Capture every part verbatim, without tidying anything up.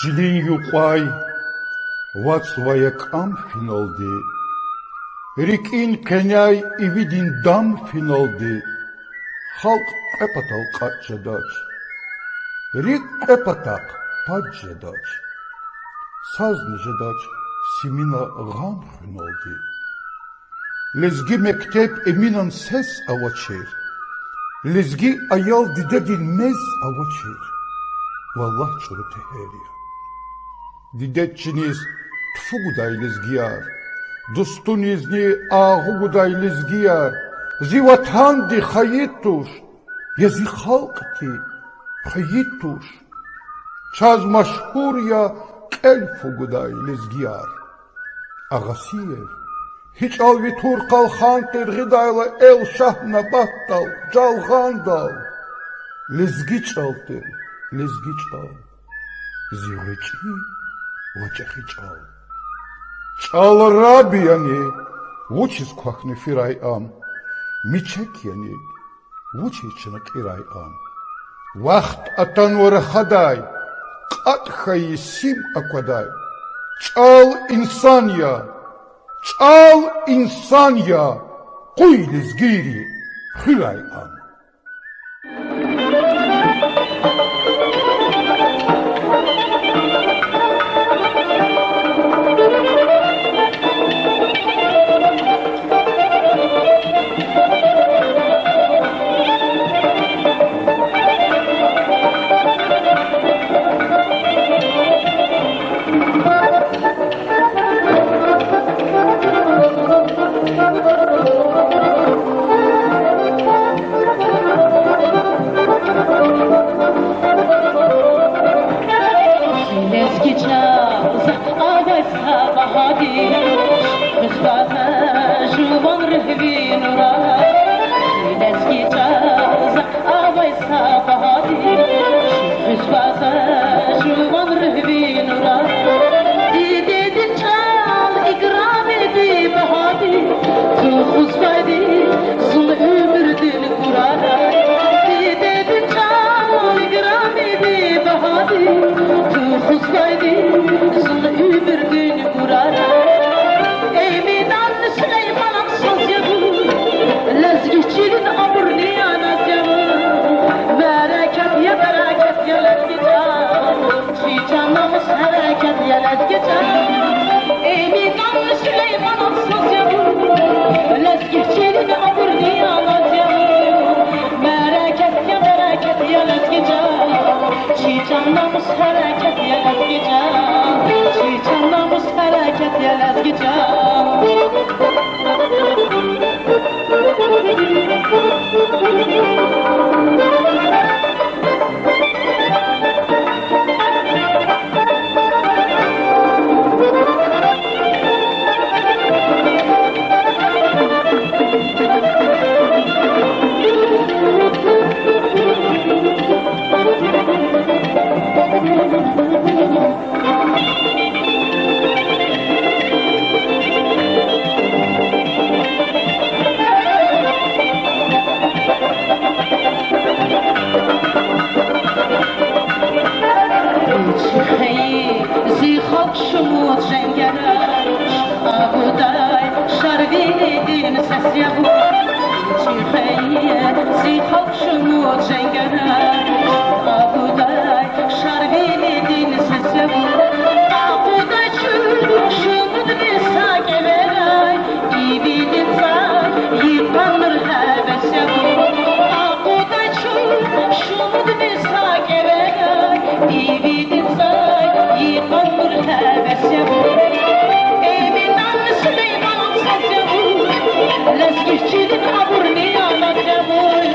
Чилин юкьвай вацӀ ва я кӀам финалди, рикӀин къеняй ивидин дам финалди, халкь кьве патал кьатӀ жедач, рикӀ кьве патахъ пад жедач, сазни жедач симина гъам хуьналди. Лезги мектеб Эминан сес авачир, лезги аял дидедин мез авачир. Валлагь, чӀуру тегьер я. Дидед чиниз тфу гудай лезгияр, дустунизни агъу гудай лезгияр, зи ватанди хайи туш, я зи халкьди хвейи туш. Чаз машгьур я кьел фу гудай лезгияр. Агъасиев гьи чӀал ви тур къалхан тир гъидайла эл Шагь Набатдал, Жалгъандал. Лезги чӀал тир, лезги чӀал, зи гъвечӀи ва чӀехи чӀал. ЧӀал раб яни, вучиз квахьна фирай ам? Мичек яни, вучиз чна кьирай ам? Вахт атанва рахадай, кьатӀ хьайи сим аквадай. ЧӀал инсан я, чӀал инсан я, къуй лезгийри хуьрай ам. Лезги чӀал, захъ авай са багьадиз, хуьзвай жуван руьгь ви нурар. Лезги чӀал, захъ авай са багьадиз, хуьзвай жуван руьгь ви нурар. Дидедин чӀал, играми ви багьадиз, тухузвайди зун уьмуьрдин гурарай. Дидедин чӀал, играми ви багьадиз, тухузвайди зун уьмуьрдин гурарай. Эминан, Сулейманан саз я вун, лезги чилин абурни аназ я вун. Мярекат я, берекет я, лезги чӀал, чи чан, намус, гьерекет я, лезги чӀал. Эминан, Сулейманан саз я вун, лезги чилин абурни аназ я вун. Мярекат я, берекет я, лезги чӀал, чи чан, намус, гьерекет я, лезги чӀал, чи чан, намус, гьерекет я, лезги чӀал. Чи хайи зи халкь шумуд женгера агудай, Шарвилидин сес я вун. Чи хайи зи халкь шумуд женгера агудай, Шарвилидин сес я вун. Агудай чун шумудни са кӀевера, ивидин цӀай йикъан нур гьевес я вун. Агудай чун шумудни са кӀевера, ивидин цӀай йикъан нур гьевес я вун. Эминан, Сулейманан саз я вун, лезги чилин абурни аназ я вун.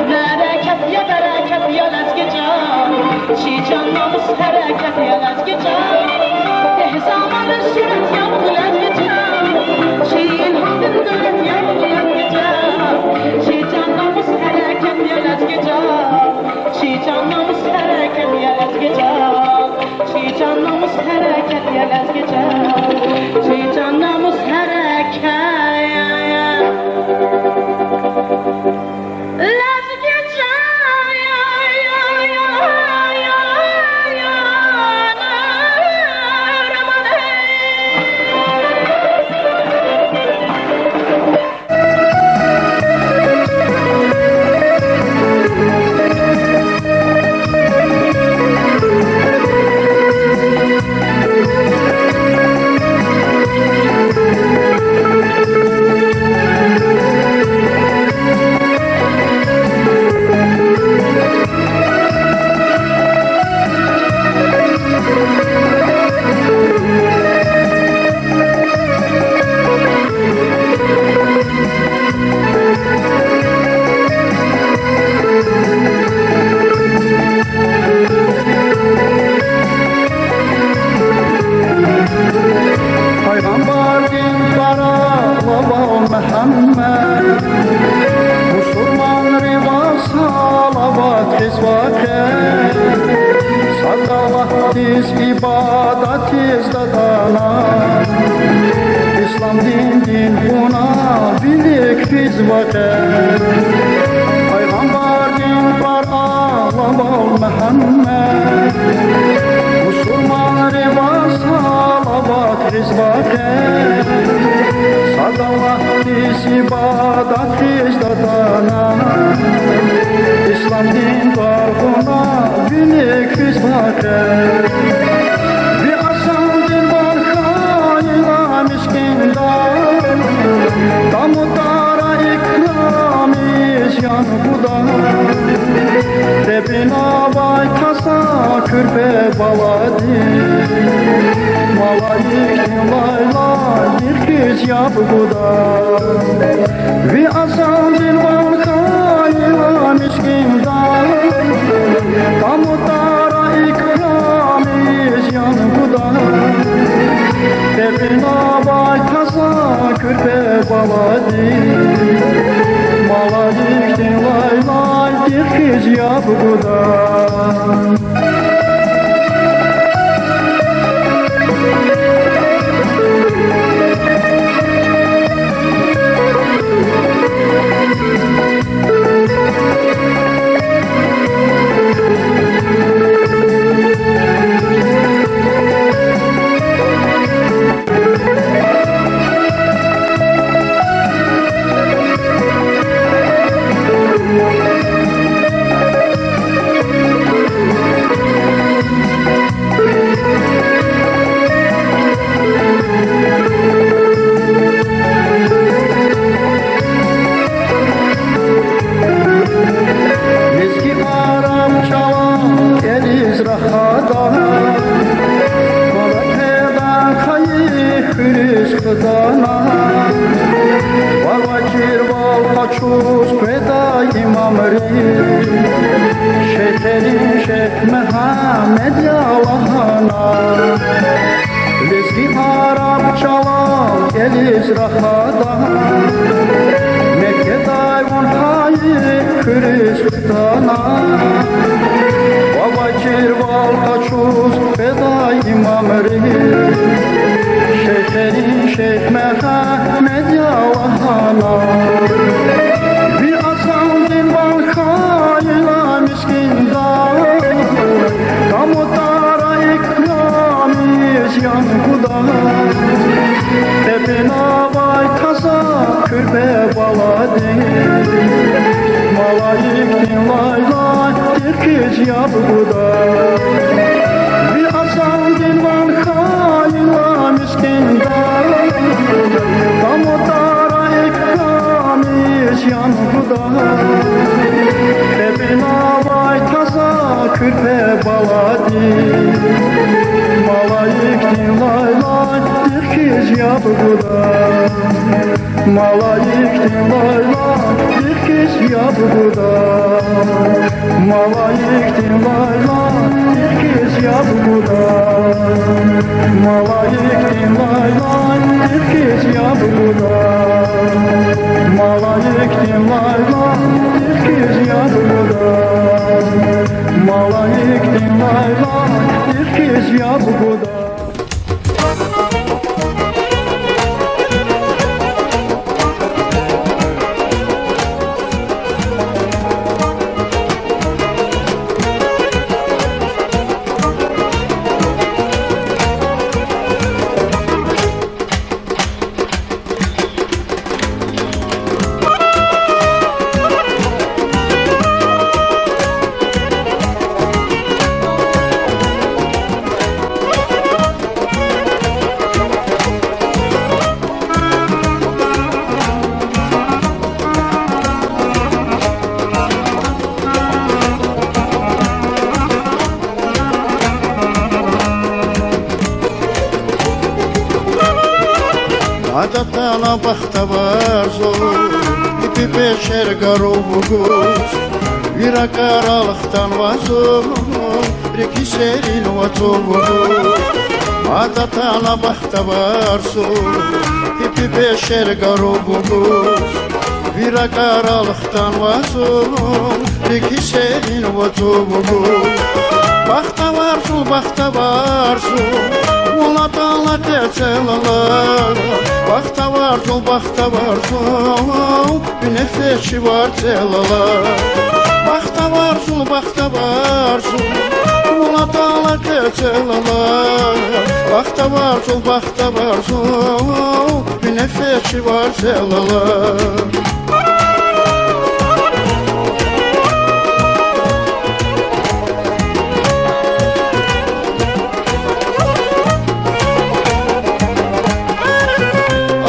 Мярекат я, берекет я, лезги чӀал, чи чан, намус, гьерекет я, лезги чӀал. Дегь заманрин сурат я вун, лезги чӀал, чи илгьамдин девлет я вун, лезги чӀал, чи чан, намус, гьерекет я, лезги чӀал. Чи чан, намус, гьерекет я, лезги чӀал. Чи чан, намус, гьерекет я, лезги чӀал. Чи чан, намус, гьерекет я, лезги чӀал. Ватриз вахъ, сад Аллагьдиз ибадатиз датана, ислам диндин кьуна вилик физ вахъ. Пайгъамбардин тӀвар аламал Мугьаммед, мусурманриваз салават гъиз вахъ. Сад Аллагьдиз ибадатиз датана, ислам дин тӀвар кьуна вилик физ вахъ. Ви азандин ван хьайила мискӀинда, тамутара икрамиз ян гуда. Тебинавай таза куьрпе баладин, малаикдин лайлайдихъ хьиз яб гуда. Ви азандин ван хьайила мискӀинда, тамутара икрамиз ян гуда. Тебинавай таза куьрпе баладин, малаикдин лайлайдихъ хьиз яб гуда. Лезги араб чӀалал кӀелиз рахада, пара теда хайи хуьруьз хтана. Вавачирвал къачуз къведай имамри, шейхерин шейх Мегьамед я лагьана. Лезги араб чӀалал кӀелиз рахада, Меккедай вун хайи хуьруьз хтана. Вавачирвал къачуз къведай имамри, шейхерин шейх Мегьамед я лагьана. Ви азандин ван хьайила мискӀинда, тамутара икрамиз ян гуда. Тебинавай таза куьрпе баладин, малаикдин лайлайдихъ хьиз яб гуда. Ви азандин ван хьайила мискӀинда, тамутара икрамиз ян гуда. Тебинавай таза куьрпе баладин, малаикдин лайлайдихъ хьиз яб гуда. Малаикдин лайлайдихъ хьиз яб гуда. Малаикдин лайлайдихъ хьиз яб гуда. Малаикдин лайлайдихъ хьиз яб гуда. Малаикдин лайлайдихъ хьиз яб гуда. Малаикдин лайлайдихъ хьиз яб гуда. Ада атана бахтавар зун, и пипӀе шер гару вугуз, ви ракӀарал хтанва зун, рикӀи серин вацӀу вугуз. Ада атана бахтавар зун, и пипӀе шер гару вугуз, Ви ракӀарал хтанва зун, рикӀ серин вацӀув гуз. Бахтавар зун, бахтавар зун, вун атӀана къецел алай. Бахтавар зун, бахтавар зун, ви нефес чивар цел алай. Бахтавар зун, бахтавар зун, вун атӀана къецел алай. Бахтавар зун, бахтавар зун, ви нефес чивар цел алай.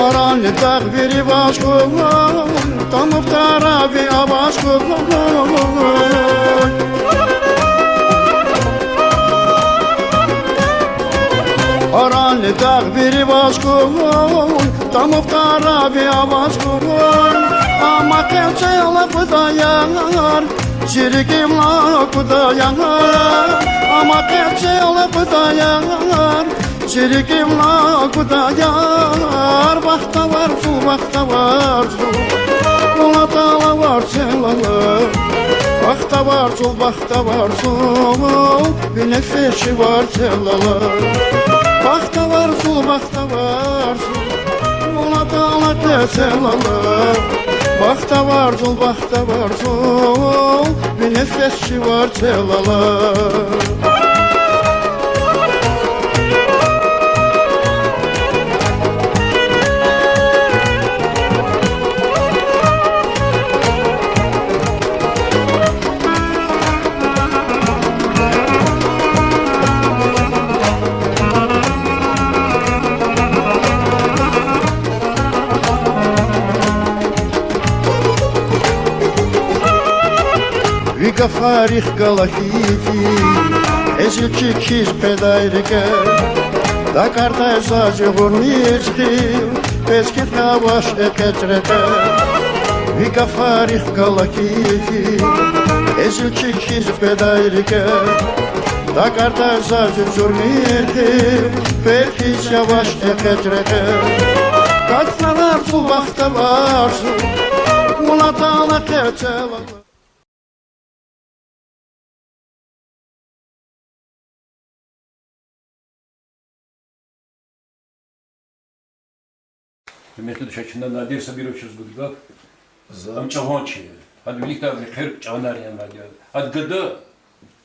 Аранни дагъ вири ваз хьуй, тамуф тара ви аваз хьуй. Аранни дагъ вири ваз хьуй, тамуф тара ви аваз хьуй. Амма къецел акъудаяр, зи рикӀивна акъудаяр. Амма къецел акъудаяр, зи рикӀивна акъудаяр. Бахтавар зун, бахтавар зун, вун атӀана къецел алай. Бахтавар зун, бахтавар зун, ви нефес чивар цел алай. Бахтавар зун, бахтавар зун, вун атӀана къецел алай. Бахтавар зун, бахтавар зун, ви нефес чивар цел алай. Ви гафарихъ галай хьиз, кьезил чиг хьиз къведай рикӀе, дакӀардай заз гъур мезгил, пецкихъ авач экъечӀ рекье. Ви гафарихъ галай хьиз, кьезил чиг хьиз къведай рикӀе, дакӀардай заз гъур мезгил, пецкихъ авач экъечӀ рекье. Бахтавар зун, бахтавар зун, вун атӀана къецел алай. Гьуьрметлу душар, чна Надир Сабировичаз гуда гаф. За. Ам чӀагъан чи. Ада виликдай рекьер чӀагъанар янвайди я. Ада гада,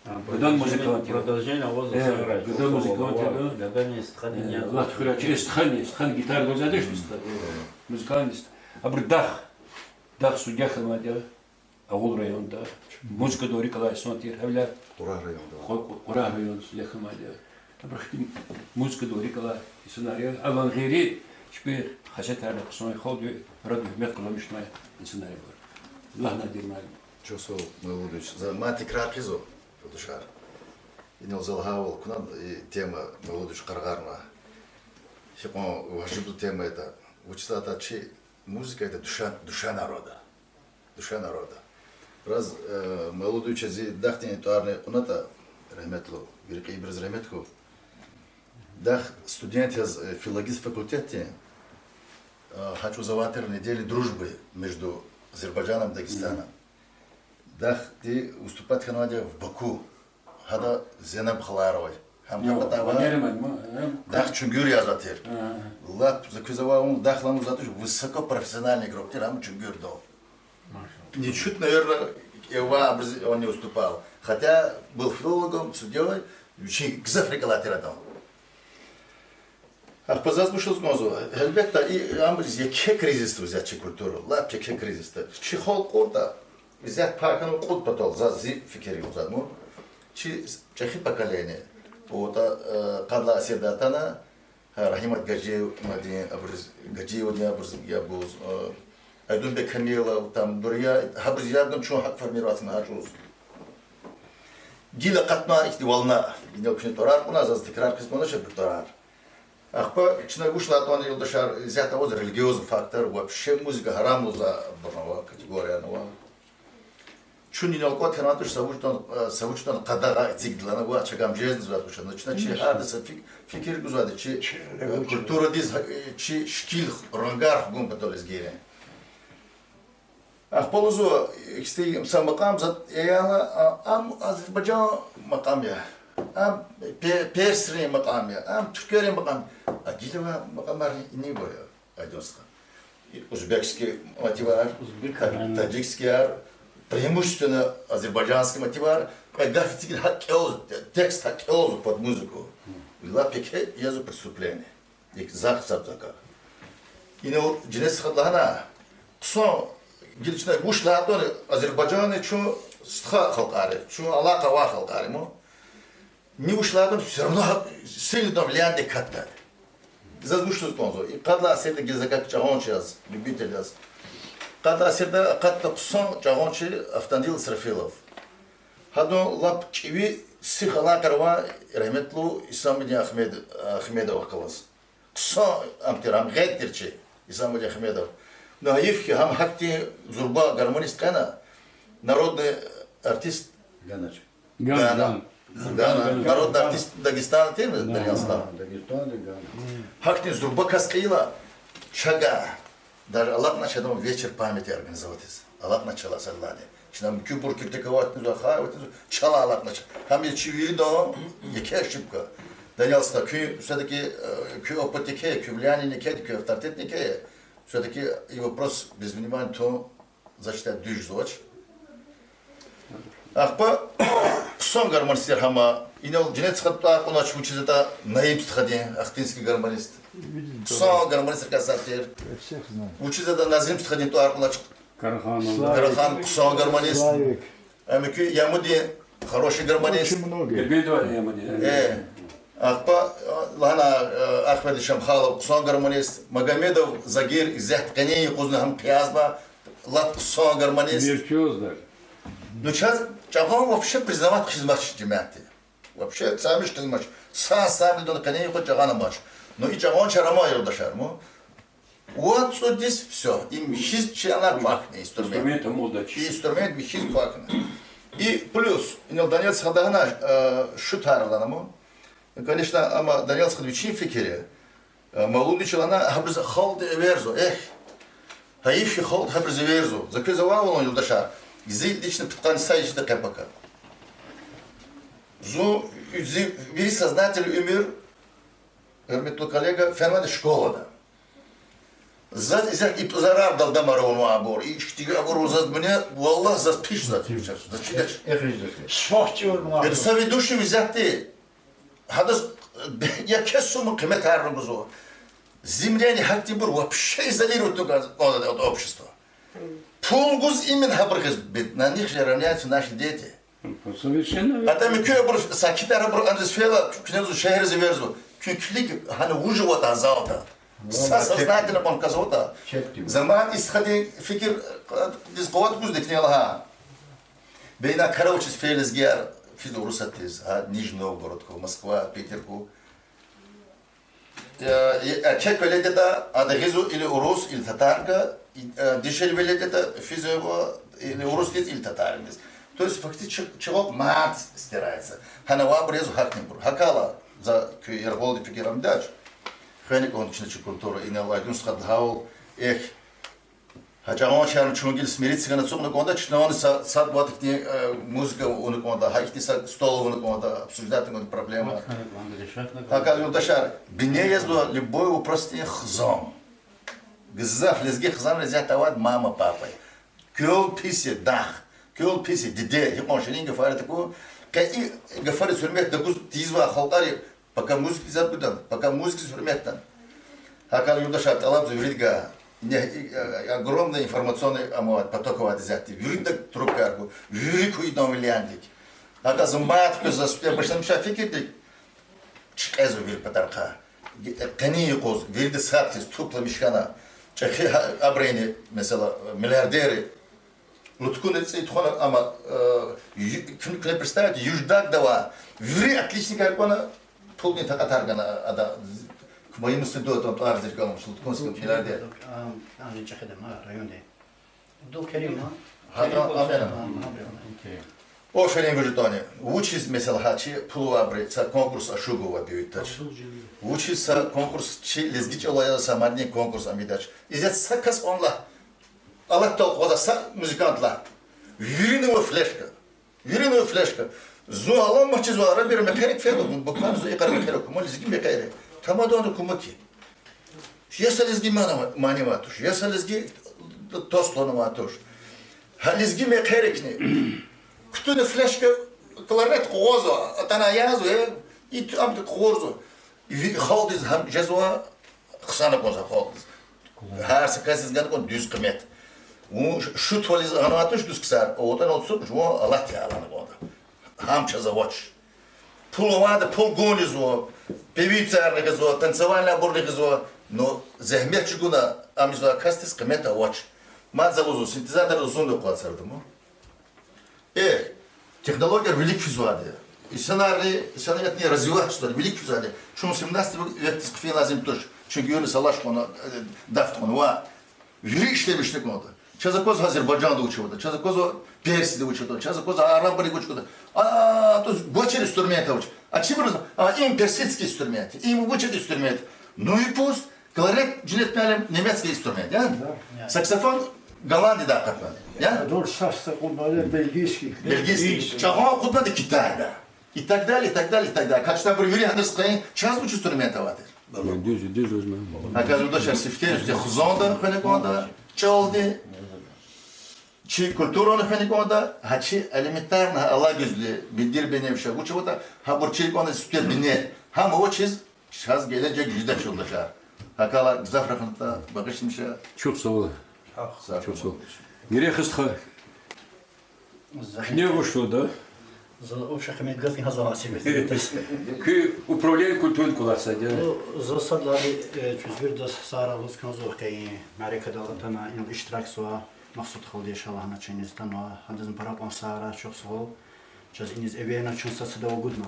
А, гадани продолжение, музыкант я. Продолжение аваз. Э, сагърай, гада музыкант я, да. Гадани стхани, э, я. Аллагь хуьрай, чи стхани, стхани гитара гвазвайди я, стха-, э, музыкальный стха-, абуру дах, дах судья хьанвайди я. Агъул районда музыкадал рикӀ алай инсан тир, гьавиляй Кьурагь районда. Къу-, Къу-, Кьурагь районда судья хьанвайди я. Абуру хьтин музыкадал рикӀ алай инсанар я. Алан гъейри, чпи хасиятарни хъсан, халкьдин арадай гьуьрмет къазанмишнавай инсанар я абур. Лагь, Надир муаллим. Чухсагъул, Мавлудович. За мад текрар хъийизва, юлдашар. Инал за лагьайвал, куьне и тема, Мавлудович къарагъарна. Гьикьван важиблу тема ятӀа. Вучиз лагьайтӀа чи музыка — это душа, душа народа. Душа народа. Раз, э, Мавлудовичаз зи дахдин тӀварни кьунатӀа, рагьметлу, ви рекье ибуруз рагьмет хьуй. Дах студент яз, э, филологический факультетдин, э, гьа чӀавуз авай тир недели дружбы между Азербайджаном и Дагестаном. Дахди выступать хьанвайди я в Баку. Гьада Зейнаб халаяр авай. Гьам Йо, капатава. Валера ман, ма, э? Дах чуьнгуьр язва тир. Ага. Лап за квез авай вун, дах ламаз затуш высокопрофессиональный игрок тир, гьам чуьнгуьр дал. Машалла. Ничуть, наверное, Эва абуруз он не уступал. Хотя был филологом, судьёй, вичин гзаф рикӀ алай тир адан. Ахпа заз вуч лугьуз кӀанзава, гьелбетда, и, амма еке кризисда везет чи культура, лап еке кризисда. Чи халкь кьуртӀа, везет пай хьанва кьуд патал, заз зи фикир я заз, ну, чи чӀехи поколение. АтӀа, э, къад лагьай асирда атана, гьа, Рагьимат Гажиевадин, абуруз, Гажиевадин абуруз яб гуз, э, Айдунбек Камилов, там, Дурия, гьабуруз яб гун чун гьакӀ формироваться хьана чӀавуз. Гила акъатна ихьтин волна, инал куьне тӀварар кьуна, заз текрар хъийиз кӀанзавач абурун тӀварар. Ахпа чна вуч лагьайтӀани, юлдашар, исятда аваз религиозный фактор, вообще музыка гьарам лугьуз абурун ава, категория ава. Чун инал кӀватӀ хьанвай туш, са вуч ятӀани, э, са вуч ятӀани къадагъа эцигдалана ва чагам жезни заз туш. Чна чи гьарда са фик-, фикир гузвайди чи, э, культурадиз, э, чи шикил, рангар хгун патал лезгийрин. Ахпа лугьузва, ихьтин са макьам за аяла, а, ам азербайжан макьам я, ам пе-, персрин макьам я, ам туьрквейрин макьам я. А гила авай макьамар инибур я, Айдун стха. И узбекский мотивар, Узбек, та-, ага. Таджикскийяр, преимущественно азербайджанский мотивар, кьве гаф эцигна гьакӀ кӀелзава, текст гьакӀ кӀелзава под музыку. Лап еке язва преступление. Ик захъ саб закар. Инал жинес хад лагьана, хъсан гила чна вуч лагьайтӀани, Азербайжан чун стха халкьар я, чун алакъа авай халкьар я ман. Ни вуч лагьайтӀани, всё равно сильно влияние катда. Заз вуч лугьуз кӀанзава? И къад лагьай асирда гила закай чӀагъан чи яз, любитель яз. Къад лагьай асирда акъатна хъсан чӀагъан чи Автандил Исрафилов. Гьадан лап кӀеви сих алакъаяр ава рагьметлу Исамудин Ахмед-, Ахмедовахъ галаз. Хъсан ам тир, ам гъед тир чи Исамудин Ахмедов. Ну, гьайиф хьи, гьам гьахьтин зурба гармонист кьена, народный артист Гана. Гана. Гана. Гана. Народный артист Дагестана тирми, Даниял стха? Дагестан, Гана. Гьахьтин зурба кас кьейила, чага. Даже алакьна чадан вечер памяти организовать ийиз. Алакьна чалай сад лагьайди. Чна муькуьбур критиковать ийизва, гьа, аватизва, чалай алакьна ча-, гьам я чи виридан еке ошибка. Даниял стха, куь всё-таки, э, куь опыт еке, куь влияние еке, куь авторитет еке. Всё-таки и вопрос без внимания тун зачитать дуьз жезвач. Ахпа хъсан гармонистар гьама, инал жинец хад тӀвар кьунач вучиз ятӀа Наим стхадин, ахтинский гармонист. Хъсан гармонистрикай сад тир. Вучиз ятӀа Назим стхадин тӀвар кьунач. Карахан хъсан гармонист. Ам куь Ямудин хороший гармонист. Ахпа, лагьана, Ахмед Шамхалов хъсан гармонист, Магомедов Загир исятда къенин юкъузни гьам пиязба, лап хъсан гармонист. Ну чаз чӀагъан вообще признавать хъийизмач жемятди. Вообще цамиш хъийизмач. Са сабдани къенин юкъуз чӀагъан амач. Ну и чӀагъан чара ама, юлдашар, му. Вад цӀудиз всё. Им михьиз чна квахьна инструмент. Инструмент михьиз квахьна. И плюс, инал Даниял стха лагьана, шутар лагьана, му. Конечно, амма Даниял стхади вичин фикир я. Мавлуди чилана гьабуруз халкьди эверзава, эхь. Гьайиф хьи, халкьди гьабуруз эверзава. За квез авайвал, юлдашар, зи лично пудкъанни са ишда къе-пака. Зун, зи вири сознательный уьмуьр, гьуьрметлу коллега, фенвайди школада. Заз исятда и зарардал дамар авунвайбур, и ихьтин абур заз муьне, валлагь, заз пис жезвай, заз чидач. Са ведущий исятда, гьадаз еке сума къиметарни гузва. Зи мнение, гьахьтинбур вообще изолировать авунва от общества. Пул гуз именно гьабур гъиз бед-, на них же равняются наши дети. Атӏа муькуь абур сакитар абур аниз фейила, куьне зун шегьериз эверзава. Куьн килиг, гьана вуж аватӏа залда. Са сознательно кьван кас аватӏа. Заман истхадин фикирдиз къуват гузди куьне лагьай. Бейна кар авачиз фейи лезгияр физва Урусатдиз, гьа Нижний Новгородку, Москва, Питерку. Э, и, э, эркек веледеда ада гъизва или урус, или татарка, и, э, дишегьли веледеда физва или урусдиз, или татардиз. То есть фактически чӏал мад стирается. Гьана авайбур язва гьахьтинбур. Гьакӏ хьайила, за куь яргъалди фикир амдач. Хвена кӏанда чна чи культура, инал Айдун стхади лагьайвал, эхь, гьа чӏагъанчарни чун гила смириться гана ацукьна кӏанда, чна са, са вад ихьтин, э, музыка авуна кӏанда, гьа ихьтин са стол авуна кӏанда, обсуждать авуна кӏанда проблема. Гьакӏ хьайила, юлдашар, бине язва любой вопросдин хизан. Гзаф лезги хизанриз ятавад мама, папа. Квел пис я, дах. Квел пис я, диде. Гьикьван ширин гафар я таку. Къе и гафариз гьуьрмет тагуз тийизвай халкьари, пока музыкадиз абур гана, пока музыкадиз гьуьрмет гана. Гьакӏ хьайила, юлдашар, тӏалабзава виридгай. Не, огромный информационный, ама, поток авайди исятда. Виридак трубкаяр гу, вири куь идан влияниедик. Гьакӏ хьайила, зун мад квез за сифте башламишай фикирдик, чкӏезва вири патарихъай. Къенин юкъуз вирида сад хьиз тупламиш хьана, чӏехи гьа-, абурни, месела, миллиардерри, луткуна цӏи тухвана, ама, э, ю-, куьн-, куьне представить, юждагда авай вири отличникар кьуна, пулдин такьатар гана ада, к моему стыду, ада тӏвар зиркалмуш, луткунский миллиардер. Ам, ам чӏехида ма районди. Абдулкерим, а? Гьада, Керим, амена. Ам, ам, ам. Аферин, вуж ятӏани. Вучиз, месела, гьа чи пул авайбуру са конкурс ашукьзава, бивитач. Вучиз са конкурс, чи лезги чӏалай са мадни конкурс ам ийидач. Исятда са кас кьван лагь. алатдал къвезвай са музыкант лагь. Вирина ва флешка. Вирина ва флешка. Зун аламат чизва, арабир мехъерик фейила, буквально зун икьар мехъерик, ма лезги мехъерик. Тамадана кумаки. Я са лезги мана-, мани авай туш, я са лезги тос хьанвай туш. Гьа лезги мехъерикни. Кутуна флешка, кларнет къугъвазва, атана язва, э, и ту-, ам къугъвазва. Ви-, халкьдиз гьам жезва, хъсан аквазва халкьдиз. Гьар са касдиз гана кӀанда дуьз къимет. Вун ш-, шутвализ гъанвай туш дуьз ксар, аватӀани ацукь жуван алат я лагьана кӀанда. Гьам чаз авач. Пул авайда пул гун ийизва, певицайрини гъизва, танцевальный абурни гъизва, но зегьмет чӀугуна ам ийизвай касдиз къимет авач. Мад за лугьузва, синтезатор зунда акъвазарда ма. Э, технологияр вилик физвайди я. Инсанарни, инсаниятни развивать жезвайди, вилик физвайди я. Чун семнадцатый векдиз хъфин лазим туш. Чун гуьгъуьниз салаш кьуна, э, даф тухвана ва вири ишлемишна кӀанда. Чаз аквазва Азербайжанда вуч аватӀа, чаз аквазва Персияда вуч аватӀа, чаз аквазва арабрик вуч кӀанда. А, то есть гвачир инструмент авач. А чибуруз, а, им персидский инструмент, им вучтин инструмент. Ну и пусть. Кларнет, жинет муаллим, немецкий инструмент, я? Да. Саксофон Голландиядай акъатнавайди, я? Дол шаф са кьудмалер бельгийский. Бельгийский. Чагъан кьудмалер Китайда. И так далее, и так далее, и так далее. Качествода абур вири гьадаз къейин, чаз вуч инструмент авайди? Дуьз, дуьз лугьузва. Оказывается, сифте, сифте хизанда хвена кӀанда, чӀалди. Чи культурани хвена кӀанда, гьа чи элементарно алай гуьзли, бидир беневша, вуч аватӀа, гьабур чир кӀанда сифте бине. Гьам авачиз, чаз гележег жедач, юлдашар. ГьакӀ хьайила гзаф рахунда багъишламиша. Чухсагъул. Чухсагъул. Герек стха. Куьне вуч лугьуда? За вообще къимет гваз гьазва сивез. Куь управление культуры кӀвалахзавайди я? Ну, за сад лагьайди, э, чуьзвирдаз сара лугьуз кӀанзава хьи, мярекатдал атана, инал иштиракзава, Махсуд халди ша лагьаначиз атанва, гьадазни пара кьван сара, чухсагъул. Чаз иниз эверна, чун сад-садав агудна.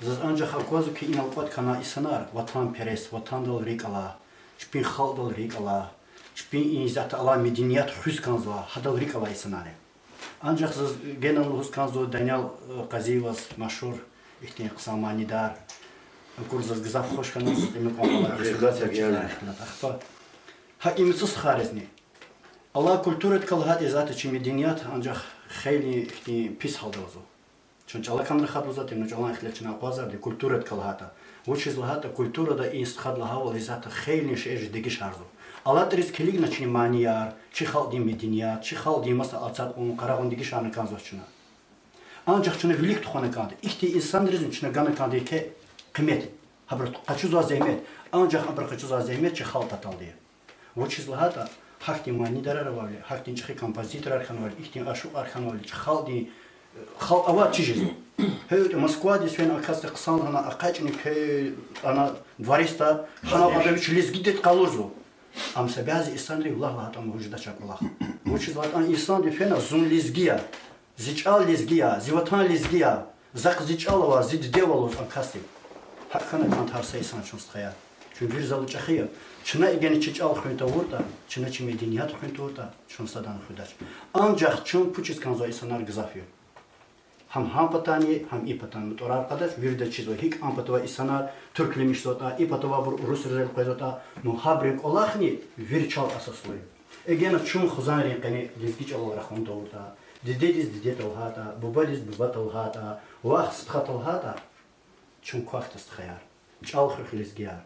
Заз анжах аквазва хьи, инал кӀватӀ хьана инсанар ватанперес, ватандал рикӀ алай, чпин халкьдал рикӀ алай, чпин и исятда алай меденият хуьз кӀанзавай, гьадал рикӀ алай инсанар я. Анжах заз генани лугьуз кӀанзава Даниял, э, Къазиеваз, машгьур ихьтин хъсан манидар. Акур заз гзаф хуш хьана, заз им кьван гьалар ихтилат, ахпа гьакӀ им цӀусхаризни. Алай культурадикай лагьайтӀа, исятда чи меденият анжах хейлин ихьтин пис гьалда авазва. Чун чӀалакай рахада лугьузвайди, ну чӀалан ихтилат чна акъвазарди, культурадикай лагьайтӀа. Вучиз лагьайтӀа культурада и стхади лагьайвал исятда хейлин шейэр жи дегишарзава. АлатӀариз килигна чи манияр, чи халкьдин меденият, чи халкьдин маса ацукьун, къарагъун дегишарна кӀанзавач чна. Анжах чна вилик тухвана кӀанда, ихьтин инсанризни чна гана кӀанда еке къимет. Гьабуру къачузвай зегьмет, анжах абуру къачузвай зегьмет чи халкь паталди я. Вучиз лагьайтӀа, гьахьтин манидарар авайвиляй, гьахьтин чӀехи композиторар хьанвайвиляй, ихьтин ашукьар хьанвайвиляй, чи халкьдин, э, халкь авай чиз жезва. ГьакӀ Москвадиз фена а касди хъсан лагьана, акъачӀни квез ана дворецда, гьана ада вич лезгидик къалурзава. Ам са бязи инсанри влагь лагьайтӀа ам вуж жедач а кӀвалах. Вучиз лагьайтӀа а инсанди фена зун лезги я, зи чӀал лезги я, зи ватан лезги я, захъ зи чӀал ава, зи диде ава лугьуз а касди. ГьакӀ хьана кӀанда гьар са инсан, чун стхаяр. Чун вири зал чӀехи я. Чна эгена чи чӀал хуьн тавуртӀа, чна чи меденият хуьн тавуртӀа, чун садани хуьдач. Анжах чун пучиз кӀанзавай инсанар гзаф я. Гьам гьам патани, гьам и патани тӀварар кьадач, вирида чизва, гьикӀ ам патавай инсанар туьрклемишзаватӀа, и патавайбур урусриз элкъвезватӀа, ну гьабурун кӀвалахни вири чал асаслу я. Эгена чун хизанрин къене лезги чӀалал рахун тавуртӀа, дидедиз диде талгьайтӀа, бубадиз буба талгьайтӀа, вах-стха талгьайтӀа, чун квахьда, стхаяр. ЧӀал хуьх, лезгияр.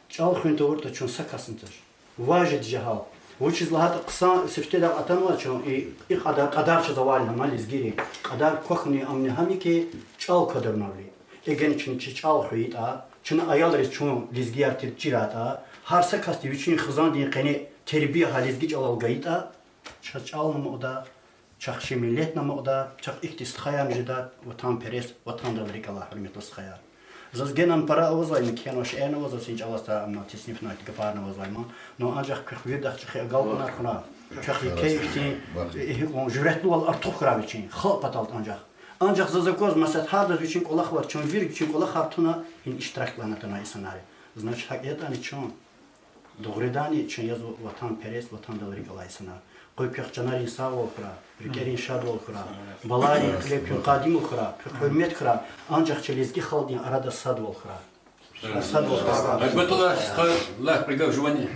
ЧӀал хуьн тавуртӀа, чун са касни туш. Важиди жагьал. Вучиз лагьайтӀа хъсан сифтедал атанва чун, и, и кьадар, кьадар чаз авайла гьама лезгийрин. Кьадар квахьун амни гьам я хьи, чӀал квадарунвайвиляй. Эгена чна чи чӀал хуьйтӀа, чна аялриз чун лезгияр тир чирайтӀа, гьар са касди вичин хизандин къене тербия гьа лезги чӀалал гайитӀа, чаз чӀални амукьда, чахъ чи миллетни амукьда, чахъ ихьтин стхаярни жеда, ватанперес, ватандал рикӀ алай, гьуьрметлу стхаяр. Заз генани пара авазвай, им кхьенвай шейэрни авазвай, заз и чӀалаз та, амма теснифнавай гафарни авазвай ман. Ну анжах квехъ виридахъ чӀехи агалкьунар хьурай, чахъ еке ихьтин, э, гьикьван жуьрэтлувал артух хьурай вичин, халкь патал анжах. Анжах заз акваз, месела, гьардаз вичин кӀвалахар, чун вири вичин кӀвалахар туна, гьина иштиракдал атанвай инсанар я. Значит, гьакӀ ятӀани чун дугъриданни чун язва ватанперес, ватандал рикӀ алай инсанар. Къуй квехъ чанарин сагъвал хьурай, рикӀерин шадвал хьурай, балайрин кьиле куьн къадимил хьурай, куь гьуьрмет хьурай, анжах чи лезги халкьдин арада садвал хьурай. Садвал хьурай. Гьайбатуллагь, стха, лагь кьве гаф жувани.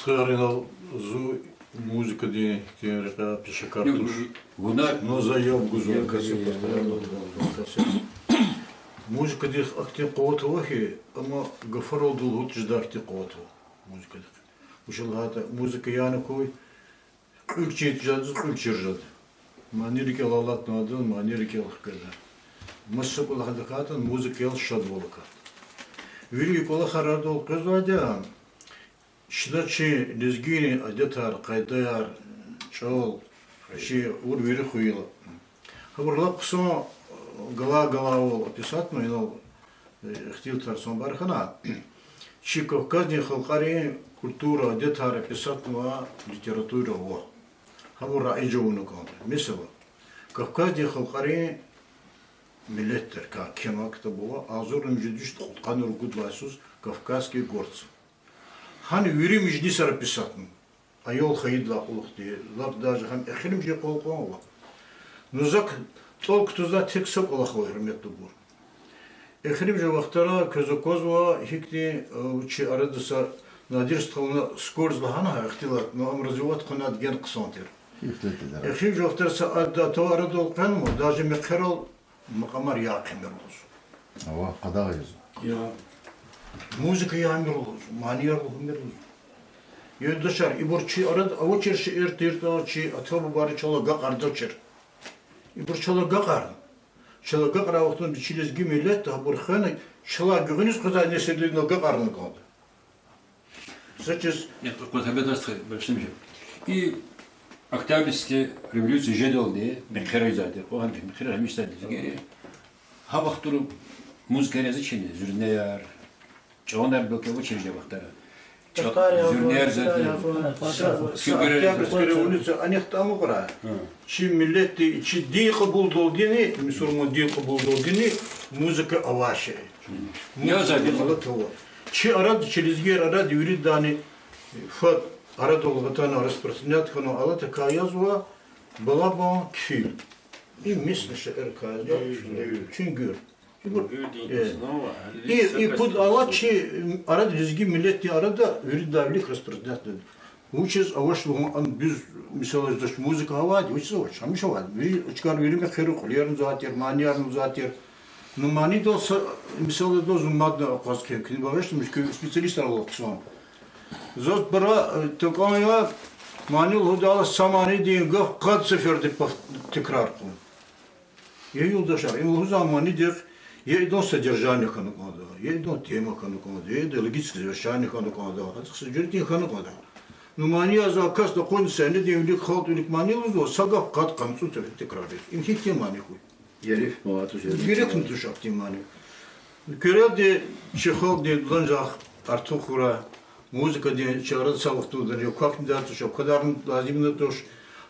Къаринал зун музыкадин хьтин рекьяй пешекар туш. Вуна, ну, за яб гузва, я, касиб я, я, постоянно. Музыкадихъ ахьтин къуват ава хьи, амма гафаралди лугьуз жедай хьтин къуват ава музыкадихъ. Вучиз лагьайтӀа музыка яна куй, кьуьл чир жеда, кьуьл чир жеда. Мани рикӀел алатнавайдаз мани рикӀел хкведа. Маса кӀвалахдикай атана музыка ял шадвал акатда. Вири кӀвалахар арадал къвезвайди я, чна чи лезгийрин адетар, къайдаяр, чӀал, чи ур вири хуьйила. Гьабур лап хъсан галай-галайвал описатьна инал, э, ихтилатар санбар хьана. Чи Кавказдин халкьарин культура, адетар описатьнавай литература ава. Гьабур раиж авуна кӀанда. Месела, Кавказдин халкьарин миллетдикай кхьенвай ктаб ава, агъзурни муьжуьд вишни кьудкъанни ругуд лагьай йисуз Кавказские горцы. Гьана вири межлисар описатьна. Аял хайидалай кьулухъди, лап даже гьам эхиримжи къвалкъван ава. Ну, зак тӀал кутазвай тек са кӀвалах ава, гьуьрметлубур. Эхиримжи вахтара квез аквазва, гьихьтин, э, чи арада са Надир стхална скорость лагьана гьа ихтилат, ну, ам развивать хъувунайтӀа гена хъсан тир. Эхиримжи вахтара са ада тӀал арадал къвенва, даже мехъерал макьамар яхъ ийимир лугьуз. Ава, къадагъа ийизва. Я. Музыка яхъ ийимир лугьуз, манияр лугьумир лугьуз. Я юлдашар, ибур чи арада авачир шейэр тиртӀа, чи ата-бубайри чал агакьардачир. Ибур чал агакьарна. Чал агакьарай вахтунда чи лезги миллетди гьабур хвена, чалай гуьгъуьниз къвезвай несилдин агакьарна кӀанда. Са чиз. Нет, вот, вот, Абедаст, большим же. И Октябрьская революция жедалди, мехъерар ийизвайди, о, гьам мехъерар гьамиша ийизвайди. Гьа вахтара музыка язавачни, зуьрнеяр, чӀаланар белки авачир жи вахтара. Ча-, Октябрь зуьрнеяр язва, язва, язва. Са, са Октябрьская революция анихъ тамукьрай. Гьа. Чи миллетди, чи дин кьабулдалдини, мусурман дин кьабулдалдини музыка авай шей. Музыка алат ава. Чи арада, чи лезгияр арада виридалайни фад арадал атана распространять хьана алатай язва балабан, кфил. Им местный шейэр квез язва. Чуьнгуьр. Ибур, э, и, и пуд алат чи арада, лезги миллетдин арада виридалай вилик распространять хьана. Вучиз авач лугьун, ам дуьз, мисал яз, музыка авайди, вучиз авач, гьамиша авайди. Вири чкайра вири мехъерар кьуьлерни лугьузвай тир, манияр лугьузвай тир. Ну, манидал са, мисал яз, зун мадни акъваз кхьена, куьне багъишламиш, куь специалистар алахъсан. Заз пара, э, такӀан я, мани лугьудайла са манидин гаф къад сеферда пов-, текрар хьун. Я юлдашар, им лугьузвай манидихъ я идан содержание хьана кӀанда, я идан тема хьана кӀанда, я идеологическое завершение хьана кӀанда, гьа са жуьредин хьана кӀанда. Ну, мани яз а кас акъудна са нидин вилик, халкьдин вилик мани лугьузва, са гаф къад-къанни цӀуд сефер текрар ийиз. Им гьихьтин мани хьуй? Герек, гьа, туш, герек. Герек туш ахьтин мани. Куьрелди чи халкьдин ланжах артух хьурай, музыкадин чи арада са вахтундани я квахьнидайди туш, я квадарни лазимни туш.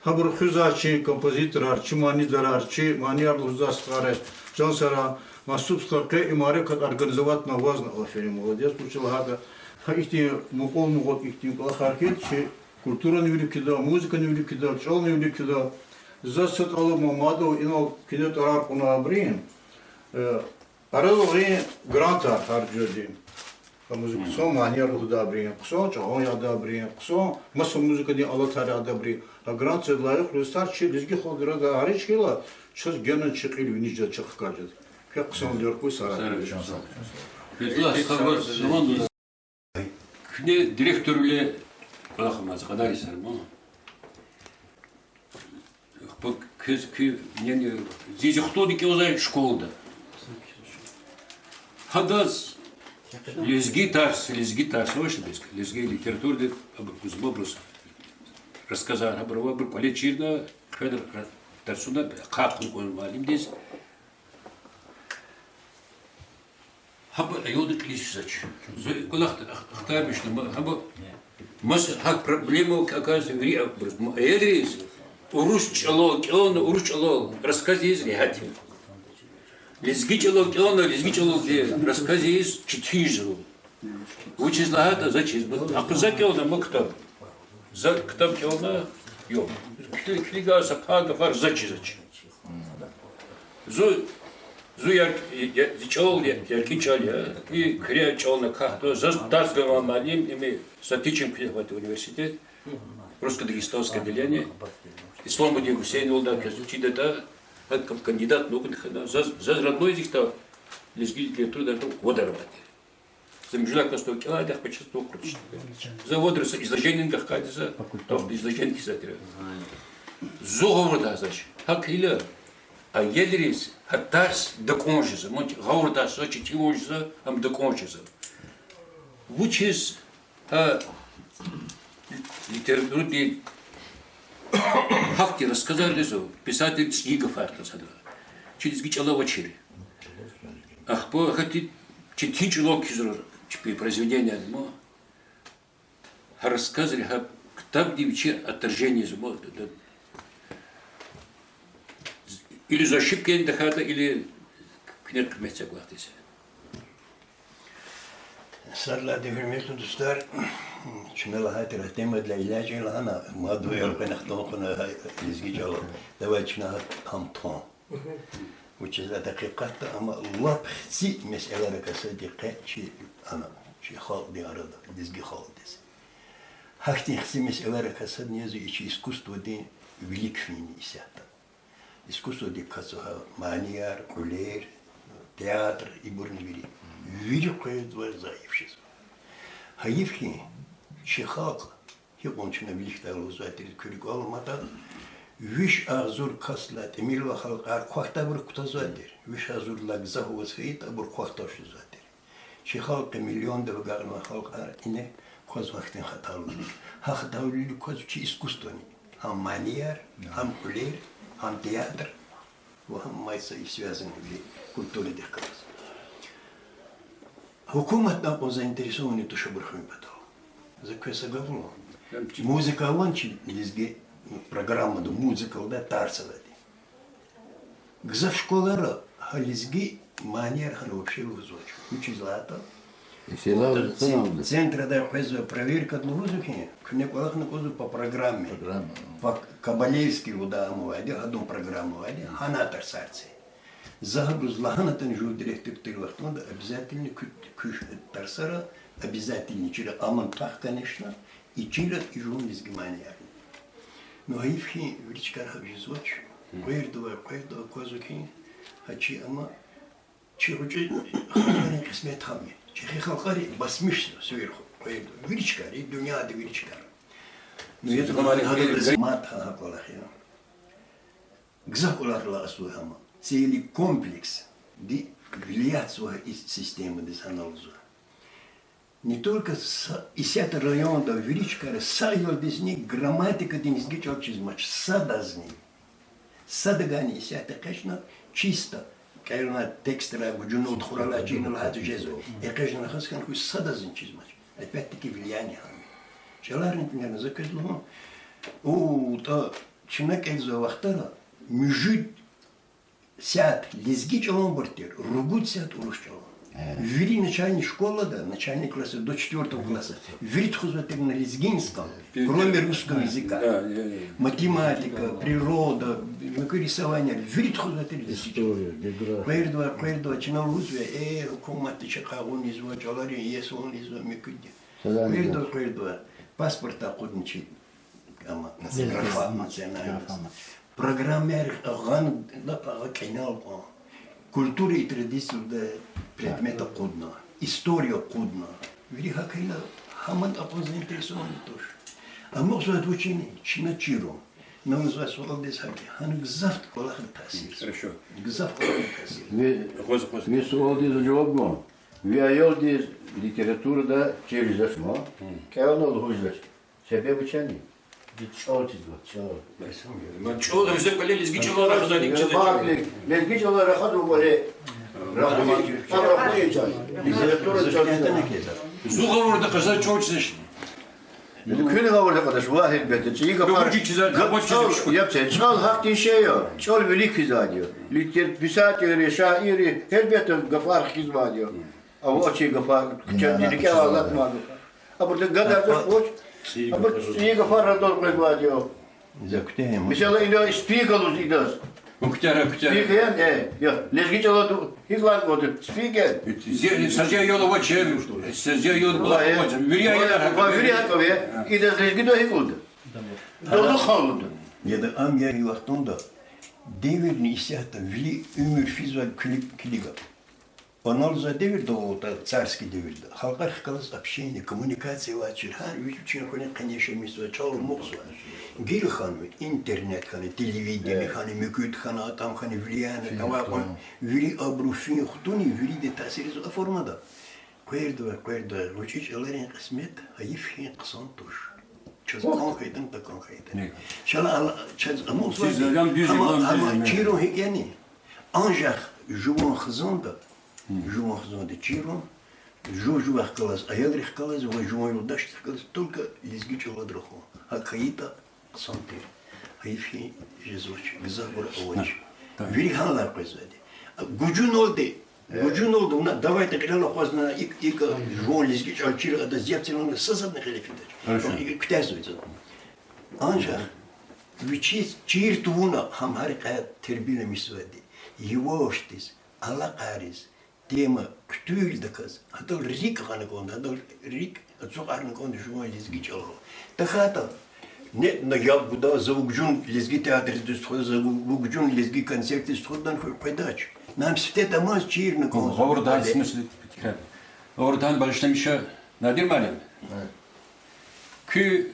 Гьабуру хуьзвай чи композиторар, чи манидарар, чи манияр лугьузвай стхайри, чан сагърай, Масуб стха, къе и мярекат организовать авунвазни аферин, молодец, вучиз лагьайтӀа гьа ихьтин мукьвал-мукьвал ихьтин кӀвалахар хьайитӀа, чи культурани вилик фида, музыкани вилик фида, чӀални вилик фида. Заз са тӀалаб мад ава, инал куьне тӀварар кьуна абурун, э, арадал гъин грантар гьар жуьредин. Гьа музыка, хъсан манияр лугьудайбурун, хъсан чӀалан ядайбурун, хъсан маса музыкадин алатар ядайбурун. Гьа грантриз лайихлу йисар чи лезги халкьдин арада гьарич хьайила, чаз генани чи кьил виниз жеда, чахъ хкаж жеда. Квехъ хъсан лугьур хьуй, сагърай. Куьне директорвиле кӀвалахамаз кьадар йисар ман. Квез куь мнение, зи, зи хтулди кӀелзавай школада. Гьадаз лезги тарс, лезги тарс, вач лезги, лезги литературадин абур гузва, абуруз рассказар, абур ава, абур кӀвале чирна, хъведра тарсуна, ахъа кьуна кӀанда муаллимдиз. Гьабур аялди кьилиз физвач. Зун кӀвалах ахтармишна, гьабур маса гьа проблема аквазва вири абуруз. Аялриз урус чӀалал кӀелна, урус чӀалал рассказ ийиз регьят я. Лезги чӀалал кӀелна, лезги чӀалалди рассказ ийиз четин жезва. Вучиз лагьайтӀа за чизва, акъу за кӀелна ма ктаб. За ктаб кӀелна, ё. Кили-, килигай са пай гафар за чизвач. Зун, Зу яр-, я-, зи чӀал я, яркӀи чӀал я. И куьре чӀални кахда. Заз тарс гана муаллим, им са тичин куьне авайди университет, русско-дагестанское отделение. Исламудин Гусейновалди квез чидатӀа, гьакӀ кандидат наук хьана. Заз, заз родной язык лезги литературадай вадар авайди. За муьжуьд лагьай класс кӀелайди, ахпа чаз тӀвар кьуртӀа. За вадар са изложениени вахкайди за, тахьайтӀа изложение кхьизвай тир. Зун гъавурда гьазач. ГьакӀ хьайила, аялриз гьа тарс дакӀун жезва, ман гъавурда гьаза, четин жезва, ам дакӀун жезва. Вучиз гьа литературадин гьахьтин рассказар гъизва, писатель цӀийи гафар кьаз гьада. Чи лезги чӀала авачир. Ахпа гьахьтин четин чӀалал кхьизва чпин произведенияр ма. Гьа рассказри гьа ктабди вичи отражениеяр ма. Или за ошибкаяр тахьайтӀа, или куьне къимет це кӀвалахдиз. Сад лагьайди, гьуьрметлу дустар, чна лагьай тир, темадилай элячӀ лагьана, мад вири элкъвена хтун хьуна гьа лезги чӀалал. Давай чна гьам тухун. Вучиз лагьайтӀа гьакъикъатда, амма лап хци месэлайрикай сад я къе чи, ана, чи халкьдин арада, лезги халкьдиз. Гьахьтин хци месэлайрикай садни я зи и чи искусстводин вилик фин исятда. Искусстводик кваз гьа манияр, кьуьлер, театр, ибурни вири. Вири къвезва, зайиф жезва. Гьайиф хьи, чи халкь, гьикьван чна виликдай лугьузвай тир, куь рикӀел аламатӀа, виш агъзур касдилай тӀимил авай халкьар квахьдайбурук кутазвай тир, виш агъзурдилай гзаф аваз хьайитӀа, абур квахьдай жезвай тир. Чи халкь миллиондив агакьнавай халкьар, инал квазва гьахьтин хаталувилик. Гьа хаталувилик квазва чи искусствони. Гьам манияр, гьам кьуьлер, гьам театр ва гьам маса и связанный вири культурадихъ галаз. Гьукуматни акьван заинтересованный туш абур хуьн патал. За квез са гаф лугьун. Музыка авани чи лезги программада, музыка лугьудай тарс авайди. Гзаф школара гьа лезги манияр гьана вообще лугьузвач. Вучиз лагьайтӀа центрадай къвезва, проверкада лугьузва хьи, куьне кӀвалахна кӀанзава по программе. По Кабалевский лугьудай ам авайди, гьадан программа авайди, гьана тарсар це. За гьабуруз лагьана атана жув директор тир вахтунда, обязательно куь, куь тарсара, обязательно чира аман твах, конечно, и чира и жуван лезги манияр. Ну, гьайиф хьи, вири чкайра гьакӀ жезвач. Къвердавай, къвердавай аквазва хьи, гьа чи ама чи гъвечӀи халкьарин кьисмет гьам я. ЧӀехи халкьари басмишзава сверху, къвердавай, вири чкайра, и дуьньяда вири чкайра. Ну, я гьада мад гьа кӀвалах я. Гзаф кӀвалахрилай аслу гьама. Целый комплексди влияться авай и системадиз гьана лугьузва. Не только са, исятда районда вири чкайра са аялдизни грамматикадин лезги чӀал чизмач, садазни. Садагайни исятда экъечӀна, чисто кӀелна текстрай, гужуналди хуралай чина лагьайтӀа жезва. ЭкъечӀна рахаз хьана хьуй, садазни чизмач. Опять-таки влияние гьана. ЧӀаларни тӀимил я, за квез лугьун. УтӀа чна кӀелзавай вахтара муьжуьд сят лезги чӀалан буртир, ругуд сят урус чӀалан. Вири начальный школада, начальный класса до четвёртого класса, вири тухузвай тир на лезгинском, кроме русского языка. Математика, природа, муькуь рисование, вири тухузвай тир лезги чӀалан. Къвердавай, къвердавай чна лугьузва, э, гьукуматди чи къагъун ийизва, чӀаларин иесивал ийизва, муькуьди. Къвердавай, къвердавай, паспортдай акъудна чи, ама, графа национальность. Программаяр гъана, лап агъа кӀелна кьван. Культура и традиция лугьудай предмет акъудна, история акъудна. Вири гьакӀ хьайила, гьамни акьван заинтересованный туш. Амукьзавайди вуч я, чна чирун. Нуниз ваз суалдиз гьакӀ я, гьана гзаф кӀвалахда таъсир. Гзаф кӀвалахда таъсир. Ви суалдиз жаваб гун. Ви аялдиз литературада чир жезвач ма, кӀелна лугьуз жезвач. Себеб вуч яни? ЧӀал чизва, чӀал. ЧӀал, гьуьрмет, кӀвале лезги чӀалал рахазвайди чизва. Лезги чӀалал рахазва кӀвале. Рахазвайди чӀал. Литература чӀал чизва. Зун гъавурда кьазвай чӀал чизвачни? Куьн гъавурда кьадач, ва гьелбетда, цӀийи гафар. ЧӀал, я це, чӀал гьахьтин шей я, чӀал вилик физвайди я. Литер-, писателри, шаирри, гьелбетда, гафар хкизвайди я. Авачир гафар, чаз рикӀел алатнавай гафар. Абуру гадарда хквач, абуру цӀийи гафар радал къвезвайди я. Месела, ина СПИ галаз идаз. Куьтягь, куьтягь. Спикер, э, я, лезги чӀалал ду-, гьикӀ лагьана кӀанда, спикер. Зи-, са зи аялни авач, са зи аялни авач. Вири аялар, вири акӀ авай, идаз лезгида гьикӀ лугьуда? Дозу хан лугьуда. Яда, ам я и вахтунда, девирни исятда вири уьмуьр физвай куьлуь килига. Анал за девирда, царский девирда, халкьарихъ галаз общение, коммуникация авачир, гьар вич вичин хуьре къене яшамиш жезвай, чӀал амукьзавай. Гила хьанва, интернет хьана, телевидение хьана, муькуьд хьана, атӀам хьана, влияние авай кьван, вири абуру фин хтуни, вирида таъсир ийиз а формада. Къвердавай, къвердавай, гъвечӀи чӀаларин кьисмет гьайиф хьи хъсан туш. Чаз кӀан хьайитӀани, такӀан хьайитӀани. Чал ал-, чаз амукьзавайди, чирун гьикӀ яни? Анжах жуван хизанда, жуван хизанда чирун, жув-жувахъ галаз, аялрихъ галаз ва жуван юлдашрихъ галаз только лезги чӀалал рахун. ГьакӀ хьайитӀа хъсан тир. Гьайиф хьи жезвач, гзафбур авач. Вири гьанлай къвезвайди. Гужуналди, гужуналди вуна давайте кьилел акъвазна икӀ, икӀ жуван лезги чӀал чира адаз яб цилана са садни кьиле фидач. ИкӀ куьтягьзава за. Анжах вичиз чир тавуна гьам гьа рекьяй тербияламишзавайди, явашдиз, алакьариз, тема хъуьтуьлдаказ, гьадал рикӀ гъана кӀанда, гьадал рикӀ ацукьарна кӀанда жуван лезги чӀалал. ТахьайтӀа, не, на яб гуда, за вугужун лезги театрдиз тухуда, за ву-, вугужун лезги концертдиз тухудани хьи къведач. Нам сифте тамаз чирна кӀанда. Гъавурда смысле петикар. Гъавурда багъишламиша, Надир муаллим. Куь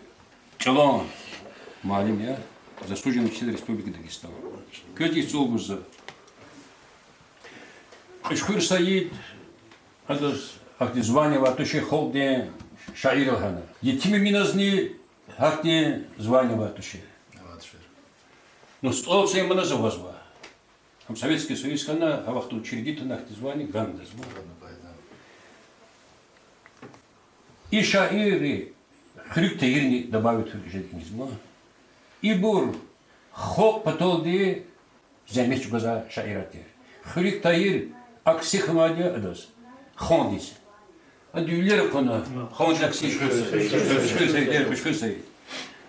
чӀалан муаллим я, заслуженный учитель Республики Дагестан. Квез и суал гуз за. Кьуьчхуьр Саид, адаз гьахьтин звание авай тушир, халкьдин шаир лагьана. Етим Эминазни гьахьтин звание авай тушир. Ну, СтӀал Сулейманаз авазва. Ам Советский Союз хьана, гьа вахтунда учредить авуна, гьахьтин звание ганвайди я. И шаирри, Хуьруьг Тагьирни добавить хьуй жедиз ма. Ибур халкь паталди зегьмет чӀугвазвай шаирар тир. Хуьруьг Тагьир акси хьанвайди я адаз, хандиз. Ада вилер акъудна, хандиз акси, Кьуьчхуьр Саид, Кьуьчхуьр Саид,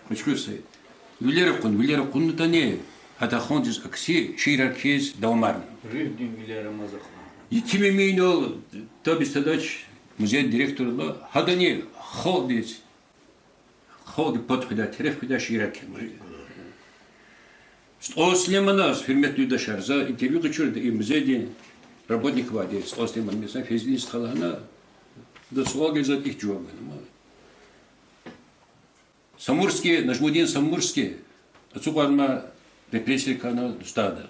Кьуьчхуьр Саид. Вилер акъудна, вилер акъуднатӀани, ада хандиз акси шиирар кхьиз давамарна. Етим Эминал таб ийиз тадач музей директордилай, гьадани халкьдиз, халкьдин пад хуьдай, тереф хуьдай шиирар кхьенвайди я. СтӀал Сулейманаз, гьуьрметлу юлдашар, за интервью къачурди, и музейдин работник авайди, СтӀал Сулейман, месела, Фейзидин стха лагьана, ада суал гайи затӀ, ихьтин жаваб гана ма. Самурский, Нажмудин Самурский ацукьарна репрессиядик хьана дустарда.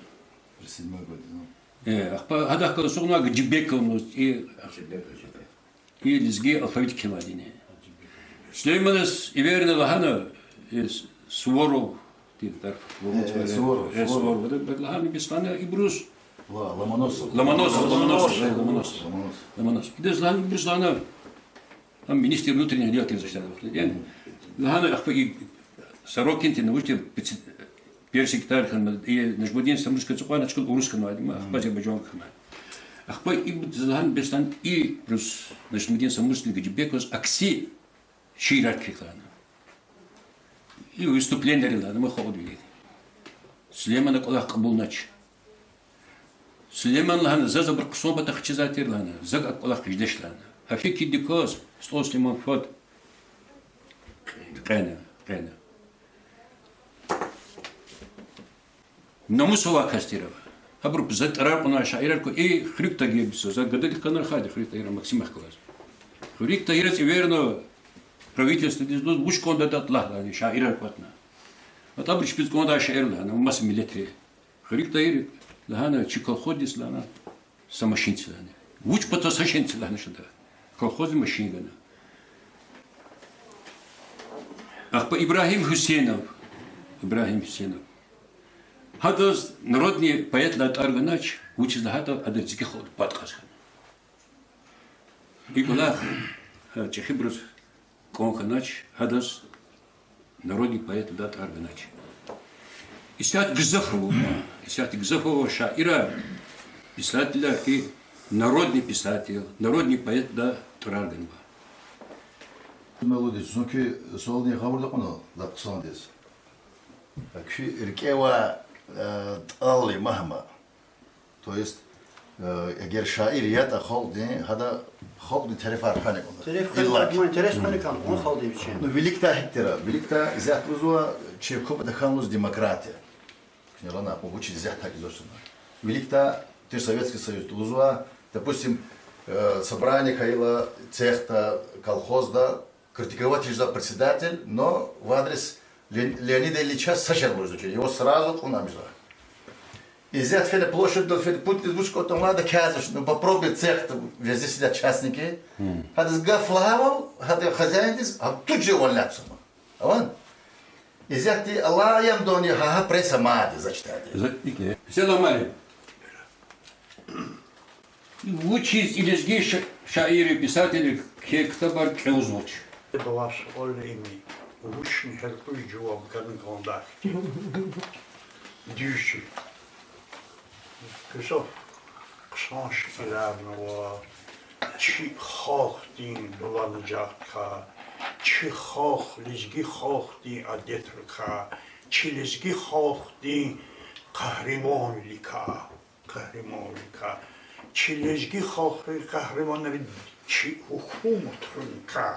Э, ахпа гьадахъ галаз ацукьнавай Гаджибековни, и лезги алфавит кхьенвайдини. Сулейманаз эверна лагьана, э, Суворов, тир тар, Суворов, э, Суворов, ада лагьана, бес лагьана ибуруз. Ломоносов, Ломоносов, Ломоносов, э, Ломоносов. Ломоносов. Идаз лагьана, ибуруз лагьана, Ам министр внутренних дел тир за иштиракдай вахтунда. Яни, лагьана ахпа и Сорокин тир, Наврузов тир, персик тар хьана, и Нажмудин Самурский ацукьарна, чкадал урус хьанвайди ма, ахпа азербайжан хьана. Ахпа и лагьана, бес лагьана, и урус Нажмудин Самурскийни Гаджибековаз акси шиирар кхьихь лагьана. И выступленияр лагьана ма халкьдивилин. Сулеймана кӀвалах кьабулнач. Сулейман лагьана, заз абур хъсан патахъ чизвай тир лагьана, зак а кӀвалах хъижедач лагьана. Гьа фикирдик кваз СтӀал Сулейман фад кьена, кьена. Намус авай кас тир ава. Абур за тӀварар кьунвай шаирар ква, и Хуьруьг Тагьир, за гададик хьана рахайди Хуьруьг Тагьир, Максимахъ галаз. Хуьруьг Тагьираз эверна правительстводиз лугьуз, вуч кӀандатӀа лагь лагьана, шаирар кӀватӀна. АтӀа абуру чпиз кӀандай шаир лагьана, маса миллетри. Хуьруьг Тагьир лагьана, чи колхоздиз лагьана, са машин це лагьана. Вуч патал са машин це лагьана шада. Колхоздиз машин гана. Ахпа Ибрагьим Гьуьсейнов, Ибрагьим Гьуьсейнов. Гьадаз народный поэт лагьай тӀвар ганач, вучиз лагьайтӀа адан цикӀи халкьдин пад кьаз хьана. И кӀвалах, э, чӀехибуруз кӀан хьанач, гьадаз народный поэт лагьай тӀвар ганач. Исятда гзаф ава, исятда гзаф ава шаирар, писателар, и народный писатель, народный поэт лагьай тӀварар ганва. Мавлуд, зун куь суалдин гъавурда кьуна лап хъсандиз. Куь рикӀе авай Э, тӀални магьма. То есть, э, эгер шаир ятӀа халкьдин, гьада халкьдин терефар хвена кӀанда. Тереф хвена, иллаки. Адман интерес хвена кӀан, он халкьдин вичин. Ну, виликдай гьикӀ тир, виликдай исятда лугьузва, чи купӀ тахьана лугьуз демократия. Куьне лагьана, вучиз исятда гьакӀ лугьузва. Виликдай тир Советский Союз лугьузва, допустим, э, собрание хьайила цехда, колхозда, критиковать ийизвай председатель, но в адрес Ле-, Леонида Ильича са шей лугьузва, его сразу кьуна мизва. Исятда фена площадьдал, фена путиз вуч кӀватӀ лагьайтӀа кязач, ну, попробуй цехда, везде сидят частники. Гьадаз гаф лагьайвал, гьада хозяиндиз, а тут же увольняться ма. Аван? Исятда алай аямдани гьа, гьа пресса мад я, зачитать. За-, ике. Селам алейкум. Вучиз и лезги ша-, шаирри, писателри кхьей ктабар кӀелзавач? Балас, олимри, вучни гьяркьуь жаваб гана кӀанда. Дуьз чи. Гзаф хъсан шиирарни ава, чи халкьдин дуланажагъдикай, чи халкь, лезги халкьдин адетрикай, чи лезги халкьдин къагьриманвиликай. Къагьриманвиликай, чи лезги халкьдин къагьриманрин, чи гьукуматриникай.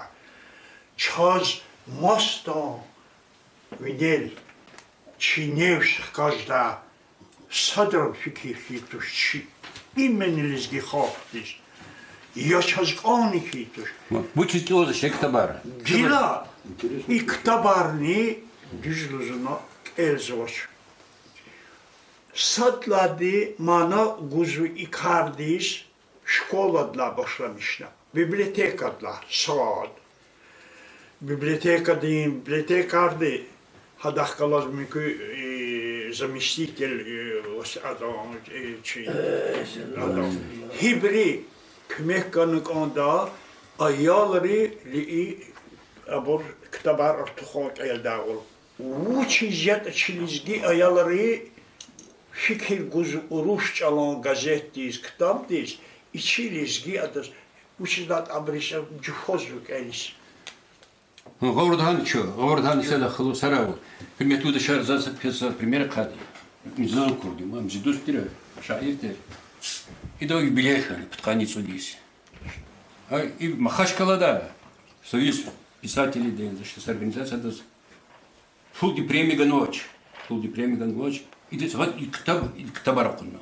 Чаз масадан винел чи нефс хкажда, садрани фикир хьайи туш чи именно лезги халкьдиз. Я чаз кӀанни хьайи туш. Вучиз кӀелзавач и ктабар? Гила и ктабарни, дуьз лугьузва, кӀелзавач. Сад лагьайди, мана гузва и кардиз, школадилай башламишна, библиотекадилай сад. Библиотекадин библиотекарди, гьадахъ галаз муькуь, э, заместитель, э, вос-, адан, э, чи, адан. Гьибуруз куьмек гана кӀанда, аялри, и, абур ктабар артухан кӀелдайвал. Вучиз ятӀа чи лезги аялри фикир гуз урус чӀалан газетдиз, ктабдиз, и чи лезги адаз, вучиз лагьайтӀа абуруз жугьуз кӀелиз. Гъавурда гьана чу, гъавурда гьана исятда халу сараву. Гьуьрметлу юлдашар, за са пхьиз са пример ахъайди. Мизан курди, ма, Мзидуз тир, шаир тир. Идан юбилей хьана, пудкъанни цӀуд йис. Гьа, и Махачкъалада Союз писателей ден, значит, са организациядиз пулдин премия ганвач. Пулдин премия ганвач. Идаз гьа и ктаб, и ктабар акъудна.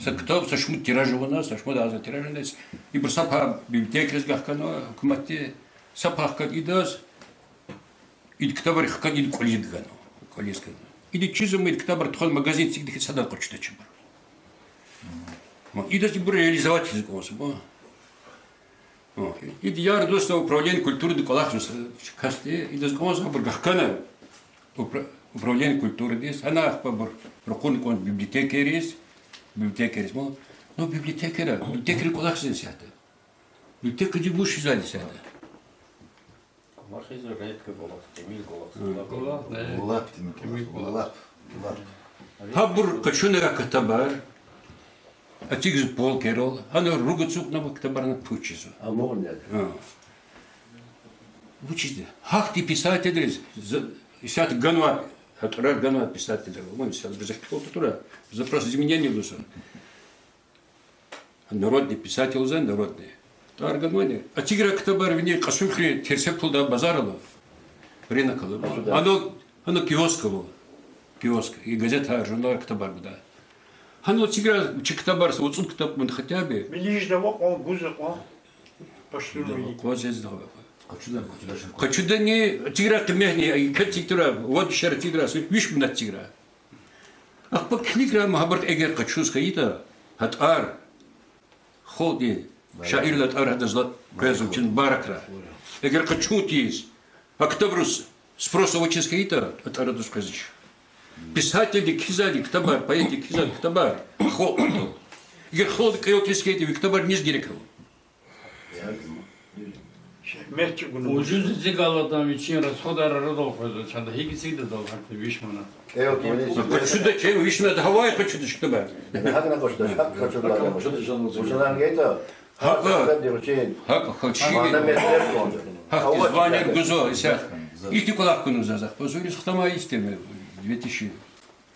Са ктаб, са шумуд тираж авуна, са шумуд агъзур тираж авуна. Ибур са пай библиотекариз вахкана, гьукуматди, са пай хкана идаз, и ктабар хкана, и кӀвализ ганва, кӀвализ ганва. Идан чиз ама, и ктабар тухвана магазин эцигда хьи, садани къачудачир. Ма идаз ибур реализовать ийиз кӀанзава. О, идан яр-дустни управление культурыдин кӀвалахзава, касди, идаз кӀанзава, абур вахкана упра-, управление культурыдиз, гьана ахпа абур ракъурна кӀанда библиотекариз, библиотекариз, ма. Ну, библиотекара, библиотекарин кӀвалахзава исятда. Библиотекади вуч ийизвайди исятда? КӀвалахзава редко кӀвалах, тӀимил кӀвалах. Гьа. КӀвалах, да. Лап тӀимил кӀвалах, лап, лап. Гьабур къачуна ктабар, эцигзава полкайрал, гьана руг ацукьнава, ктабарни пуч жезва. Амукьнава. Гьа. Вучиз? Гьахьтин писательриз, за-, исятда ганвай, гьа тӀварар ганвай писательри, вун исятда гзаф кӀелда тӀварар, за просто изменение лугьузва. Народный писатель за, народный. ТӀвар ганвайни. Эциграй ктабар вини Кьасумхуьруьн терсер пулдай базар ала. Рынок ала. Гьана, гьана киоск ава. Киоск. И газетар, журналар, ктабар гуда. Гьана эциграй чи ктабар, са вад-цӀуд ктаб ман хотя бы. Милижда ва кьван, гузва кьван. Паштун мили. Кьван зезда. Къачудани, эциграй къимет яни, и кат эциграй, вад шер эциграй, виш манат эциграй. Ахпа килиграй, ма гьабур эгер къачуз хьайитӀа, гьа тӀвар, халкьдин шаиррилай тӀвар гьадаз ла-, къвезва, чи мубаракрай. Эгер къачун тийиз, а ктабриз спрос авачиз хьайитӀа, а тӀвар адаз къвезва. Писательди кхьизвайди ктабар, поэтди кхьизвайди ктабар, халкьдал. Эгер халкьди кӀелиз хьайитӀа, ви ктабар низ герек ава? Ужуз эцигайла адан вичин расходар арадал къвезва, чанда гьикӀ эцигда адал гьахьтин виш манат. Къачудач, виш манат гьавай къачудач ктабар. ГьакӀ, гьакӀ, гьакӀ, чи. Гьахьтин звание гузва исятда. Ихьтин кӀвалах кьуна заз, ахпа зуриз хтамай истемир, две тысячи.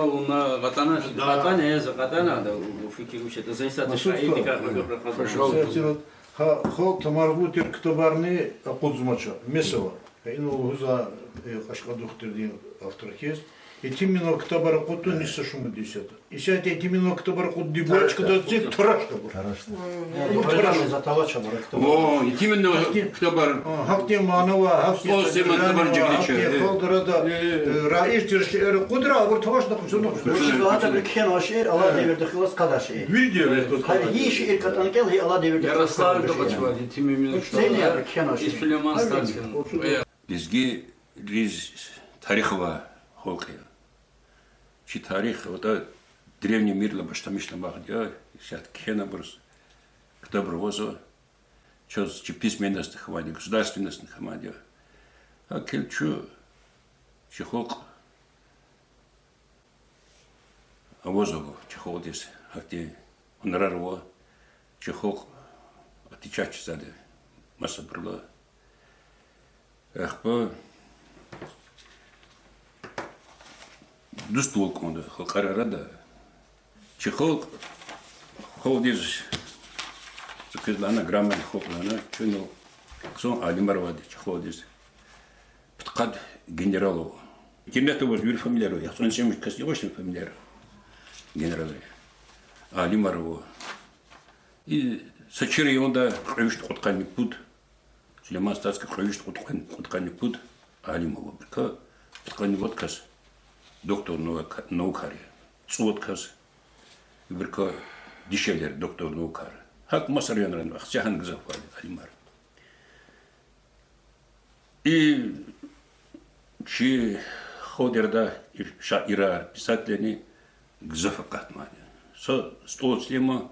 Гьавиляй вуна кьатӀана, кьатӀана, за кьатӀана ада фикир вуч ятӀа, за исятда шаирдикай кьве гаф рахазва. Гьа халкь тамарбур тир ктабарни акъудзамач, месела. Гьа ина лугьузва, э, Къашкъадахъ тирди автор хьиз. Итиминал ктабар акъудун ни са шумуд йис ятӀа. Исятда итиминал ктабар акъудунин бубачкадаз чи тарашда абур. Тарашда. О, итиминал ктабар. Гьахьтин мана ава, гьахьтин, о, сема ктабар жигрича, гьахьтин халкьдин арада, э, раиж тир шейэр акъудра, абур тавашна хъсан. Вучиз лагьайтӀа абуру кхьенвай шейэр алай девирдихъ галаз къадар шейэр. Вирида гьи шейэр кӀантӀана кӀел, гьи алай девирдихъ галаз къадар шейэр. Сени абуру кхьенвай шейэр. Сулейман Сталин. Лезгийриз тарих авай халкь я. Чи тарих, ватӀа, древний мирдилай башламишна махди я, исятда кхьенвайбуруз ктабра авазва, чаз чи письменностьни хьамайди я, государственностьни хьамайди я. ГьакӀ хьайила чун, чи халкь авазва, чи халкьдиз гьахьтин гьунарар ава, чи халкь отличаться жезвайди масабурулай. Ахпа дуствал кӀанда халкьарин арада. Чи халкь, халкьдиз, за квез лагьана, грамотный халкь лагьана, чун хъсан алимар авайди я чи халкьдиз. Пудкъад генерал ава. Интернетда аваз вири фамилияр ава, яхцӀурни сад кас авачни фамилияр генералрин. Алимар ава. И са чи районда кьве вишни кьудкъанни пуд, Сулейман-Стальский кьве вишни кьудкъан-, кьудкъанни пуд алим ава, ибурукай пудкъанни вад кас доктор наука-, наукар я, цӀувад кас ибурукай дишегьлияр, доктор наукар. ГьакӀ маса районрани, Ахцегьан гзаф ава алимар. И чи халкьдин арада шаирар, писателарни гзаф акъатнавайди я. Са СтӀал Сулейман,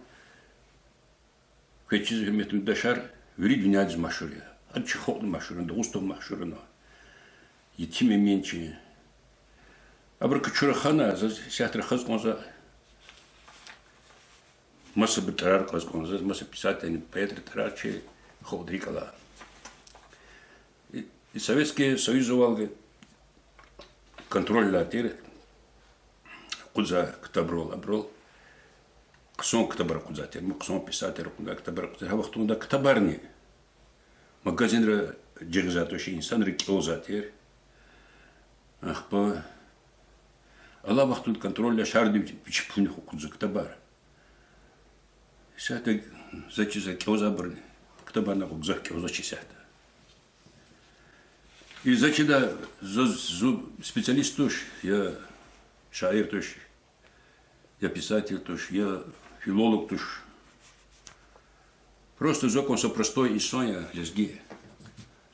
квез чиз, гьуьрметлу юлдашар, вири дуьньядиз машгьур я. Ада чи халкьдиз машгьур я, Дагъустанда машгьур я. Етим Эминчи. Абурукай чун рахана, заз исятда рахаз кӀанзава, масабур тӀварар кьаз кӀанзава, маса писателрин, поэтрин тӀварар чи халкьдин рикӀ алай. И, и Советский Союзавалди контрольда тир, акъудзавай ктабрал, абурал, хъсан ктабар акъудзавай тир, хъсан писателрин акъудзавай ктабар акъудзавай тир. Гьа вахтунда ктабарни магазинра жагъизвай туш, инсанри кӀелзавай тир. Ахпа алай вахтунда контрольда шариди вичи пулунихъ акъудзавай ктабар. Исятда за чизвай кӀелзавайбурни, ктабарни гзаф кӀелзавач исятда. И за чида, зун, зун специалист туш, я шаир туш, я писатель туш, я филолог туш. Просто зун кӀанзава простой инсан я, лезги.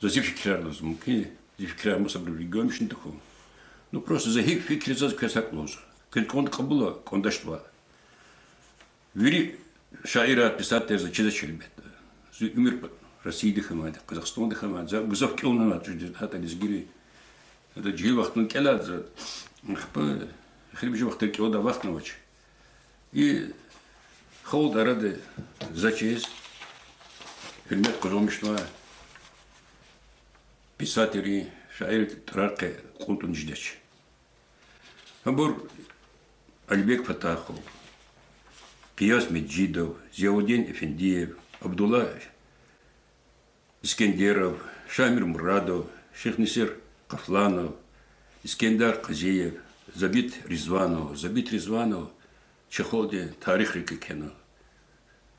За зи фикирар лугьуз мумкин, зи фикирар масабуру гуьмишни тахьун. Ну, просто за гьи фикир заз, квез гьакӀ лугьузва. Квез кӀанда кьабула, кӀандачтӀа ваъ. Вири шаирар, писателар за чизвач, гьелбетда. Зи уьмуьр Россияда хьанвайди, Къазахстанда хьанвайди, за гзаф кӀелнавай чӀужди, гьатта лезгийри. Ада жегьил вахтунда кӀелайди за, ахпа эхиримжи вахтара кӀелдай вахтни авач. И халкьдин арада за чиз гьуьрмет къазанмишнавай писателрин, шаиррин тӀварар къе кьун тӀун жедач. Абур Алибек Фатахов, Къияс Меджидов, Зияудин Эфендиев, Абдулла Искендеров, Шамир Мурадов, Шейхнесир Къафланов, Искендер Къазиев, Забит Ризванов. Забит Ризванов чи халкьдин тарих рикӀе кхьенва.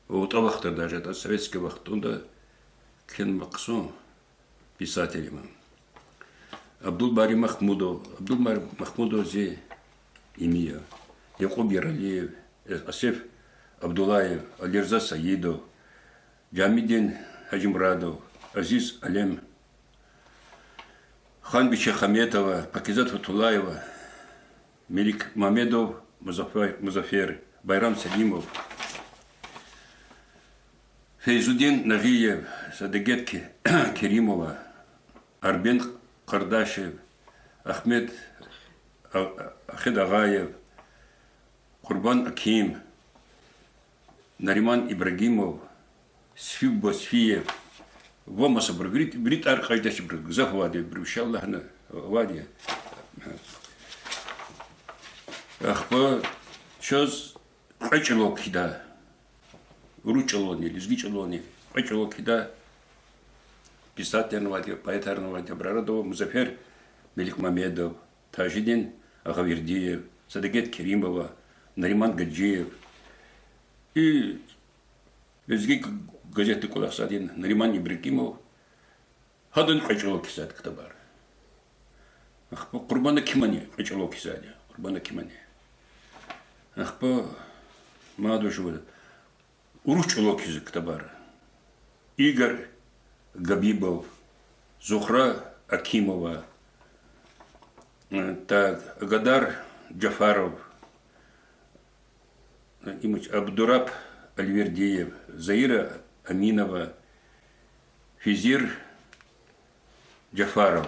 ВатӀа вахтара даже, ятӀа советский вахтунда кхьенва хъсан писатель я. Абдулбари Махмудов, Абдулбари Махмудов зи ими я. Якьуб Яралиев, Асеф Абдуллаев, Алирза Саидов, Жамидин Гьажимурадов, Азиз Алем, Ханбиче Хаметова, Пакизат Фатуллаева, Меликмамедов Музафер, Музафер, Байрам Селимов, Фейзудин Нагъиев, Садагет Ке-, Керимова, Арбен Къардашев, Ахмед А-, Ахедагъаев, Къурбан Аким, Нариман Ибрагимов, Сфи Босфиев ва масабур. Вири, вири тӀвар кьаждачибур, гзаф авайди я, вири вишеллагьна авайди я. Ахпа чаз кьве чӀалал кхьида. Урус чӀалални, лезги чӀалални кьве чӀалал кхьида. Писателарни авайди я, поэтарни авайди я, абурун арада ава Музафер Меликмамедов, Тажидин Агъавердиев, Садагет Керимова, Нариман Гаджиев. И лезги газетда кӀвалахзавайди Нариман Ибрагимов, гьадан кьве чӀалал кхьизвайди ктабар. Ахпа Къурбан Акимани кьве чӀалал кхьизвайди, Къурбан Акимани. Ахпа мад вуж ава, урус чӀалал кхьизва ктабар. Игорь Габибов, Зухра Акимова, э, так, Агадар Жафаров, имич Абдураб Альвердиев, Заира Аминова, Физир Жафаров.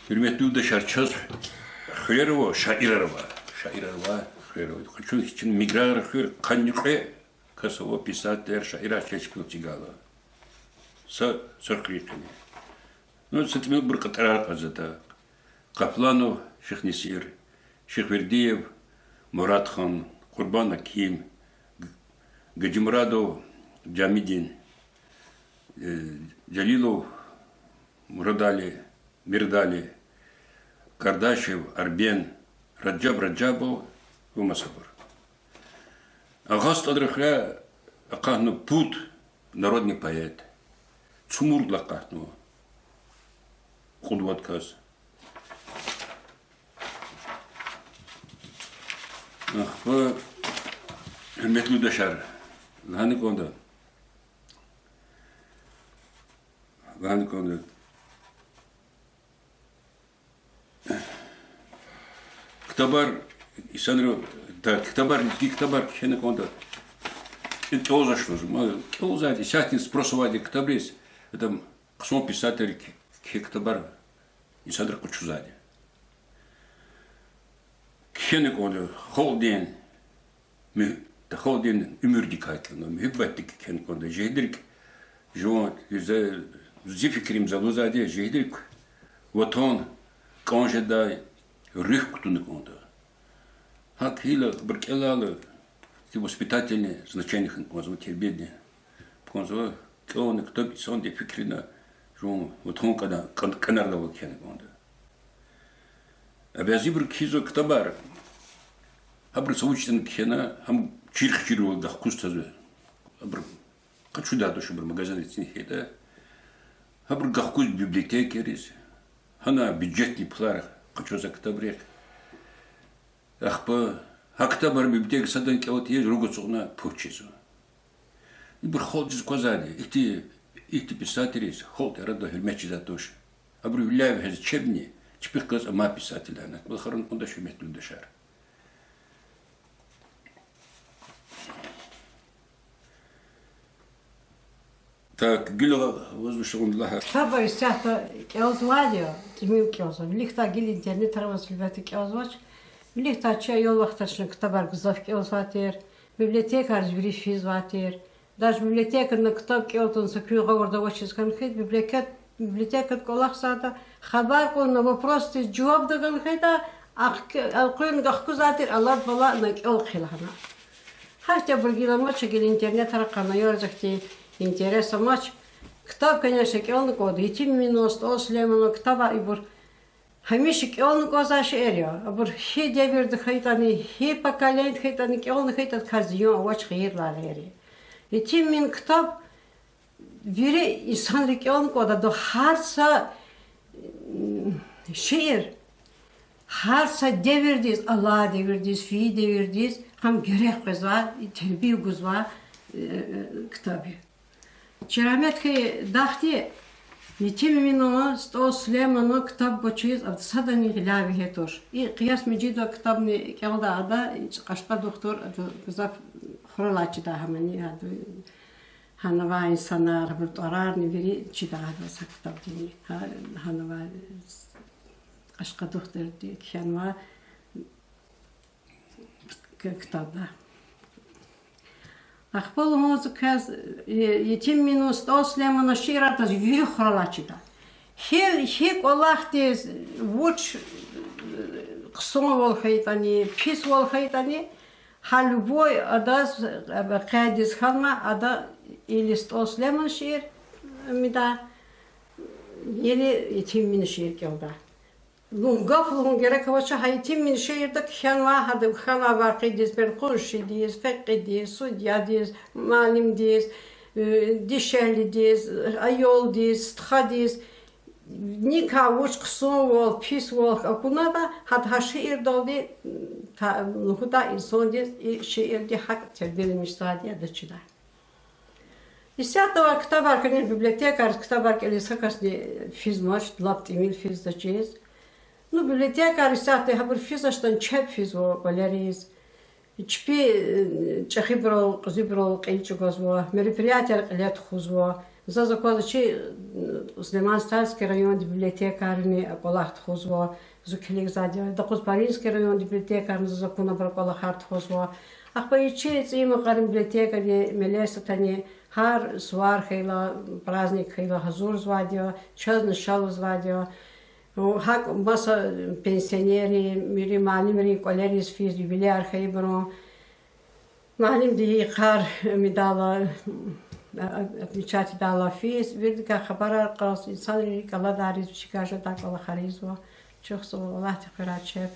Гьуьрметлу юлдашар, чаз хуьрера ава шаирар ава. Шаирар ава, хуьрера ава. Къачун хьи чна Миграгърин хуьр, къанни кьве кас ава, писателар, шаирар чеб чпел эцигайла. Са, са хуьр я къени. Ну, са тӀимил ибур кьатӀарар кьазватӀа. Къапланов Шихнесир, Шихвердиев Мурадхан, Къурбан Аким, Г-, Гаджимурадов Жамидин, э, Жалилов Мурадали, Мирдали, Кардашев Арбен, Раджаб Раджабов ва масабур. Агъа СтӀалрин хуьре акъатнава пуд народный поэт. Цумурдал акъатнава кьуд-вад кас. Ахпа, гьуьрметлу юлдашар, лагьана кӀанда, лагьана кӀанда. Ктабар, инсанри, да, ктабар, лезги ктабар кхьена кӀанда. КӀелзавач лугьуз, ма, кӀелзавайди, исятда спрос авайди ктабриз, атӀа хъсан писателри кхьей ктабар инсанри къачузвайди. Кхьена кӀанда халкьдин, муь-, халкьдин уьмуьрдикай кӀелна, муьгьуьббатдикай кхьена кӀанда. Жегьилрик жуван, зи, зи фикирим, за лугьузвайди, жегьилрик ватан кӀан жедай руьгь кутуна кӀанда. ГьакӀ хьайила, абур кӀелайла, воспитательное значение хьана кӀанзава, тербиядин. КӀанзава, кӀелна ктаб, инсандин фикирна, жуван ватан кӀана-, кӀан-, кӀанардайвал кхьена кӀанда. А бязибуру кхьизва ктабар, гьабуру са вуч ятӀани кхьена, гьам чирхчирвал гахкуз тазва. Абур къачудайди туш, абур магазинриз цин хьайитӀа. Гьабур гахкуз библиотекайриз, гьана бюджетный пулар къачузва ктабрихъ. Ахпа гьа ктабар библиотекада садан кӀелайтӀа, руг ацукьна пуч жезва. Ибур халкьдиз аквазвайди, ихьтин, ихьтин писателриз халкьдин арада гьуьрмет жезвайди туш. Абуру виляй вегьез чебни, чпихъ галаз амай писателар я. Кьве лагьана кӀанда, гьуьрметлу юлдашар. Так, Гуьл агъа, ваз вуч лугьун лагьай? Ктабар исятда кӀелзавайди я, тӀимил кӀелзава. Виликдай гила интернетра аваз, гьелбетда, кӀелзавач. Виликдай чи аял вахтара чна ктабар гзаф кӀелзавай тир, библиотекайриз вири физвай тир. Даже библиотекада ктаб кӀелдайла са куьн гъавурда авачиз хьайитӀа, библиотекада, библиотекада кӀвалахзавайда, хабар кьуна, вопросриз жаваб тагун хьайитӀа, ахъ-, элкъуьрна гахкузвай тир алад-баладни кӀел хъийиз лагьана. Гьахьтинбур гила амач, гила интернетра къанни аялриз ахьтин интерес амач. Ктаб, конечно, кӀелна кӀанда, Етим Эминан, СтӀал Сулейманан ктабар ибур гьамиша кӀелна кӀанзавай шейэр я. Абур гьи девирда хьайитӀани, гьи поколениеда хьайитӀани, кӀелна хьайитӀа, квез зиян авач, хийирлу гъейри. Етим Эминан ктаб вири инсанри кӀелна кӀанда, гьар са, м, шиир Гьар са девирдиз, алай девирдиз, фейи девирдиз гьам герек къвезвай, тербия гузвай, э, ктаб я. Чи рагьмет хьайи дахди Етим Эминан, СтӀал Сулейманан ктаб гвачиз ада садани гъиляй вегьей туш. И Къияс Межидова ктабни кӀелдай ада, и Къашкъа духтур, ада гзаф хуралай чидай гьамани, ада гьанавай инсанар, абур тӀварарни вири чидай гьадаз, гьа ктабдини. Гьа, гьанавай Къашкъа духтурди кхьенвай к-, ктабда. Ахпа лугьуз квез, э, Етим Эминан, СтӀал Сулейманан шииратдаз вири хуралай чида. Гьи, гьи кӀвалахдиз вуч, э, хъсанвал хьайитӀани, писвал хьайитӀани, гьа любой адаз, э, къейдиз хьанвай, ада или СтӀал Сулейманан шиир, э, мида, или Етим Эминан шиир кӀелда. Лугьун, гаф лугьун герек авач, гьа Етим Эминан шиирда кхьенвай, гьада хьанвай вакъиадиз, бес къуншидиз, фекьидиз, судьядиз, муаллимдиз, э, дишегьлидиз, аялдиз, стхадиз, никай вуч хъсанвал, писвал акунатӀа, гьада гьа шиирдалди, та-, лугьудай инсандиз и шиирди гьакӀ тербияламишзавайди ада чида. Исятда авай ктабар хьайила, библиотекайриз ктабар кӀелиз са касни физмач, лап тӀимил физзачиз. Ну, библиотекайриз исятда гьабур физвачтӀани чеб физва кӀвалериз. Чпи, э, чӀехибурал, кьуьзуьбурал кьил чӀугвазва, мероприятияр кьиле тухузва. Заз аквазва чи, э, Сулейман-Стальский райондин библиотекайрини а кӀвалах тухузва, зун килигзавайди я. Докъузпаринский райондин библиотекайрини заз акуна абуру кӀвалахар тухузва. Ахпа и чи ЦӀийи Макьарин библиотекади мелесатани гьар сувар хьайила, праздник хьайила гьазурзавайди я, чазни ша лугьузвайди я. ГьакӀ маса пенсионеррин, вири муаллимрин кӀвалериз физ, юбилеяр хьайибурун, муаллимдин йикъар мидалай, отмечать ийидайла физ, виридакай хабарар кьаз, инсанрин рикӀ аладайриз, вичикай жедай кӀвалахар ийизва. Чухсагъул, Аллагьди хуьрай чеб.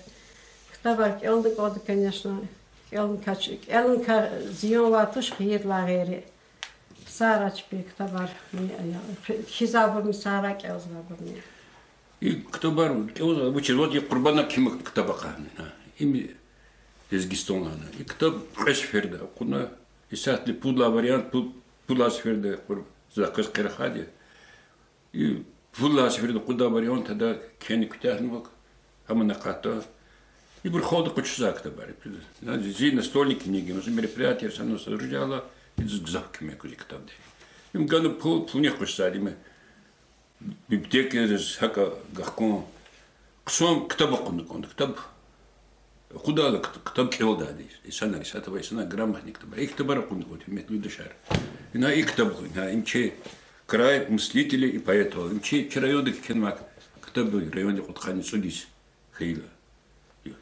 Ктабар кӀелна кӀанда, конечно, кӀелна кач-, кӀелна ка-, зиян авай туш, хийирдилай гъейри. Сагърай чпин ктабар, кхьизвайбурни сагърай, кӀелзавайбурни. И ктабар кӀелзавай, вучиз вад и Къурбанан кхьима ктаб акъудна, им Лезгистанлай. И ктаб кьве сеферда акъудна, исятда пуд лагьай вариант, пуд, пуд лагьай сеферда акъуд-, за квез хъел рахади. И пуд лагьай сеферда акъуддай вариант ада кхьена куьтягьнава, гьамни акъатда. Ибур халкьди къачузвай ктабар я. Зи настольный книги, маса мероприятияр санал садруж яла, идаз гзаф куьмек гуз и ктабди. Им гана пул, пулунихъ къачузвайди им. Библиотекайриз гьакӀа гахкун, хъсан ктаб акъудна кӀанда, ктаб акъудайла, кт-, ктаб кӀелдайди. Инсанар, исятда авай инсанар грамотный ктабар. И ктабар акъудна кӀанда, гьуьрметлу юлдашар. Ина и ктаб, ина им чи Край мыслителей и поэтов. Им чи, чи райондик кхьенвай ктаб, райондин кьудкъанни цӀуд йис хьайила.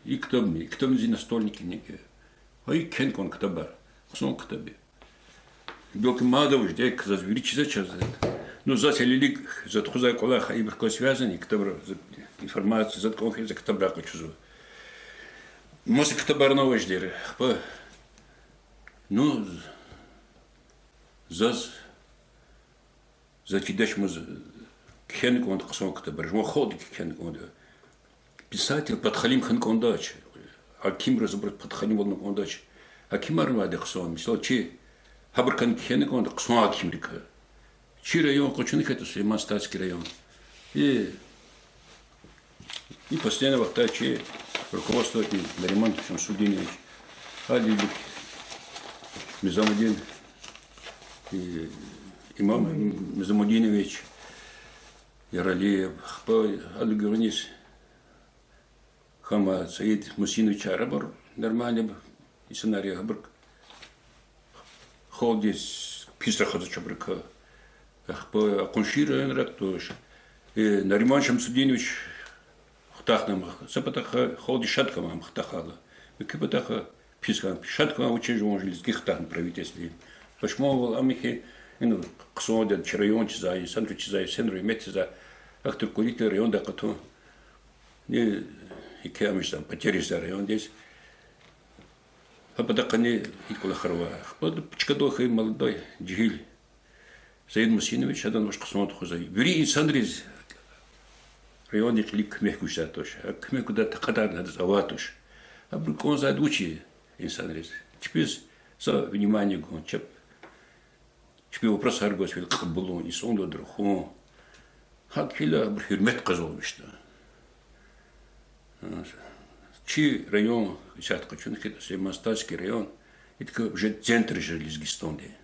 И ктабни, и ктабни зи настольный книги я. Гьа и кхьена кӀанда ктабар, хъсан ктаб я. Белки мад авачтӀа, заз вири чизвач заз. Ну, заз гьелелиг, за тухузвай кӀвалах ибурукай связан, и ктабра, за информация, заз кӀан хьайи, за ктабрай къачузва. Маса ктабарни авачтӀа, ахпа, ну, заз, заз чидач, мад кхьена кӀанда хъсан ктабар, жуван халкьдик кхьена кӀанда. Писатель подхалим хьана кӀандач, гьакимриз абуруз подхалимвал авуна кӀандач. Гьакимарни авайди хъсан, мисал, чи гьабурукайни кхьена кӀанда хъсан гьакимрикай. Чи район къачуна хьайитӀа, Сулейман-Стальский район. И И последние вахтара чи руководство, и Нариман Шамсудинович, гьадалай Мизамудин, и имам Мизамудинович Яралиев, ахпа гьадалай гуьгъуьниз хьамай Саид Мусинович, арабур нормальный инсанар я, гьабур халкьдиз пис рахазвач абурукай. Ахпа къунши районрай туш. Э, Нариман Шамсудинович хутахна ам, са патахъай халкьди шад хьана ам хутахайла. Муькуь патахъай пис хьана, шад хьана вучиз жуван лезги хутахна правительстводин. Пашманвал ам я хьи, ина хъсандиз чи район чизвай, инсанри чизвай, инсанри гьуьрмет ийизвай, ахьтин кӀвалихдал райондай къатун. Ни, еке амишзан, потеря ийизвай райондиз. Гьа патахъайни и кӀвалахар авай. Ахпа чкадал хьайи молодой, жегьил Саид Мусинович, адан вуч хъсан тухузвай. Вири инсанриз райондин кьилив куьмек гузвайди туш. Гьа куьмек гудай такьатарни гьадаз авайди туш. Абуру кӀанзавайди вуч я инсанриз? Чпиз са внимание гун, чеб, чпин вопросар гваз фил кьабулун, инсанвилелди рахун. ГьакӀ хьайила абуру гьуьрмет къазанмишда. Чи район, исятда къачуна хьайитӀа, Сулейман-Стальский район, идакай уже центр жезва Лезгистандин.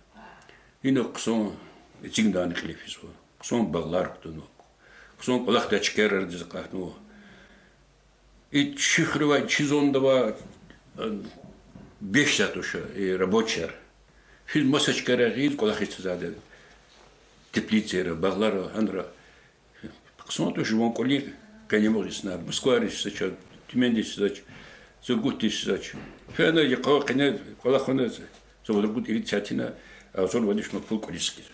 Ина хъсан эцигнавайни кьиле физва, хъсан багълар кутунва, хъсан кӀвалахдай чкайралди акъатнава. И чи хуьре авай, чи зонда авай, э, бес са туш, э, рабочияр. Физ маса чкайра гъиз кӀвалахиз тзазвайди теплицайра, багълара, гьанра. Хъсан туш жуван кӀвалин къенемугъ йисна, Москвадиз физвач, Тюменьдиз физвач, Сургутдиз физвач. Фена йикъа къене кӀвалахна, са вад-ругуд ирид сятина, агъзур вад виш манат пул кӀвализ хкизва.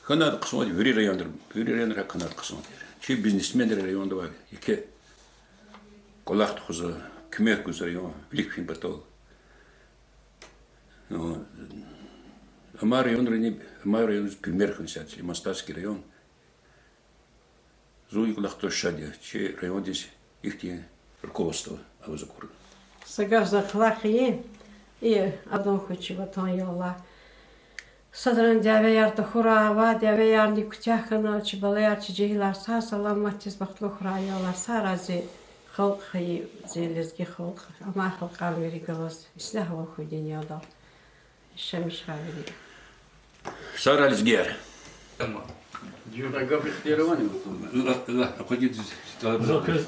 ХьанайтӀа хъсанди вири районра, вири районра хьанайтӀа хъсан тир. Чи бизнесменри районда авай, еке кӀвалах тухузва, куьмек гузва район вилик фин патал. Ну, амай районрини, амай райондиз пример хьун сятли, Сулейман-Стальский район. Зун и кӀвалахдал шад я, чи райондиз ихьтин руководство аваз акурла. Са гаф за кӀвалах хьайи, и адан хьуй чи ватан ялла. Садрани дявеяр тахьурай, ва дявеярни куьтягь хьана, чи балаяр, чи жегьилар сагъ-саламатдиз бахтлу хьурай, я Аллагь, сагъ рази халкь хьайи зи лезги халкь, амай халкьарни вири галаз ислягьвал хьуй дуьньядал. Яшамиш хьурай вири. Сагърай, лезгияр. Ла, ла, акъудиз тӀалабзава. Заз квез,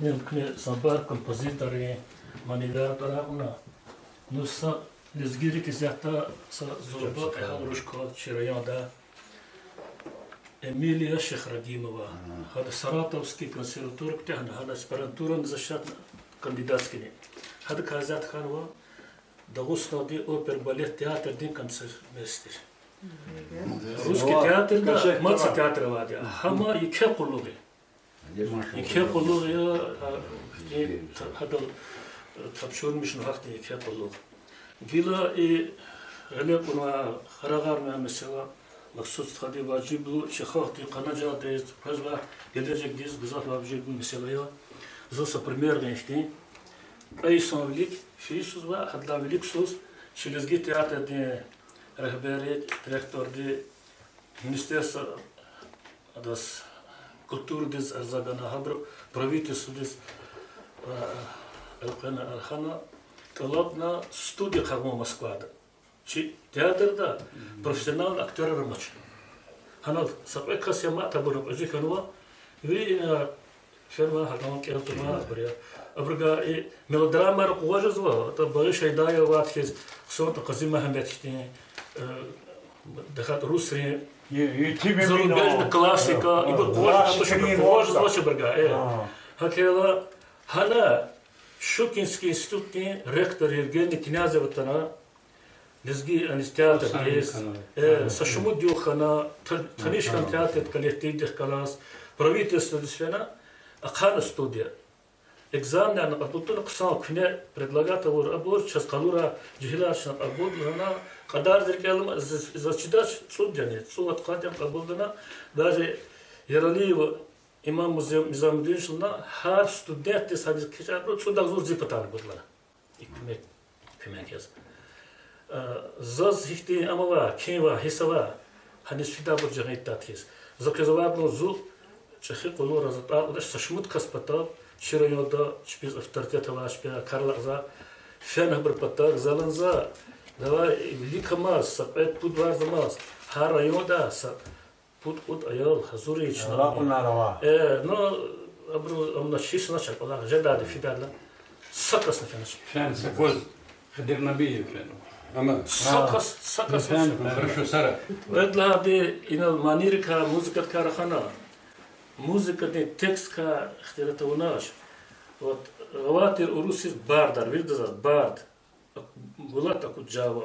ин куьне са пар композиторрин, манивияр пара кьуна. Ну, са лезгийрик исятда са зурба кьегьал руш ква чи районда. Эмилия Шихрагимова. Гьада Саратовский консерватория куьтягьна, гьана аспирантура защитна кандидатскийни. Гьадакай исятда хьанва Дагъустандин опера-балет театрдин концертмейстер. Русский театрда маса театр авайди я. Гьам еке къуллугъ я. Еке къуллугъ я, а, и та-, гьадал, э, тапшурмишна гьахьтин еке къуллугъ. Гила и гъиле кьунвай, харагъарнавай месэла, махсус стхади важиблу чи халкьдин къанажагъдиз, къвезвай гележегдиз гзаф важиблу месэла я. Заз са пример гъин хьтин. Кьве йисан вилик фейи йисуз ва гьадлай виликсуз чи лезги театрдин регьберди, директорди, министерство, адаз, культурадиз арза гана, гьабуру правительстводиз, а, элкъвена, архана, тӀалабна студия къагъун Москвада. Чи театрда профессиональный актёрар амач. Гьанал са кьве кас я мад, абур кьуьзуь хьанва, вири ина фена, гьадан кӀел туна абур я. Абурувай и мелодрамаяр къугъваз жезва, атӀа Багъи Шайдаева авайди хьиз, хъсандиз Къази Мегьамед хьтин, э, дагъа русрин зарубежный классика, ибур къугъваз жезва, абур къугъваз жезва абурувай, э. ГьакӀ хьайила, гьана Щукинский институтдин ректор Евгений Князев атана, лезги аниз театрдиз, э, са шумуд югъ хьана, та-, таниш хьана театрдин коллективдихъ галаз, правительстводиз фена, ахъайна студия. Экзаменарни кьабул туна, хъсан куьне предлагать авур абур, чаз къалурай жегьилар чна кьабул лагьана, кьадар зи рикӀел алама, з-, заз чидач, цӀуд яни, цӀувад-къад яни кьабулна, даже Яралиев Имам Муза-, Мизамудинович лагьана, гьар студентдиз гьаниз кхьичӀайбуру цӀуд агъзур зи патай гуда лагьана. И куьмек, куьмек яз. Э, заз гьихьтин ам авай, ким авай, гьисс авай, гьаниз фидайбур жагъин тад хьиз. За квез авайди я, зун чӀехи къуллугъра за тӀвар кьунач са шумуд кас патав, чи районда чпиз авторитет авай, чпи карла за, фена абурун патав, за лагьана за, давай, виликамаз, са кьвед-пуд варзамаз, гьар районда са пуд-кьуд аял гьазур я чна. Э, ну, абуру амма чисна чакъала жедайди фидайла. Са касни фенач. Фена са кас. Хидир Набиев фена. Амма са кас, са кас. Фена, хорошо, сара. Кьвед лагьайди, инал манийрикай, музыкадикай рахана, музыкадин текстдикай ихтилат авунач. Вот, авай тир урусиз бардар, виридаз бард. Булат Акуджава.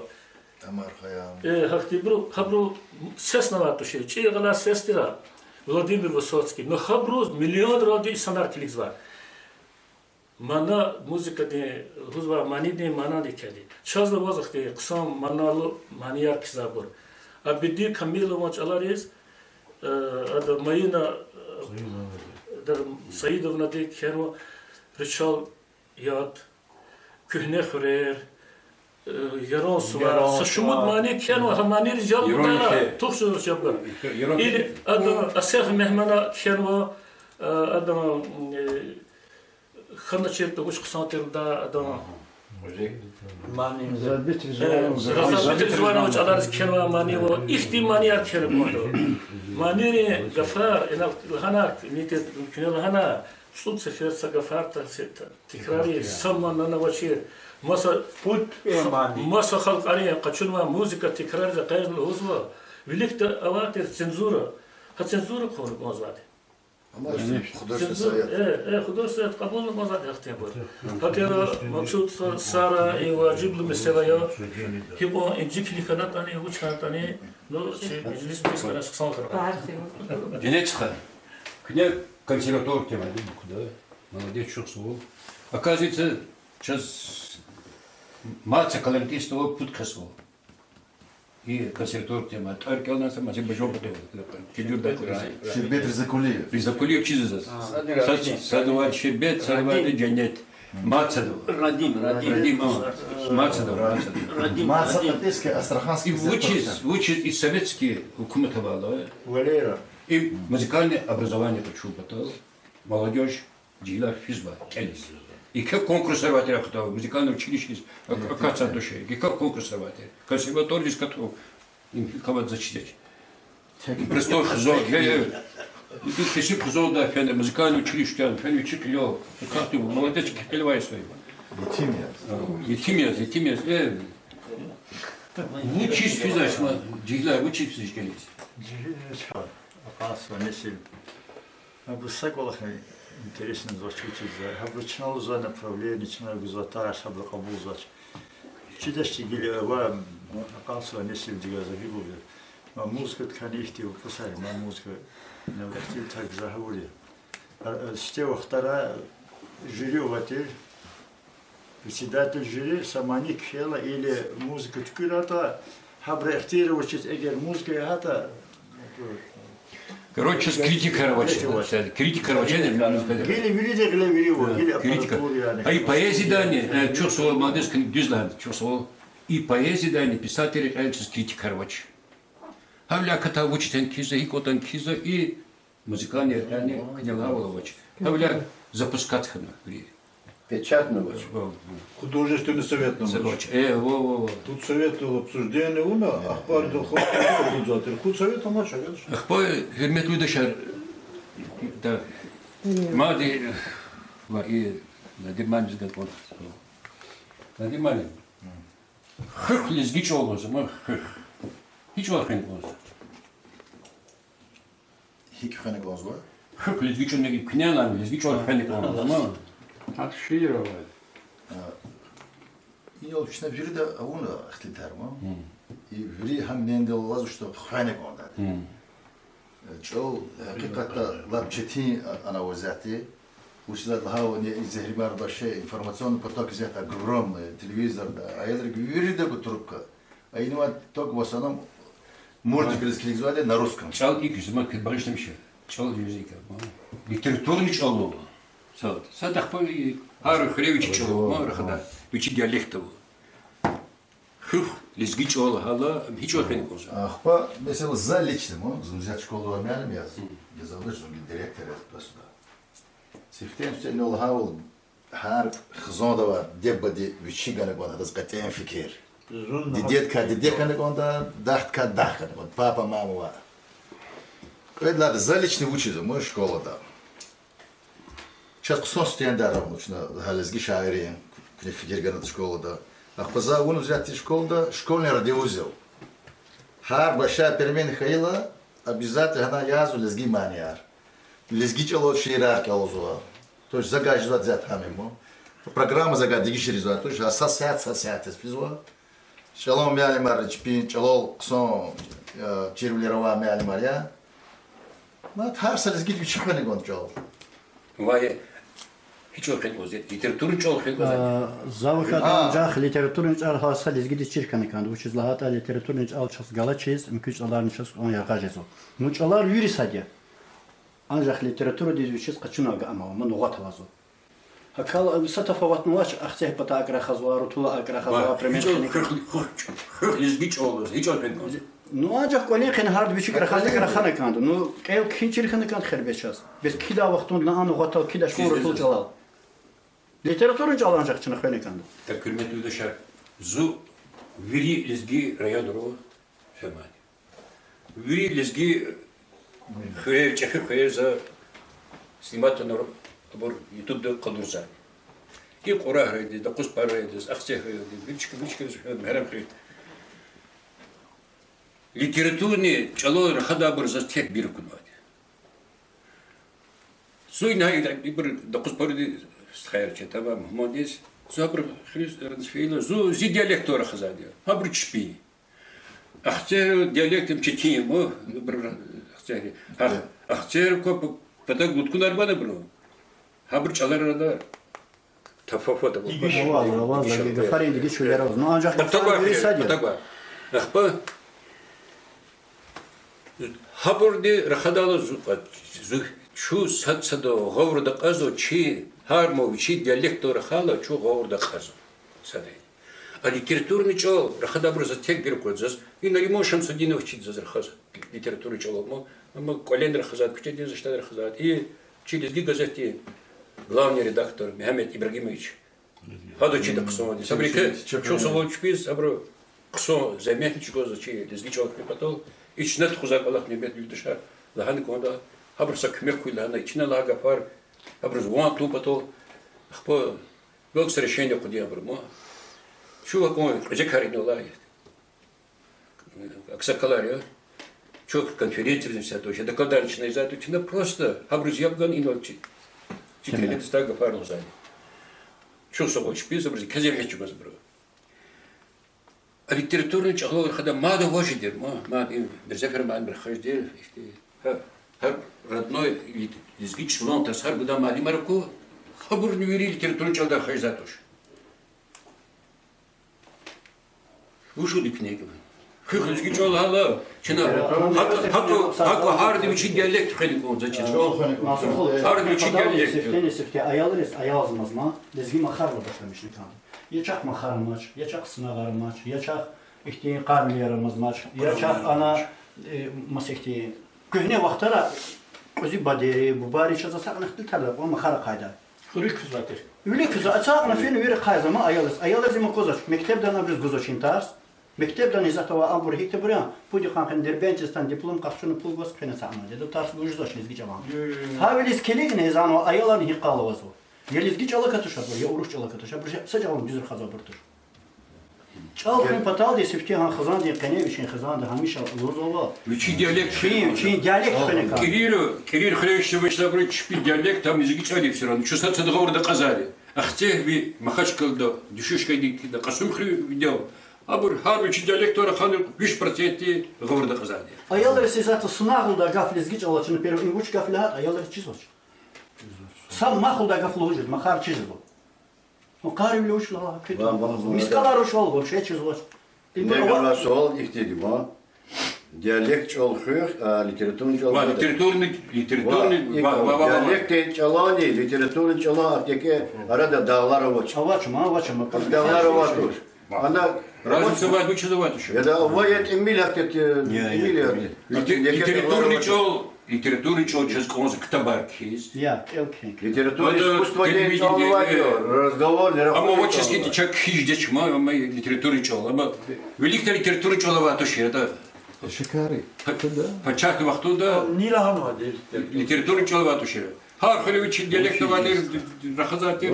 Тамар Хаям. Э, гьахьтинбуру, гьабуру сес авай тушир. ЧӀи гъалай сес тир. Владимир Высоцкий. Ну гьабуруз миллионралди инсанар килигзавай. Мана, музыкадин, лугьузвай манидин манани кхьенвайди. Чаз аваз ахьтин хъсан маналу манияр кхьизвайбур. Абидин Камилован чӀалариз Э, ада Маина, э, Саидовна. Дар Саидовнади кхьенва Ричал яд, Куьгьне хуьрер, э, Яран сувар. Яран сувар. Са шумуд мани кхьенва, гьа манийриз жаваб гудайла, тух жезва жаваб гана. Яран. Или ада Асеф Мегьмана кхьенва, э, ада, э, хьаначиртӀа вуч хъсан тир лугьуда ада. Мани. Э, Разабит Ризванович алариз кхьенва мани ва ихьтин манияр кхьена кӀанда. Манийрин гафар, инал лагьана, ни тир, куьне лагьана, цӀуд сефер са гафар та-, се-, та-, тикрари, са манани авачир. Маса, маса халкьарин къачунвай музыка тикрариз акъажна лугьузва, виликда авай тир цензура. Гьа цензура хъувуна кӀанзавайди. Амма художественный совет. Э, э, художественный совет кьабулна кӀанзавайди гьахьтинбур. ГьакӀ хьайила, Максуд, са-, сара и важиблу месэла я. Гьикьван инжиклу хьанатӀани, вуч хьанатӀани, ну, чи межлис пис хьана хъсан хьана. Женет стха. Куьне консерватория темади букуда. Молодец, чухсагъул. Оказывается, чаз маса калемдиз ава пуд кас ава. И консерватория тема тӀвар кӀелна са мазин бажон патал. Кедюр бакура. Шербет Ризакулиев. Ризакулиев чиз заз. А. Сад, садавай Шербет, садавай Женет. Мацадава. Радим, Радим. Радим, а. Мацадава, Мацадава. Радим, Мацадава. Радим. Астраханский. И вучиз, вучиз и советский гьукумат авайла. Валера. И музыкальное образование къачун патал. Молодёжь. Жегьилар физва кӀелиз. Еке конкурсар авай тир ахпа, музыкальный училищейриз, а-, акатзавай туш, еке конкурсар авай тир. Консерваториядиз катув, им гьикӀ кваз заз чизвач. Простой хизан, э, э. Кесиб хизанда фена, музыкальный училищеда фена, вичи кьиле, катув, молодец, кьиле авай свой. Етим яз. А, етим яз, етим яз, э. Вучиз физвач ма, жегьилар, вучиз физвач кӀелиз? Жегьилриз гьа акъатзавай несил. Абур са кӀвалахни интересный яз вуч чизвай. Гьабуру чна лугьузвай направление, чна гузвай тарс, гьабуру кьабулзавач. Чидач чи гила ва акъатзавай несилдихъ за гьикӀ лугьун. Ма музыкадикай ихьтин вуч ксари, ма музыка, нелегьтин тарс гзаф авур я. А, а, сифте вахтара жюри авай тир. Председатель жюри, са мани кхьейла или музыка туькӀуьрайтӀа, гьабуру ихтияр авачиз, эгер музыка ягъайтӀа, короче, критикар авач. Критикар авач, яни музыкада. Гила вирида, гила вири ва, гила критика. Аппаратура, яни. А и поэзиядани, э, чухсагъул, молодец, куьн дуьз лагьана, чухсагъул. И поэзиядани, писателрин кьиле чаз критикар авач. Гьавиляй акатай вуч ятӀани кхьизва, гьикӀ ятӀани кхьизва, и музыкальный рекьяйни куьне лагьайвал авач. Гьавиляй запускать хьана вири. Печатный авач. Ва, ва. Художественный советни авач. Э, ва, ва, ва. Тут совет обсуждения авуна, ахпа духу худзатир. Худсовет амач, а? Ахпа, гьуьрметлу юлдашар, да, мад и, ва и, Надир муаллимдиз галкӀун. Надир муаллим. Хуьх лезги чӀал лугьузва, хуьх. Гьи чӀал хвена кӀанзава? ГьикӀ хвена кӀанзава? Хуьх лезги чӀал, куьне лагьана, лезги чӀал хвена кӀанзава, ма. Гьа шиир авай. А, инал чна вирида авуна ихтилатар, ма. Гьм. И вири гьам нендал алаз, что хвена кӀанда. Гьм. ЧӀал, гьакъикъатда, лап четин, а, ана вазиятди. Вучиз лагьайтӀа и зегьримар баше, информационный поток исятда огромный, телевизорда, аялрик виридагу трубка. А инал только в основном мультикриз килигзавайди на русском. ЧӀал икӀ жезма, багъишламиша. ЧӀал жезма икӀ. Литературный чӀал лугьузва. Сад. Сад ахпа и гьар хуьре вичин чӀал ава, ма, рахада. Вичин диалект ава. Хуьх лезги чӀал гьала, гьи чӀал хвена кӀанзава? Ахпа, месела, за лично, ма, зун зят школада авай муаллим яз, я завуч зун директор яз тӀвар сада. Сифтени-сифте инал лагьайвал, гьар хизанда авай диде-бубади вичи гана кӀанда, гьадаз кьетӀен фикир. Дидедикай диде хьана кӀанда, дахдикай дах хьана кӀанда, папа, мама ва. Кьвед лагьайди, за лично вучиз ама школада. Чаз хъсан студентар авуна, чна гьа лезги шаиррин, куьне фикир ганатӀа школада. Ахпа за авуна зятди школада школьный радиоузел. Гьар башай перемена хьайила, обязательно гьана язва лезги манияр. Лезги чӀалал шиирар кӀелзава. Тож за гайи жезвай зят гьам я ма. Программа за гайи дегишариз жезва. Тож гьа са сят, са сят яз физва. ЧӀалан муаллимар, чпин чӀалал хъсан, э, чирвилер авай муаллимар я. Ма гьар са лезгиди вичи хвена кӀанда чӀал. Вай, Гьи чӀал хвена кӀанзава? Литературный чӀал хвена кӀанзава. За вахтунда анжах литературный чӀал гьалса лезгидиз чир хьана кӀанда, вучиз лагьайтӀа литературный чӀал чаз галачиз, муькуь чӀаларни чаз кьван яргъа жезва. Ну, чӀалар вири сад я. Анжах литературадиз вичиз къачуна агакьарнава, амма нугъат авазва. ГьакӀ хьайила са тафаватни авач, Ахцегь пата акӀ рахазва, Рутула акӀ рахазва, пример хьана. Хуьх, хуьх, хуьх лезги чӀал, гьи чӀал хвена кӀанзава? Ну, анжах кӀвалин къене гьарда вичик рахаз, рахана кӀанда. Ну, кӀел кхьин чир хьана кӀанда хер бес чаз. Бес кхьидай вахтунда на ана гъватал кхьидач хьи Рутула чӀалал. Литературный чӀал анжах чна хвена кӀанда. Так, гьуьрметлу юлдашар, зун вири лезги районра фемани. Вири лезги хуьрер, чӀехи хуьрер за снимать авуна, абур ютубда къалурзавайди. И Кьурагь райондиз, Докъузпар райондиз, Ахцегь райондиз, вири чка, вири чкадиз фена, Мегьарамдхуьруьз. Литературный чӀалал рахадайбур заз тек-бир акунвайди. Зун ина ибур Докъузпарди стхаяр чатама мугьмандиз. Зун абур хириз ранцфейила, зун зи диалектдал рахазвайди я. Гьабуру чпи. Ахцегь диалект им четин я, ма, абур ахцегьри. Ах-, ахцегьрикай патав гуткунар гванабуру. Гьабуру чӀаларилай тафават ава. Аваз, аваз, гафарин дегиш вилер аваз. Ну, анжах гафарин вири сад я. Ахпа гьабурни рахадайла зу-, зу-, чун сад-садав гъавурда акьазва, чи, гьар ма вичин диалектдал рахайла, чун гъавурда акьазва. Сад я. А литературный чӀал рахадайбур заз тек-бир аквада заз. И Нариман Шамсудиноваз чида заз рахаз. Литературный чӀалал ма, амма кӀвале рахазвайди, куьчедиз ачтайла рахазвайди. И чи Лезги газетдин главный редактор Мегьамед Ибрагимович. Гьада чида хъсанди. Абурукай чун савал чпиз, абуру хъсан зегьметни чӀугвазва чи лезги чӀал хуьн патал. И чна тухузвай кӀвалах, гьуьрметлу юлдашар, лагьана кӀанда, гьабуру са куьмек хьуй лагьана, и чна лагьай гафар, абуруз ван тун патал, ахпа галаз решение хъийида абуру ма. Чун акьван кьуьзекар инал алай аксакалар я. Чун конференциядиз исятда уже докладар чна ийизвайди, чна просто гьабуруз яб гана инал чи, чи теледиз гафар лугьузвайди. Чун савал чпиз абуруз, квез зегьмет чӀугваз абуру. А литературный чӀалал рахадай мад важиди тир ма, мад и Мирзафер муаллимри хажиди тир, ихьтин, гьа, гьа родной лезги чӀалан тарсар гудай муаллимар аку, гьабурни вири литературный чӀалал рахазвайди туш. Вуч ди куьне кӀева? Хуьх лезги чӀал лагьайла, чна гьакӀ, гьакӀ, гьакӀ гьарда вичин диалект хвена кӀанзава чна. Гьарда вичин диалект. Сифтени-сифте аялриз, аялзамаз ма лезги махарилай башламишна кӀанда. Я чахъ махар амач, я чахъ сунагъар амач, я чахъ ихьтин къарвилер амазмач, я чахъ ана, э, маса ихьтин куьгьне вахтара кьуьзуь бадери, бубайри чаз ацукьна хтилтарда кьван махар ахъайдай. Хуьруьк физвай тир. Вилик физва, ацукьна фена вири ахъайзава ма аялриз. Аялриз им аквазвач, мектебдани абуруз гузва чин тарс. Мектебдани исятда авай абур гьихьтинбур я, пуд йикъан къене Дербентдиз атана диплом къахчуна пул гваз хъвена ацукьнавайди я, тарс гуз жезвач лезги чӀалан. Гьавиляй килигна гьизанва аяларни гьикӀ къалурзава. Я лезги чӀалакай туш абур, я урус чӀалакай туш, абур са чӀалан дуьз рахазвайбур туш. ЧӀал хуьн паталди сифте гьа хизандин къене, вичин хизанда гьамиша лугьузвайвал, вичин диалект, вичин диалект хвена кӀанда. КӀирир, кӀирир хуьре вич авачтӀа абуру чпин диалект, гьам лезги чӀал я всё равно. Чун сад-садав гъавурда акьазвайди. Ахцегьви Махачкъалада дуьшуьш хьайиди кӀанда, Кьасумхуьруьви видел. Абур гьар вичин диалектдал рахана, виш процентди гъавурда акьазвайди. Аялриз исятда сунагъулдай гаф лезги чӀалал чна первый, им вуч гаф лагьайтӀа, аялриз чизвач. Са махулдай гаф лугьуз жез, махар чиз жезва. Ну, къарвиле вуч лагьай, куьтягь. Ва, ва, ва, мискӀалар вуч лагьай, вообще чизвач. Ибур ава. Суал ихьтинди ма. Диалект чӀал хуьх, а литературный чӀал... Ва, литературный, литературный, ва, ва, ва, ва, ва. Диалектдин чӀалани литературный чӀалан ахьтин арада дагълар авач. Авач ма, авач ма. Дагълар авач. Ана разница авай, вучиз авай туш? Яда, авай я тӀимил ахьтин, тӀимил я. Лите-, литературный чӀал, литературный чӀал чаз кӀанзава ктабар кхьиз. Я, кӀел кхьин. Литературный искусстводин чӀал авайди я, разговорный, рахунин чӀал. Амма вучиз хьи чаз кхьиз жедач ма, амма литературный чӀал, амма виликдай литературный чӀал авай туш яда. Шикари. Пачагьдин вахтунда литературный чӀал авай туш яда. Гьар хуьре вичин диалект авайди, рахазвайди.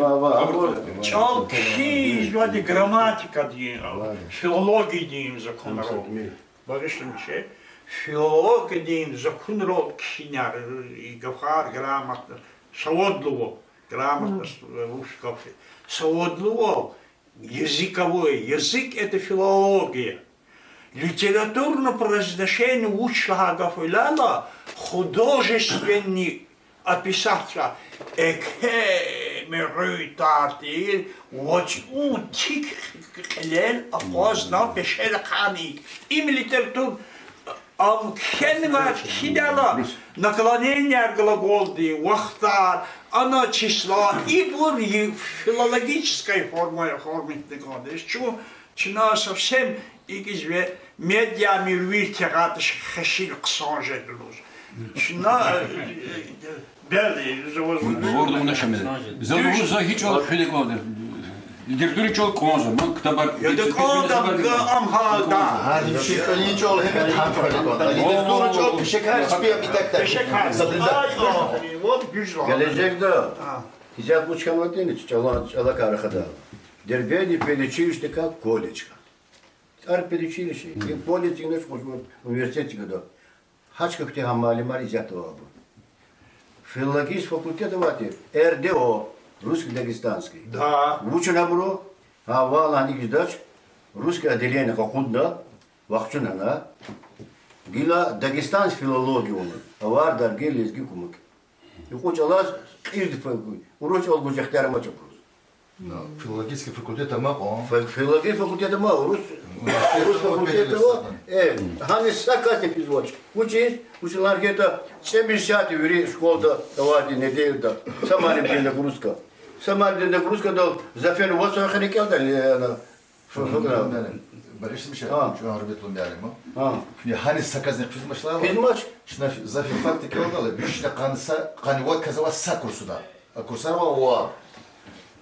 ЧӀал кхьизвайди грамматикадин, филологиядин законрал. Багъишламиша, филологиядин законрал кхьинар, и гафар грамотно, савадлувал, грамотность, вуч гаф я, савадлувал, языковой, язык — это филология. Литературное произношение вуч лагьай гаф вилералди, художественный описать, экъечӀ Муьгъуьд тар тир, вацӀун тик кьилел акъвазна пешер хъани. Им литератур, ам кхьенвай кхьидайла, наклоненияр глаголдин, вахтар, ана числа, ибур и филологической форма, формитни кӀандиз. Чун чна совсем икӀ ийизва, медиа муьгъуьд тегъатӀа хешил хъсан жеда лугьуз. Чна, э, э, бязи, за ваз... Дувурда вуна шамида. За лугьуз, за гьи чӀал хуьда кӀанда. Литература чӀал кӀанзава, ну, ктабар... Я да кӀанда, ам гьа, да. Гьа, чи кӀвалин чӀал гьелбет гьам хуьда кӀанда. Литература чӀал пешекар чпи ам итак-так. Пешекар. Соблюдать. Ай, аферин, вот гуьзлан. Гележегда исятда вуч хьанватӀани, чӀала, чӀалакай рахада. Дербентдин педучилищедикай колледждикай. ТӀар педучилище, и колледж, иначе университет гада. Гьа чка хьтин гьа муаллимар исятда авайбур. Филологический факультет авайтир, РДО, русско-дагестанский. Да. Вучна абуру, гьа валлагь, икӀ жедач, русский отделение къакъудна, вахчуна ана, гила дагестанский филология авуна, авардар гила лезги кумук. Икьван чӀалаз кьилди фа-, урус чӀал гуз ихтияр амач абуруз. Да, филологический факультет ама кьван. Фи-, филологический факультет ама урус, урус факультет ава. Э, гьаниз са касни физвач. Вучиз, вучиз лагьайтӀа цӀемуьжуьд сят вири школада авайди неделяда, са муаллимдин нагрузка. Са муаллимдин нагрузкадал за фена вад сефер хьана кӀелда, э, ана, Фу-, фу-, фу-, муаллим, Борис Мишаевич, а, чӀугуна гьуьрметлу муаллим, а? А. Куьне гьаниз са касни физвач лагьайла. Физмач? Чна фи-, за филфакда кӀелдайла, вишни къанни са, къанни вад кас ава са курсда. А курсар ава вад.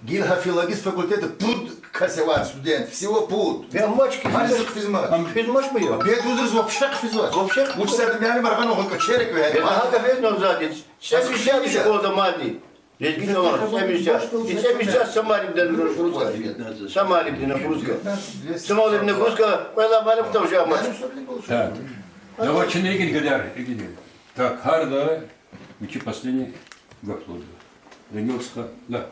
Гила гьа филологический факультетда пуд кас ава студент, всего пуд. Я, мач ки... Гьаниз физмач. Физмач ман я. Бедуьзриз вообще хъфизвач. Вообще хъфизвач. Вуч сад муаллимар гъана гъвечӀи рекӀве гьа. Я, гьа гаф эгьна заз. Сен виша школада мадни. Лезги чӀалан, цӀемуьжуьд сят. И цӀемуьжуьд сят са муаллимдин нагрузка. Са муаллимдин нагрузка. Са муаллимдин нагрузка, кьвед лагьай муаллим тавжа амач. Так. Давай чна икӀ ийин, гадаяр, икӀ ийин. Так, гьарда вичи последний гаф лугьуда. Данил стха, да.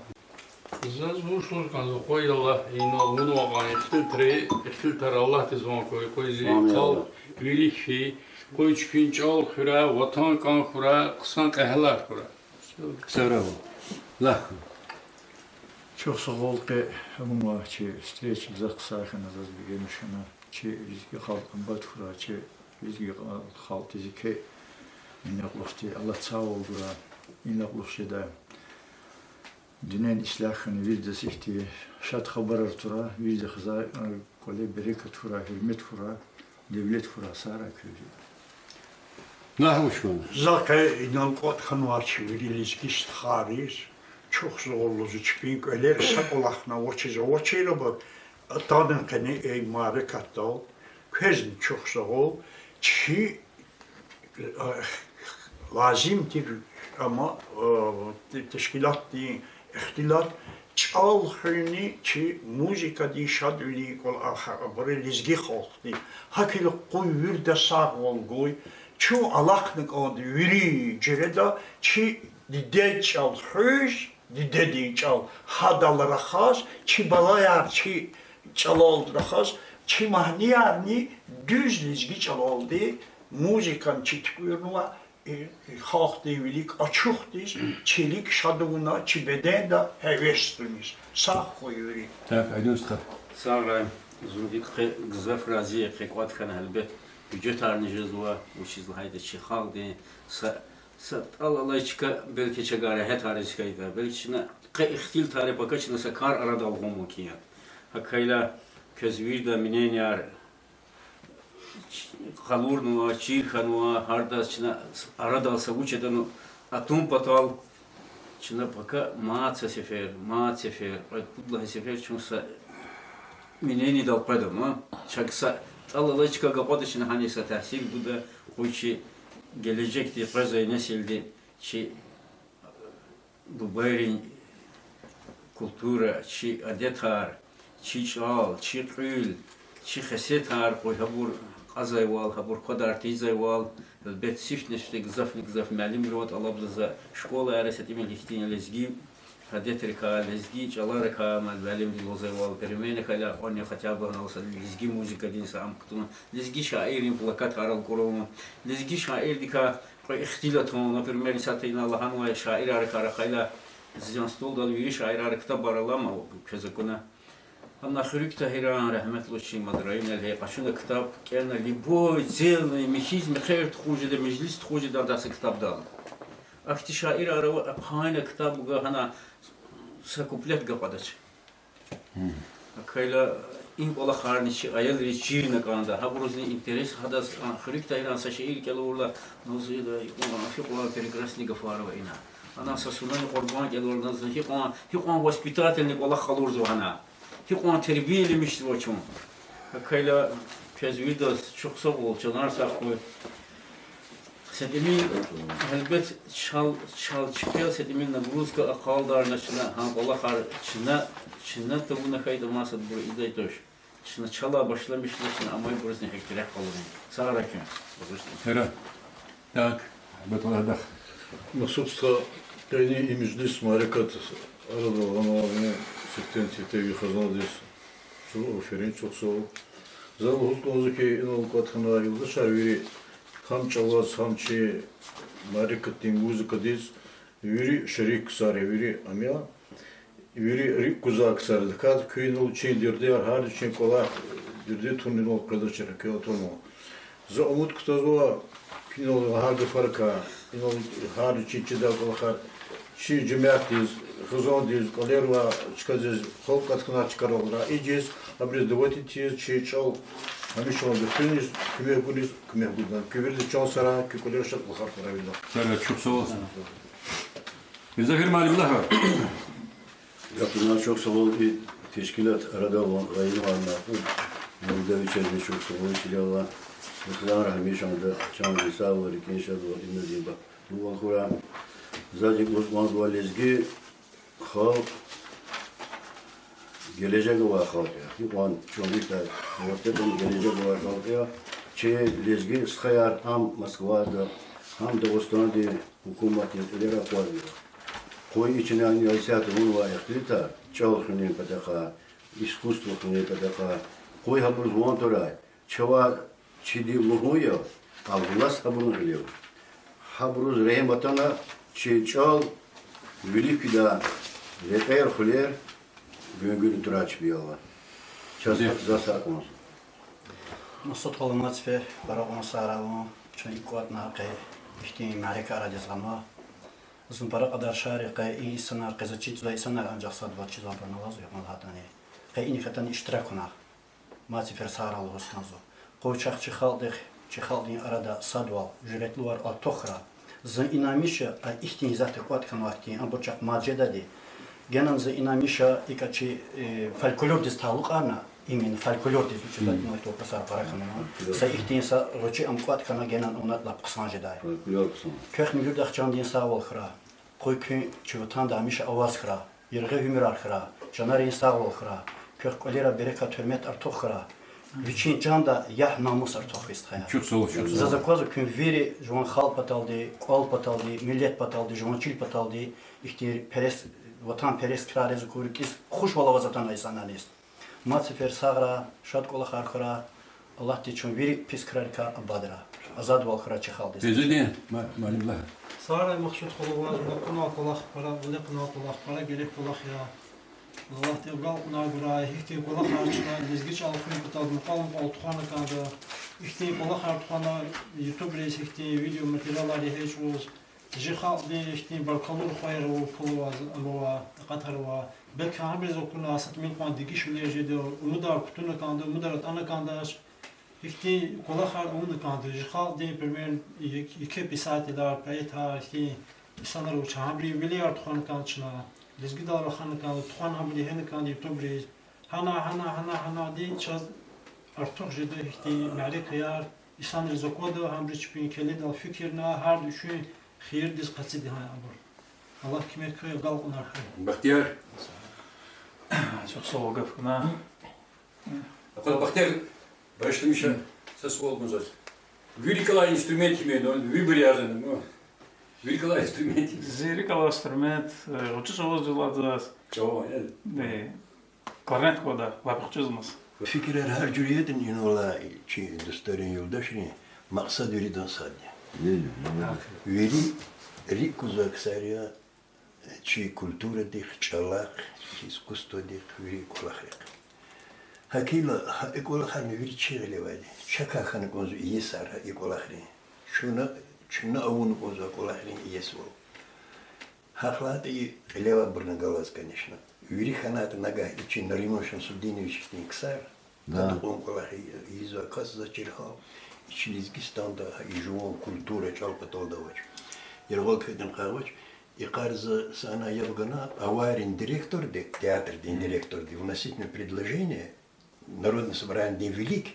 Заз вуч лугьуз кӀанзава, къвайдалай, инал авунвай кьван ихтилатри, ихтилатар Аллагьдиз ван хьуй, къуй зи халкь вилик фей, къуй чпин чӀал хуьрай, ватан кӀан хьурай, хъсан кьегьалар хьурай. Сагърай. Лагь. Чухсагъул къе авунвай чи встреча, гзаф хъсан хьана заз бегенмиш хьана. Чи лезги халкь абад хьурай, чи лезги халкьдиз еке инлай кьулухъди Аллагьди сагъвал гурай, инлай кьулухъ жедай. Дуьнья ислягь хьана, виридаз ихьтин шад хабарар тавурай, виридахъ за, э, кӀвале берекат хьурай, гьуьрмет хьурай, девлет хьурай сагърай куьн. Лагь вуч хьана. За къе инал кӀватӀ хьанвай чи вири лезги стхайриз чухсагъул лугьузва, чпин кӀвалер са кӀвалахна авачиз авачирбур атана къене и мярекатдал. Квезни чухсагъул, чи лазим тир, амма, э, те-, тешкилатдин ихтилат чӀал хуьнни чи музыкадин шадвилин кӀвал, а, абуру лезги халкьди. ГьакӀ хьайила къуй вирида сагъвал гуй, чун алахъна кӀанда вири жуьреда чи дидед чӀал хуьз, дидедин чӀал гьадал рахаз, чи балаяр чи чӀалалди рахаз, чи магьниярни дуьз лезги чӀалалди, музыкани чи туькӀуьрнава, и, и халкьдин вилик ачухдиз, чи вилик шад авуна, чи беденда гьевес туниз. Сагъ хьуй вири. Так, Айдун стха. Сагърай, зун гьикӀ къе гзаф рази я, къе кӀватӀ хьана гьелбет, гьуьжетарни жезва, вучиз лагьайтӀа чи халкьдин са, са тӀал алай чка, белки чавай регьятариз хьайитӀа, белки чна къе ихтилатар я, пака чна са кар арадал гъун мумкин я. ГьакӀ хьайила, квез вирида мненияр къалурнава, чир хьанва, гьардаз чна арадал са вуч ятӀани атун патал, чна пака мад са сефер, мад сефер, кьвед-пуд лагьай сефер чун са мнениедал къведа ман. Чак са тӀал алай чкадал акъвада, чна гьаниз са таъсир гуда, къуй чи гележегдин къвезвай несилди чи бубайрин культура, чи адетар, чи чӀал, чи кьуьл, чи хесетар, къуй гьабур кьазвайвал, гьабур квадарна тийизвайвал, гьелбет, сифтени-сифте гзафни-гзаф муаллимри ава тӀалабзава за школайра са тӀимил гьихьтин лезги адетрикай, лезги чӀаларикай муаллимри лугьузвайвал, переменайра кьванни хотя бы гьанал са лезги музыкадин са ам кутун, лезги шаиррин плакатар алкӀурун, лезги шаиррикай кьве ихтилат авун, например, исятда ина лагьанвай шаиррикай рахайла, Зиян столдал вири шаирар ктабар алама, квез акуна. Ана Хуьруьг Тагьиран, рагьметлу чи Мадрайна, гьеле къачуна ктаб, кӀелна, любой цельный, михьиз мехъер тухуз жеда, межлис тухуз жеда адаз ктабдал. Ахьтин шаирар ава, ахъайна ктаб гуз гьана са куплет гакьадач. Акайла и кӀвалахарни чи аялриз чирна кӀанда, гьабурузни интерес гьадаз, а, Хуьруьг Тагьиран са шиир кӀелайла, ну, зи-, гьикьван прекрасный гафар ава ина. Ана са Сунани Къурбан кӀелайла, гьикьван, гьикьван воспитательный кӀвалах къалурзава гьана. Гьикьван тербияламишзава чун. Акайла квез виридаз чухсагъул, чанар сагъ хьуй. Са тӀимил, гьелбет, чал, чал чпел са тӀимил нагрузка акъалдарна чна, гьа кӀвалахар чна, чна тавуна хьайитӀа масадбур ийидай туш. Чна чалай башламишна, чна амайбурузни гьакӀ рехъ къалурна. Сагърай куьн. Хера. Так, Батулла дах. Махсуд стха, къенин и межлис, мярекат арадал гъанвай сифтени-сифте ви хизандиз чухсагъул, аферин, чухсагъул. За лугьуз кӀанзава хьи, инал кӀватӀ хьанвай юлдашар вири гьам чӀаваз, гьам чи мярекатдин музыкадиз вири шерик ксар я, вири ам я, вири рикӀ кузвай ксар я. Даказ куьн инал чин дердияр, гьар чин кӀвалах, дерди туна инал къведачир, куьн атунва. За умуд кутазва, куьн инал лагьай гафарикай, инал гьар чин чидай кӀвалахар чи жемятдиз, хизандиз, кӀвалера авай чкадиз, халкь кӀватӀ хьанвай чкайрал раижиз, абуруз дават ийиз, чи чӀал гьамиша зихуниз куьмек гуниз, куьмек гудай. Куь вирида чан сагърай, куь кӀвалера шад кӀвалахар хьурай вирида. Сагърай, чухсагъул. Мирзагьир муаллим, лагь. Гафуна, чухсагъул, и тешкилат арадал гъайинавай Махмуд Мурдавичазни чухсагъул, чилелла. Ихтилатар гьамиша ада чандин сагъвал, рикӀин шадвал, инадин багьтунал хьурай. Заз икӀ лугьуз кӀанзава, лезги халкь гележег авай халкь я. Гьикьван чун вирида вахтунда гележег авай халкь я. Чи лезги стхаяр гьам Москвада, гьам Дагъустандин гьукуматдин кьилера акъвазнава. Къуй и чна исятда авунвай ихтилатар, чӀал хуьнин патахъай, искусство хуьнин патахъай, къуй гьабуруз ван турай, чавай чиди лугьун я, а власть гьабурун гъиле ава. Гьабуруз регьим атана, чи чӀал вилик фидай лекьер-хуьлер гуьнгуьна турай чпи, я Аллагь. Чаз за сагъ кӀанзава. Масуд халу, мад сефер пара кьван сагърай вун, чун икӀ кӀватӀна къе ихьтин мярекат арадиз гъанва. Зун пара кьадар шаир я, къе и инсанар, къе заз чизвай инсанар анжах сад-вад чизвайбурни алазва, я ман лагьайтӀани. Къе иниз хьайитӀани иштирак авуна, мад сефер сагърай лугьуз кӀанзава. Къуй чахъ чи халкьдихъ, чи халкьдин арада садвал, жуьретлувал артух хьурай. Зун инанмиш я, а ихьтин исятда кӀватӀ хьанвай хьтин, абур чахъ мад жедайди. Генани зун инанмиш я, икӀ чи, э, фольклордиз талукьарна, именно фольклордиз, вучиз лагьайтӀа инал вопросар пара хьанва. Са ихьтин са гъвечӀи ам кӀватӀ хьана, генани авунатӀа лап хъсан жедай. Фольклор хъсан. Квехъ муьжуьд ахчандин сагъвал хьурай. Къуй куьн чи ватанда гьамиша аваз хьурай, яргъи уьмуьрар хьурай, чанарин сагъвал хьурай, квехъ кӀвалера берекат, гьуьрмет артух хьурай. Вичин чанда ягь-намус артух хьуй, стхаяр. Чухсагъул, чухсагъул. Заз аквазва куьн вири жуван халкь паталди, кӀвал паталди, миллет паталди, жуван чил паталди ихьтин перес, ватанперес крар ийиз, куь рикӀиз хушвал аваз атанвай инсанар я. Мад сефер сагърай, шад кӀвалахар хьурай, Аллагьди чун вири пис крарикай абадрай, азадвал хьурай чи халкьдиз. Фейзудин, ма-, муаллим, лагь. Сагърай, Махсуд халу, ваз вуна кьунвай кӀвалах пара, вуна кьунвай кӀвалах пара герек кӀвалах я. Аллагьди агалкьунар гурай, ихьтин кӀвалахар чна лезги чӀал хуьн патал мукьвал-мукьвал тухвана кӀанда. Ихьтин кӀвалахар тухвана, ютубриз ихьтин видеоматериалар эгечӀиз, чи халкьдин ихьтин баркаллу рухваяр ава, пул ава, ам ава, акъатар ава. Белки гьабуруз акуна са тӀимил кьван дегишвилер жеда, умудар кутуна кӀанда, умудар атӀана кӀандач. Ихьтин кӀвалахар авуна кӀанда, чи халкьдин, пример, е-, еке писателар, поэтар, ихьтин инсанар вуч, гьабурун вилер тухвана кӀанда чна, лезгидал рахана кӀанда, тухвана гьабур эгена кӀанда ютубриз. Гьана, гьана, гьана, гьанади чаз артух жеда ихьтин мярекатар, инсанриз аквада, гьабуру чпин келледал фикирна, гьарда вичин хийирдиз къацӀида гьа абур. Аллагь куьмек хьуй, агалкьунар хьуй. Бахтияр. Чухсагъул гафуна. Акъваз, Бахтияр, багъишламиша, са суал гуз заз. Вирикалай инструмент хьи ман, вибор язана, ну. Вирикалай инструмент. Зи рикӀ алай инструмент, э, гъвечӀи чӀавуз жезвайди я заз. ЧӀавуз, э? Э, кларнет квада, лап гъвечӀизмаз. Фикирар гьар жуьре ятӀани, инал алай чи дустарин, юлдашрин макьсад виридан сад я. Вири рикӀ кузвай ксар я, Чи культурадихъ, чӀалахъ, чи искусстводихъ, вири кӀвалахрихъ. ГьакӀ хьайила, гьа и кӀвалахарни вири чи гъиле авайди. Чакай хьана кӀанзава иесар гьа и кӀвалахрин. Чна, чна авуна кӀанзава а кӀвалахрин иесивал. Гьахьтинди кьиле авайбурни галаз, конечно. Вири хьанайтӀа нагагь и чи Нариман Шамсудинович хьтин ксар, гьадан кьван кӀвалах ийизвай кас заз чир гьал, и чи Лезгистанда гьа и жуван культура, чӀал паталди авач. Яргъал кведин къагъвач, икъар за сана яб гана авайрин директорди, театрдин директорди вносить на предложение Народный собраниедин вилик,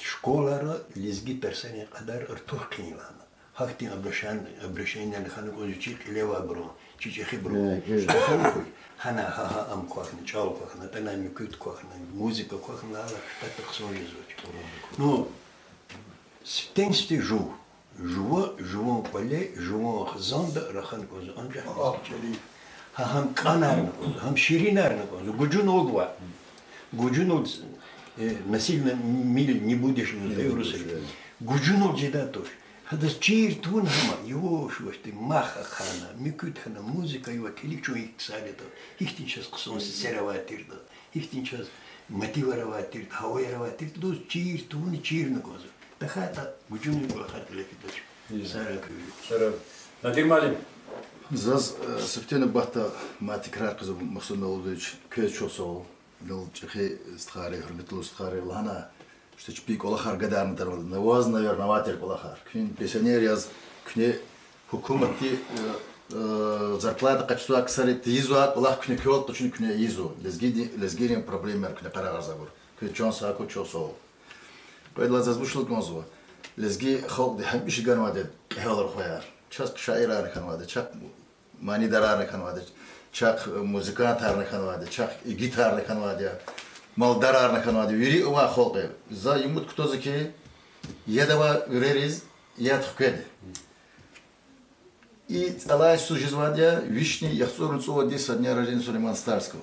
школара лезги тарсарин кьадар артух хъийин лагьана. Гьахьтин обращен-, обращениени хьана кӀанзава чи кьиле авайбурун, чи чӀехибурун. Э, э. Чтахьун хьуй, гьана гьа-гьа ам квахьна, чӀал квахьна, атӀана муькуьд квахьна, музыка квахьна лагьайла, хкатда хъсан жезвач. Ну, сифтени-сифте жув. Жува, жуван кӀвале, жуван хизанда рахана кӀанзава анжах лезги чӀал. Гьа, гьам кӀанарна кӀанзава, гьам ширинарна кӀанзава, гужуналди ва. Гужуналди, э, насильно мил не будешь, лугьузва урусри. Гужуналди жедай туш. Гьадаз чир тавуна гьам, яваш-явашди мах ахъайна, муькуьд хьана, музыка авай, килиг чун гьихьтин ксар ятӀа, гьихьтин чаз хъсан сесер авай тиртӀа, гьихьтин чаз мотивар авай тиртӀа, гьаваяр авай тиртӀа, лугьуз чир тавуна чирна кӀанзава. ТахьайтӀа гужунин кӀвалахар кьиле фидач. Сара куьн. Сара. Надир муаллим. Заз, э, сифте нубатда мад тикрар хъийизва, Магьсуд Мавлудович, квез чухсагъул. Инал чӀехи стхайри, гьуьрметлу стхайри лагьана, что чпин кӀвалахар гадарна тар, на ваз, наверно, авай тир кӀвалахар. Куьн пенсионер яз, куьне гьукуматди, э, э, зарплата къачузвай ксари тийизвай кӀвалах куьне квел къачуна куьне ийизва. Лезгиди-, лезгийрин проблемаяр куьне къарагъарзавайбур. Квез чан сагъ хьуй, чухсагъул. Кьвед лагьайди заз вуч лугьуз кӀанзава. Лезги халкьди гьамиша ганвайди я кьегьал рухваяр. Чахъ шаирарни хьанвайди я, чахъ манидарарни хьанвайди я, чахъ музыкантарни хьанвайди я, чахъ игитарни хьанвайди я, малдарарни хьанвайди я, вири авай халкь я. За умуд кутазва хьи, яд авай виририз яд хкведа. И цӀалай йисуз жезвайди я вишни яхцӀурни цӀувад йис со дня рождения Сулеймана Стальского.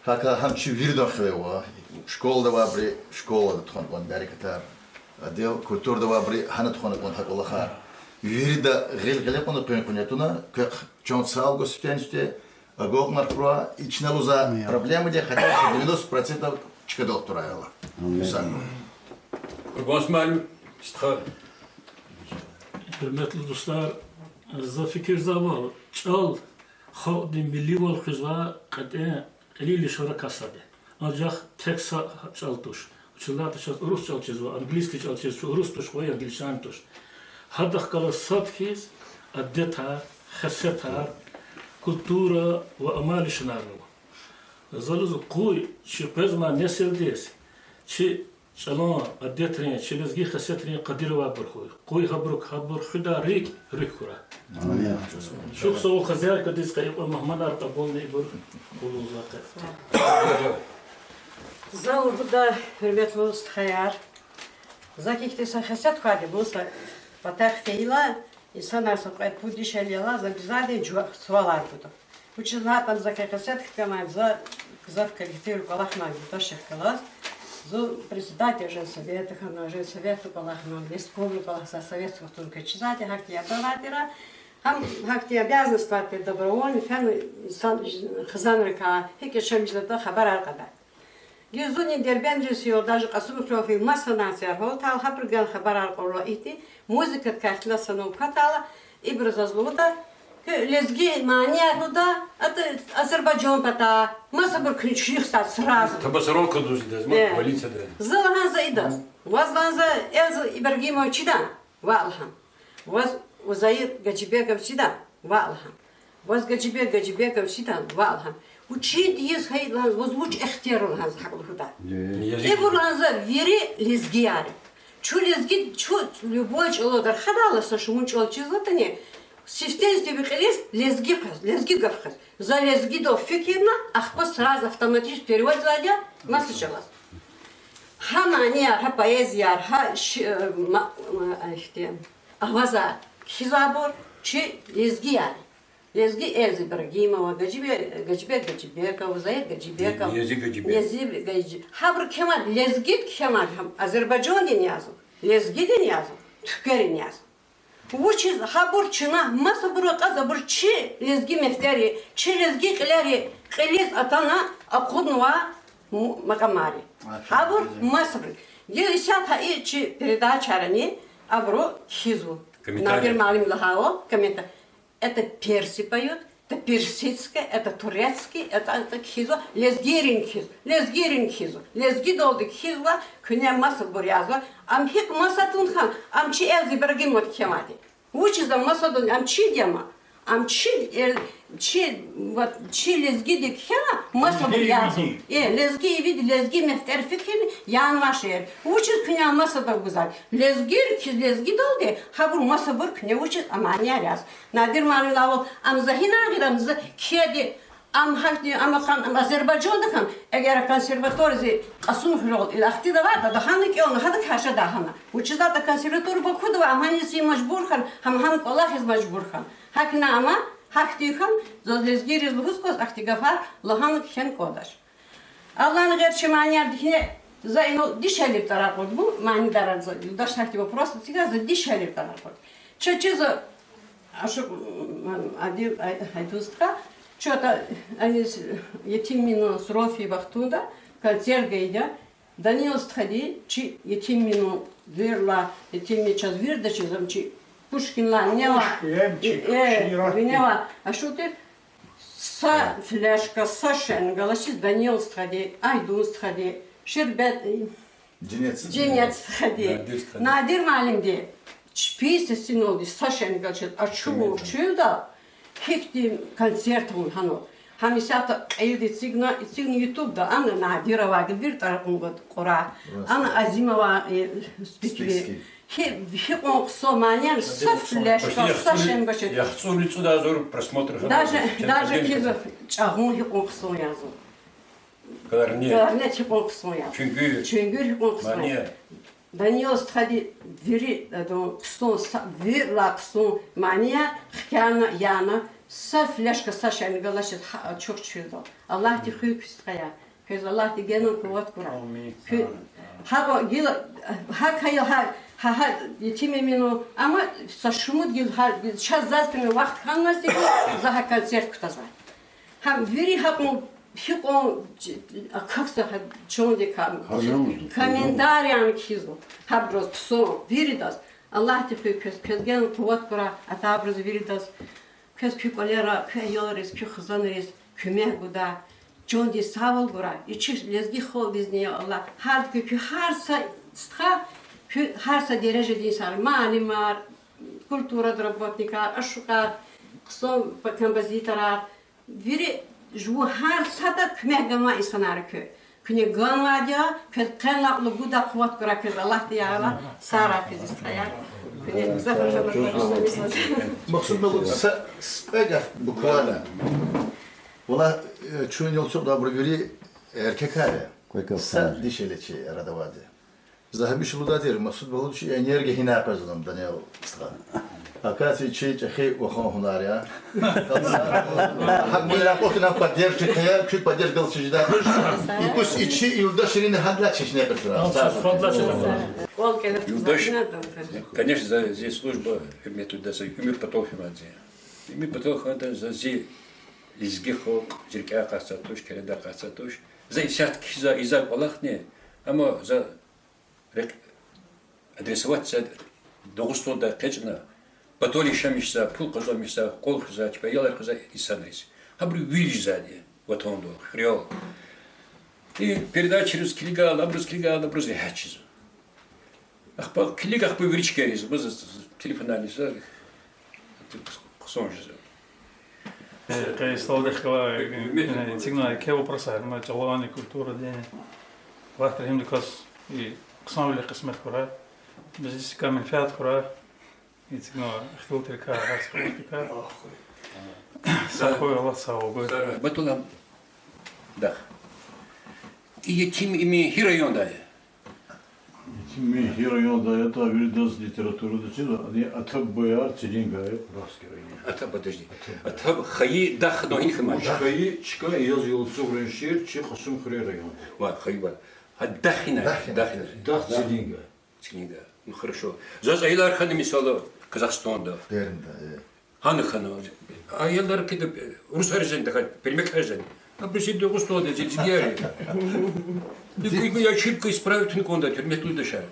Гьакӏ гьам чи виридан хиве ава. Школада авайбуру школада тухвана кӀанда мярекатар, отдел культурада авайбуру гьана тухвана кӀанда гьа кӀвалахар. Вирида гъил гъиле кьуна, къуьн къуьне туна, квехъ чан сагъ гваз сифтени-сифте агакьарна хьурай, и чна лугьузвай проблемади, хотя бы девяносто процентов чкадал турай ала. Къурбан муаллим, стха. Гьуьрметлу дустар, за фикирзавайвал, чӀал халкьдин милливал хуьзвай кьетӀен кьилин лишанрикай сад я. Анжах тек са чӀал туш. Вучиз лагьайтӀа чаз урус чӀал чизва, английский чӀал чизва, чун урус туш, къвайи англичанин туш. Гьадахъ галаз сад хьиз адетар, хесетар, культура ва амай лишанарни ава. За лугьузва, къуй чи къвезмай несилдиз чи чӀалан адетрин, чи лезги хесетрин къадир авайбур хьуй. Къуй гьабурук, гьабур хуьдай рикӀ руьгь хьурай. Чухсагъул хозяйкадиз, къе икьван мугьманар кьабулна, ибур къуллугъзавай къе. За лугьуда, гьуьрметлу стхаяр, за гьихьтин са хесет квайди я, вун са патахъ фейила, инсанар са кьвед-пуд дишегьли яла, за гзафдин жува-, суалар гуда. Вучиз лагьайтӀа за квехъ хесет хкамай, за гзаф коллективра кӀвалахнавай юлдашрихъ галаз. Зун председатель женсовета хьана, женсоветда кӀвалахна, леспромда кӀвалахзавай, советский вахтунда квез чизвайди я, гьахьтин яб авайди я. Гьам гьахьтин обязанностьвал тир, добровольно, фена инсан хизанрикай, гьикӀ яшамиш жезватӀа хабарар кьадай. Гила зунни Дербентдиз фейила, даже Кьасумхуьруьз фейила, маса нацияр гьалтайла, гьабурукай хабарар кьурла ихьтин, музыкадикай ихтилат санал кватайла, ибуру заз лугьуда, куь лезги манияр лугьуда, атӀа Азербайжан патай, масабур куьн чуьнуьхзавайди сразу. Табасаранка дуз идаз, ма, э, больницада. За лагьана за идаз. Ваз лагьана за Эльза Ибрагимова чида, ваъ лагьана. Ваз Узаир Гаджибеков чида, ваъ лагьана. Ваз Гаджибек Гаджибеков чида, ваъ лагьана. Вучиз ийиз хьайитӀа лагьана, ваз вуч ихтияр лагьана за гьакӀ лугьуда. Ибур лагьана за вири лезгияр я. Чун лезги, чун любой чӀалал рахадайла, са шумуд чӀал чизватӀани, сифтени-сифте ви кьилиз лезги къвез, лезги гаф къвез. За лезгидал фикирна, ахпа сразу автоматически переводзавайди я маса чӀалаз. Гьа манияр, гьа поэзияр, гьа ши-, э, ма-, ма-, ихьтин, авазар кхьизвайбур чи лезгияр я. Лезги Эльза Ибрагимова, Гаджибе-, Гаджибек Гаджибеков, Заир Гаджибеков, Ниязи Гаджибек. Ниязи Гаджи-, гьабуру кхьенвайди лезгиди кхьенвайди, гьам Азербайжандин язва, лезгидин язва, туьркверин язва. Вучиз гьабур чна масабур акьаз, абур чи лезги мефтери, чи лезги кьилери кьилиз атана акъуднава м-, макьамари. Гьабур масабур. Гила исятда и чи передачайрани абуру кхьизва. Комментарий. Надир муаллим лагьайвал, комментарий. Это персы поют, это персидское, это турецкий, это, это кхьизва, лезгийрин кхьизва, лезгийрин кхьизва, лезгидалди кхьизва, куьне масабур язва, ам гьикӀ маса тун хьана, ам чи Эльза Ибрагимовади кхьенвайди. Вучиз ам масадал, ам чиди я ам, ам чи, э, чи, вот, чи лезгиди кхьена масабур язва. Э, лезги ивиди, лезги мефтер фикирни янвай шейэр. Вучиз куьне ам масадал гузвайди? Лезгийри кхьиз лезгидалди, гьабур масабур куьне вучиз а манияр яз? Надир муаллим лагьайвал, ам за гьинай гъида, ам за кхьейди, ам гьахьтин, ам акъан, ам Азербайжанда хьана, эгер а консерваторияди Кьасумхуьрел ил ахтида аватӀа, ада гьана кӀелна, гьадакай жеда гьана. Вучиз лагьайтӀа консерватория Бакуда ава, ам гьаниз фин мажбур хьана, гьам гьана кӀвалахиз мажбур хьана. ГьакӀ хьана ама, гьахьтин хьана, заз лезгийриз лугьуз кваз ахьтин гафар лагьана кхьена кӀандач. Аллагьни гъейри чи манияр дихьине, за инал дишегьлийрин тӀвар акъудна, манидар за, даш гьахьтин вопрос эцигна, за дишегьлийрин тӀвар акъудна. Чаз чизва, ашу, м, Адил, ай, Айдун стха, чаз-то, аниз, етимвилин сурофи вахтунда концерт гайиди я, Данил стхади, чи етимвилин, вирилай етимвилин, чаз виридаз чиз ам чи Пушкинлай винелай, Пушкин, э, чи, э, винелай ашукьди, са фляжка, са шенгал ачиз Данил стхади, Айдун стхади, Шербет, э, Женец стхади, Надир муаллимди, чпин сесиналди са шенгал чиз ачув чуьлда, гьихьтин концерт авун гьанал. Гьам исятда кьейиди эцигна, эцигна ютубда, ана Надировагъ вири тӀвар акьунгда кьурай, ана Азимова, э, Спикви. Гьи-, гьикьван хъсан манияр, са фляжка, са шенгал чиз. ЯхцӀурни цӀуд агъзур просмотр хьана. Даже, даже кхьизва, чӀагъун гьикьван хъсан язва. Кларнет. Кларнет гьикьван хъсан язва. Чуьнгуьр. Чуьнгуьр гьикьван хъсан язва. Данил стхади вири, адан хъсан са-, вирилай хъсан манияр хкяна, яна, са фляжка, са шенгал ачиз гьа-, ачух чуьлда. Аллагьди хуьй куь стхаяр. Квез Аллагьди генани къуват гурай. Амин. Куь-, гьакӀ гила, гьакӀ гьа, гьа, гьа, гьа, етим Эминан, амма са шумуд гила гьа, чаз заз куьне вахт хьанмаз тир, за гьа концерт кутазвай. Гьам вири гьакьван гьикьван, акахьзава гьа чандикай, комментарияр кхьизва. Гьабуруз хъсан, виридаз. Аллагьди хуьй квез, квез генани къуват гурай, атайбуруз виридаз. Квез куь кӀвалера, куь аялриз, куь хизанриз куьмек гудай, чандин сагъвал гурай. И чи лезги халкьдизни, я Аллагь, гьар куь, куь гьар са стха, куь гьар са дережадин инсанар, муаллимар, культурада работникар, ашукьар, хъсан композиторар, вири жуван гьар сада куьмек ганвай инсанар я куь. Куьне ганвайди я, квез къенлай кьулухъ гудай къуват гурай квез Аллагьди, я Аллагь, сагърай квез, стхаяр. Куьне гзаф рагьмет. Махсуд Мелудович, са кьве гаф буквально. Валлагь, э, чун ацукьдайбур вири эркекар я. Са дишегьли чи арада авайди. За гьамиша лугьудай тир, Махсуд Мелудович энергия гьинай къвезва, Данил стха. Акаци чи чӀехи вахан гьунар я. Гьакӏ муьлуьн акъатна поддержка хьайи, куь поддержка галаз чиз жедай туш. И куьз и чи юлдашрини гьадалай чешне къачурай. Юлдаш, конечно, за зи служба, гьуьрметлу дада, за уьмуьр патал фенвайди я. Уьмуьр патал хьана за зи лезги халкь, зи рикӀяй акъатзавай туш, керендай акъатзавай туш. За исятда кхьизвай, ийизвай кӀвалахни, амма за рекь-, адресовать ийизвай, Дагъустандай экъечӀна, патал яшамиш жезвай, пул къазанмиш жезвай, кӀвал хуьзвай, чпин аялар хуьзвай инсанриз. Гьабуру вири жезвайди я ватандал, хуьрел. И передачайриз килигайла, абуруз килигайла, абуруз регьят жезва. Ахпа килиг, ахпа вири чкайриз, бес телефонар ийиз, хъсан жезва. Э, къе столдихъ галай, э, эцигна квез вопросар, ма чӀалан, культурадин. Аллагьди регьимдаказ и хъсанвиле кьисмет хьурай. Межлисдикай менфят хьурай. Эцигна ихтилатрикай, гьар са кьулухъдикай. Сагъ хьуй, Аллагьди сагъ хьуй. Батулан, дах. И Етим Эмин гьи райондай я? Етим Эмин гьи райондай ятӀа, виридаз литературада чизва, ана ата-бубаяр Цилингай, Уральский район. Ата, подожди. Ата-бубаяр. Ата хайи дах, ну, гьихьтин ман? Вуч хайи, чка яз Ялцугърин шегьер, чи Кьасумхуьрел район. Ва, хайи ва. Гьа дах гьинай, дах гьинай. Дах Цилингай. Цилингай. Ну, хорошо. Заз аялар хьана, мисал, Казахстанда. Пермда, э. Гьана хьана. Аялар кида, э, урусар жен, даха, пермекар жен. А бу си Дагъустанда, зи, зи дияр я. Ди куьгу я ошибка исправить авуна кӀанда, гьуьрметлу юлдашар.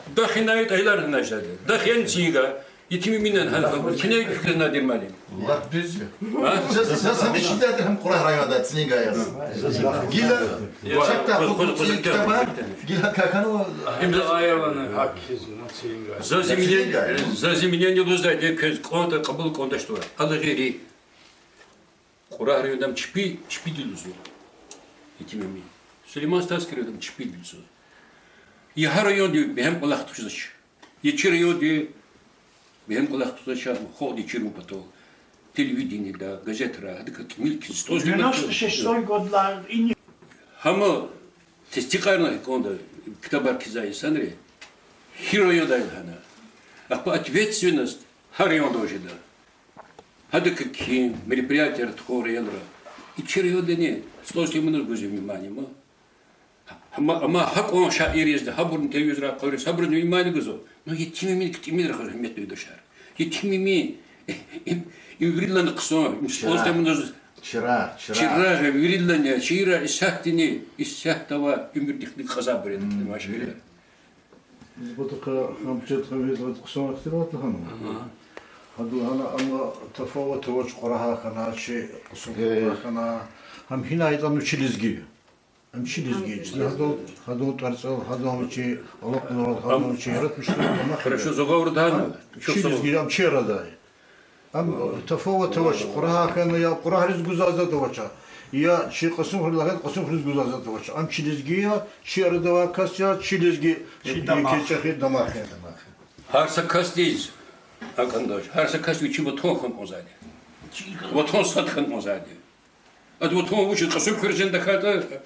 Дахинай аялар гьана жеда. Дахин цинга. Етим Эминан гьана, куьне фикирна дир мани. Валлагь, дуьз я. А? Заз, заз гьамиша дидайди гьам Кьурагь районда цинга яз. Гила, чакъда ху-, ху-, ху-, цин ктабар, гила какано. Им заз аявана гьакӀ хьиз, ну, цинга. Заз Эминан, цинга я. Заз Эминан лугьузвайди квез кӀанда, кьабул кӀанда, что. Аллагь гъейри. Кьурагь районда ам чпи, чпиди лугьузва. Етим Эмин. Сулейман-Стальский районда ам чпиди лугьузва. Я гьа районди бегьем кӀвалах тухузвач. Я чи районди бегьем кӀвалах тухузвач, халкьди чирун патал. Телевидениеда, газетра, гьадакай тӀимил кхьиз, сто девяносто шестой годла ини. Гьама тестикьарна кӀанда, ктабар кхьизвай инсанри, гьи райондай лагьана. Ахпа ответственность гьа районда жеда. Гьадакай кхьин, мероприятияр тухун районра. И чи райондани сто сто муна гуз внимание ма. Амма, амма гьакьван шаирризни, гьабурун телевизорра къвериз, гьабуруз внимание гузва. Ну, Етим Эмин тӀимил рахаз, гьуьрметлу юлдашар. Етим Эмин, им, им виридалайни хъсан, им чирагъ, сто сто муна гуз. Чирагъ, чирагъ. Чирагъ, виридалайни, чира исятдани, исятда ва уьмуьрдихъни кьазвайбур я, машаллагь. Бутака хъамчет хавизвайд хъсан ихтилат хьана. Гьада гьана амма тафават авач, Кьурагьа хьана чи, Кьасумхуьрегьа хьана. Гьам гьина ятӀани чи лезги. Ам чи лезги. Гьадан, гьадан тӀварцӀел, гьадан вичи алакьунрал, гьадан вичи яратмишдал, ама хорошо, зугъавурда гьана. Чи лезги, ам чи арадай. Ам тафават авач, Кьурагьа хьана я Кьурагьриз гузвай затӀ авач, я чи Кьасумхуьр лагьана Кьасумхуьриз гузвай затӀ авач. Ам чи лезги я, чи арада авай кас я, чи лезги, чи дамах, чи чӀехи дамах я. Гьар са касдиз, акӀандаш, гьар са кас вичин ватан хьана кӀанзавайди. Ватан сад хьана кӀанзавайди. Ада ватан вуч я, Кьасумхуьр жен тахьайтӀа,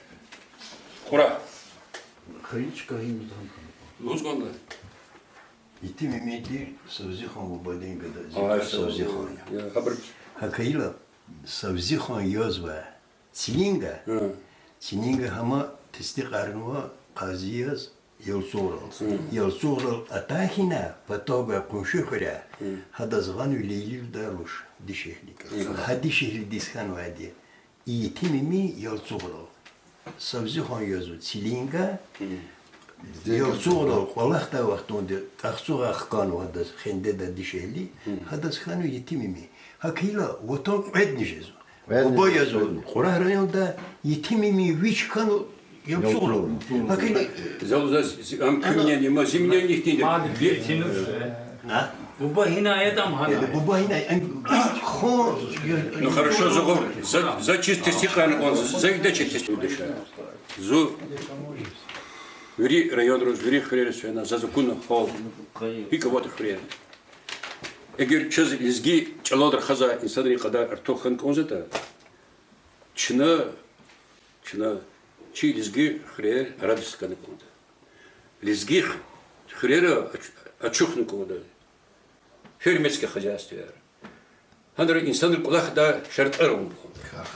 Кьурагь. Хайи чка гьим ватан хьана. Лугьуз кӀанда. Етим Эмин тир Савзихан бубадин гада, зи тӀвар Савзихан я. ГьакӀ хьайила, Савзихан язва Цилинга, Цилинга гьама тестикьарнава къази яз Ялцугърал. Ялцугърал атай хьана, патав гвай къунши хуьряй, гьадаз гъанва Лейлиевадай руш, дишегьли. Гьа дишегьлидиз хьанвайди Етим Эмин Ялцугърал. Савзихан язва Цилинга, Ялцугърал кӀвалахдай вахтунда тӀахцугъай хканва гьадаз, хендеда дишегьли, гьадаз хьанва Етим Эмин. ГьакӀ хьайила ватан кьведни жезва. Буба язва Кьурагь районда, Етим Эмин вич хьанва Ялцугърал. ГьакӀ хьайила, зал, заз, ам куьн мнение, ма зи мнение ихтинди. Буба гьина ятӀа ам гьана. Буба гьина, ам, хо, Ну, хорошо, зугъур. За, за чиз тестикьарна кӀан, за ида чиз тестикьарна. Зун вири районриз, вири хуьрериз фена, заз акуна гьал, гьикӀ аватӀа хуьрера. Эгер чаз лезги чӀалал рахазвай инсанрин кьадар артух хьана кӀанзаватӀа, чна, чна чи лезги хуьрер радость хьана кӀанда. Лезги хуьрера ач-, ачухна кӀанда фермерский хозяйствояр. Гьанра инсанрин кӀвалахдай шартӀар авун кӀанда.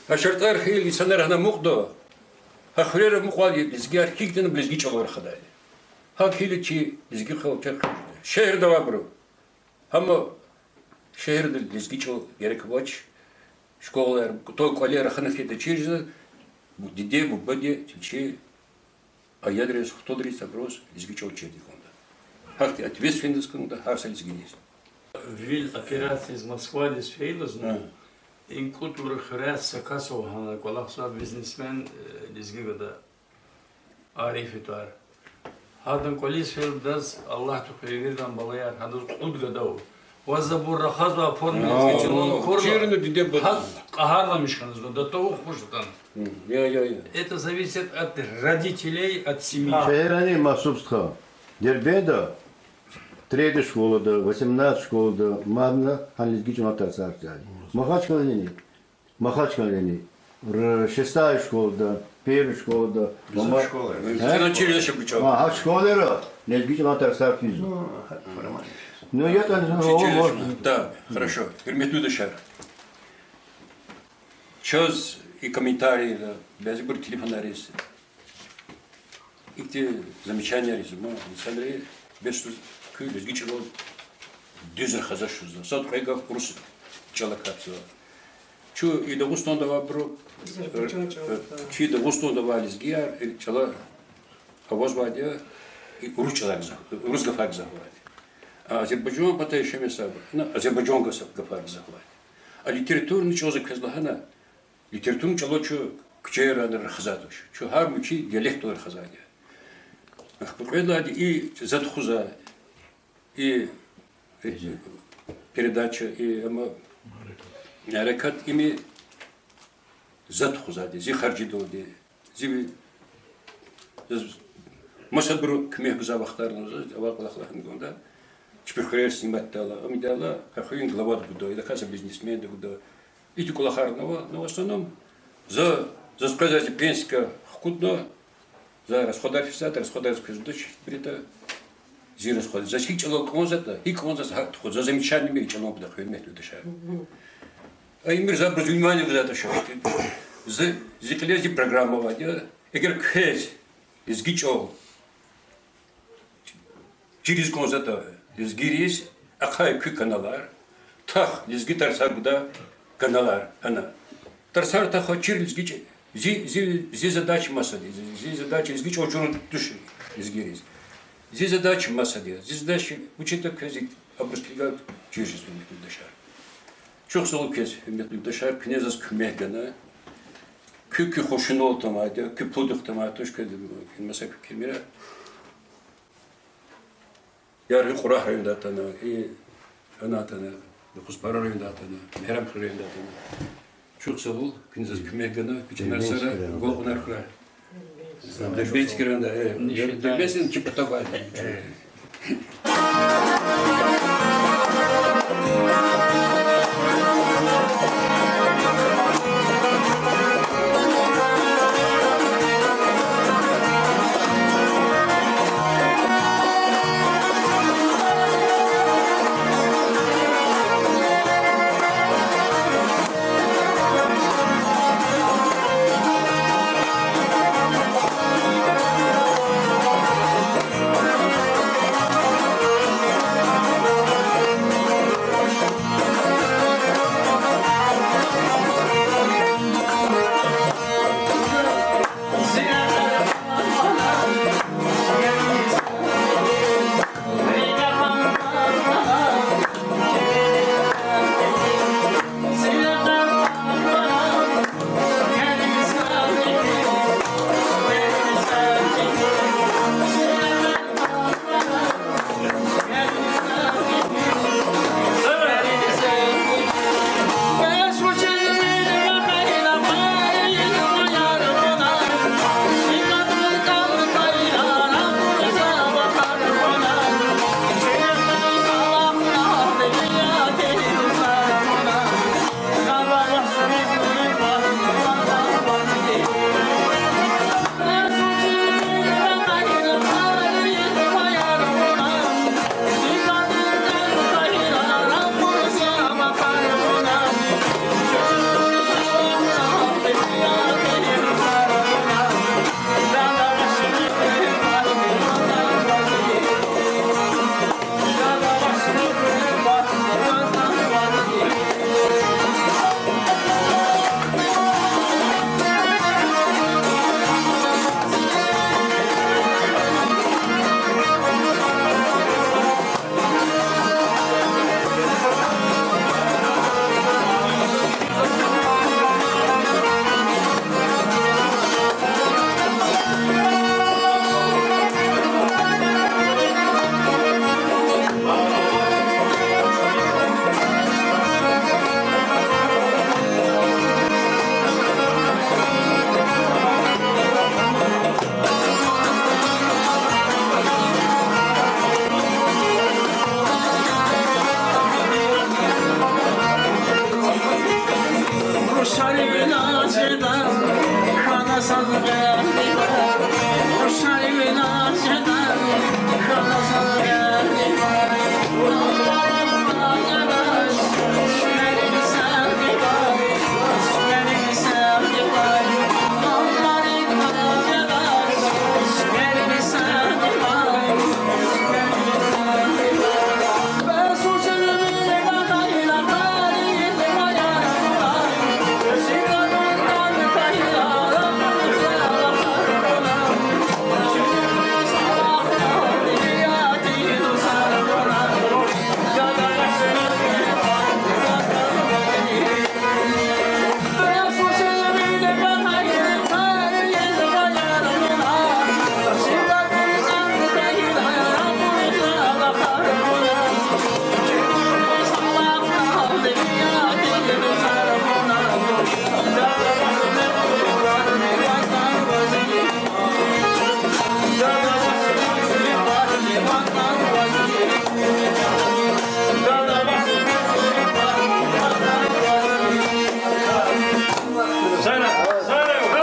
Гьа шартӀар хьайила инсанар гьана амукьда, гьа хуьрера амукьайла лезгияр гьикӀ ятӀани лезги чӀалал рахадайди. ГьакӀ хьайила чи лезги халкь чахъ хъижеда. Шегьерда авайбуру. Амма шегьерда лезги чӀал герек авач. Школаяр, то кӀвалер рахана хьайитӀа чир жезва, диде, бубади, чи аялриз, хтулриз, абуруз лезги чӀал чирди кӀанда. Гьахьтин ответственность кӀанда гьар са лезгидиз. Вил операциядиз Москвадиз фейила зун, и кӀватӀурни хуьряй са кас ава гьана кӀвалахзавай бизнесмен, э, лезги гада. Ариф тӀвар. Гьадан кӀвализ фейила адаз, Аллагь тухвейи виридан балаяр, гьадаз кьуд гада ава. Ваз абур рахазва, оформить лезги чӀалал акурла, чирна диде бу-, гьакӀ кьагьарламиш хьана зун, до того хуш атана. Это зависит от родителей, от семьи. Шегьерани мягьсуб, стха. Дербентда третья школада, восемнадцать школада мадни гьана лезги чӀалан тарсар жеди. Махачкъаладани Махачкъаладани, р-, шестая школада, первая школада, Мама-, школа. А? Финансирование ша гуча. А, гьа школайра лезги чӀалан тарсар физва. Ну, формально. Ну, я там, о, можно. Да, хорошо. Гьуьрметлу юлдашар. Чаз и комментарийра, бязибур телефонар ийиз. Ихьтин замечаниеяр ийизва, ма, инсанри Бес куь лезги чӀалал дуьз рахазвач лугьузва. Сад кьве гаф урус чӀал акатзава. Чун и Дагъустанда авайбуру, Азербайжан чӀал, чи Дагъустанда авай лезгияр и чӀала авазвайди я, и урус чӀалай гзаф, урус гафар гзаф авайди. А Азербайжан пата яшамиш жезвайбуру, ана, азербайжан гаф-, гафар гзаф авайди. А литературный чӀал за квез лагьана, литературный чӀалал чун куьчейрани рахазвайди туш. Чун гьар михьи диалектдал рахазвайди я. Ахпа кьвед лагьайди и за тухузвай, и, и передача, и ама гьерекат ими за тухузвайди, зи харжидалди, зи, заз масабуру куьмек гузвай вахтарна, заз авай кӀвалах лагьана кӀанда. Чпихърер сниматдайла, ам идайла, къе хуьруьн главади гуда, идакай са бизнесменди гуда. Ихьтин кӀвалахарни ава, но в основном за, заз къвезвай зи пенсия хкудна, за расходар физвайди, расходар квез жедач, брита, зи расход. Заз гьикӀ чӀалал кӀанзаватӀа, гьикӀ кӀанзаватӀа, гьакӀ тухуз. Заз замечание мейир чӀалан патахъ, гьуьрметлу юлдашар. А имир за абуруз внимание гузватӀа шо. Зи, зи кьиле зи программа авайди я. Эгер квез лезги чӀал чириз кӀанзаватӀа лезгийриз, ахъая куь каналар, тах лезги тарсар гудай каналар, ана. Тарсар тахай, чир лезги чӀ-, зи, зи, зи задача масади, зи, зи задача лезги чӀал чурун туш лезгийриз. Зи задача масади, зи задача вуч ятӀа квез абуруз килигайла чир жезва, гьуьрметлу юлдашар. Чухсагъул квез, гьуьрметлу юлдашар, куьне заз куьмек гана. Куь, куь хушуналди тамайди, куь пулдихъ тамай туш, квез, маса куь кимира. Яргъи Кьурагь райондай атана, и, ана атана, Кузпара райондай атана, Мегьарамдхуьр райондай атана. Чухсагъул, куьне заз куьмек гана, куь чанар сагърай, агалкьунар хьурай. Дербентский райондай, э, Дербентский чи патавай.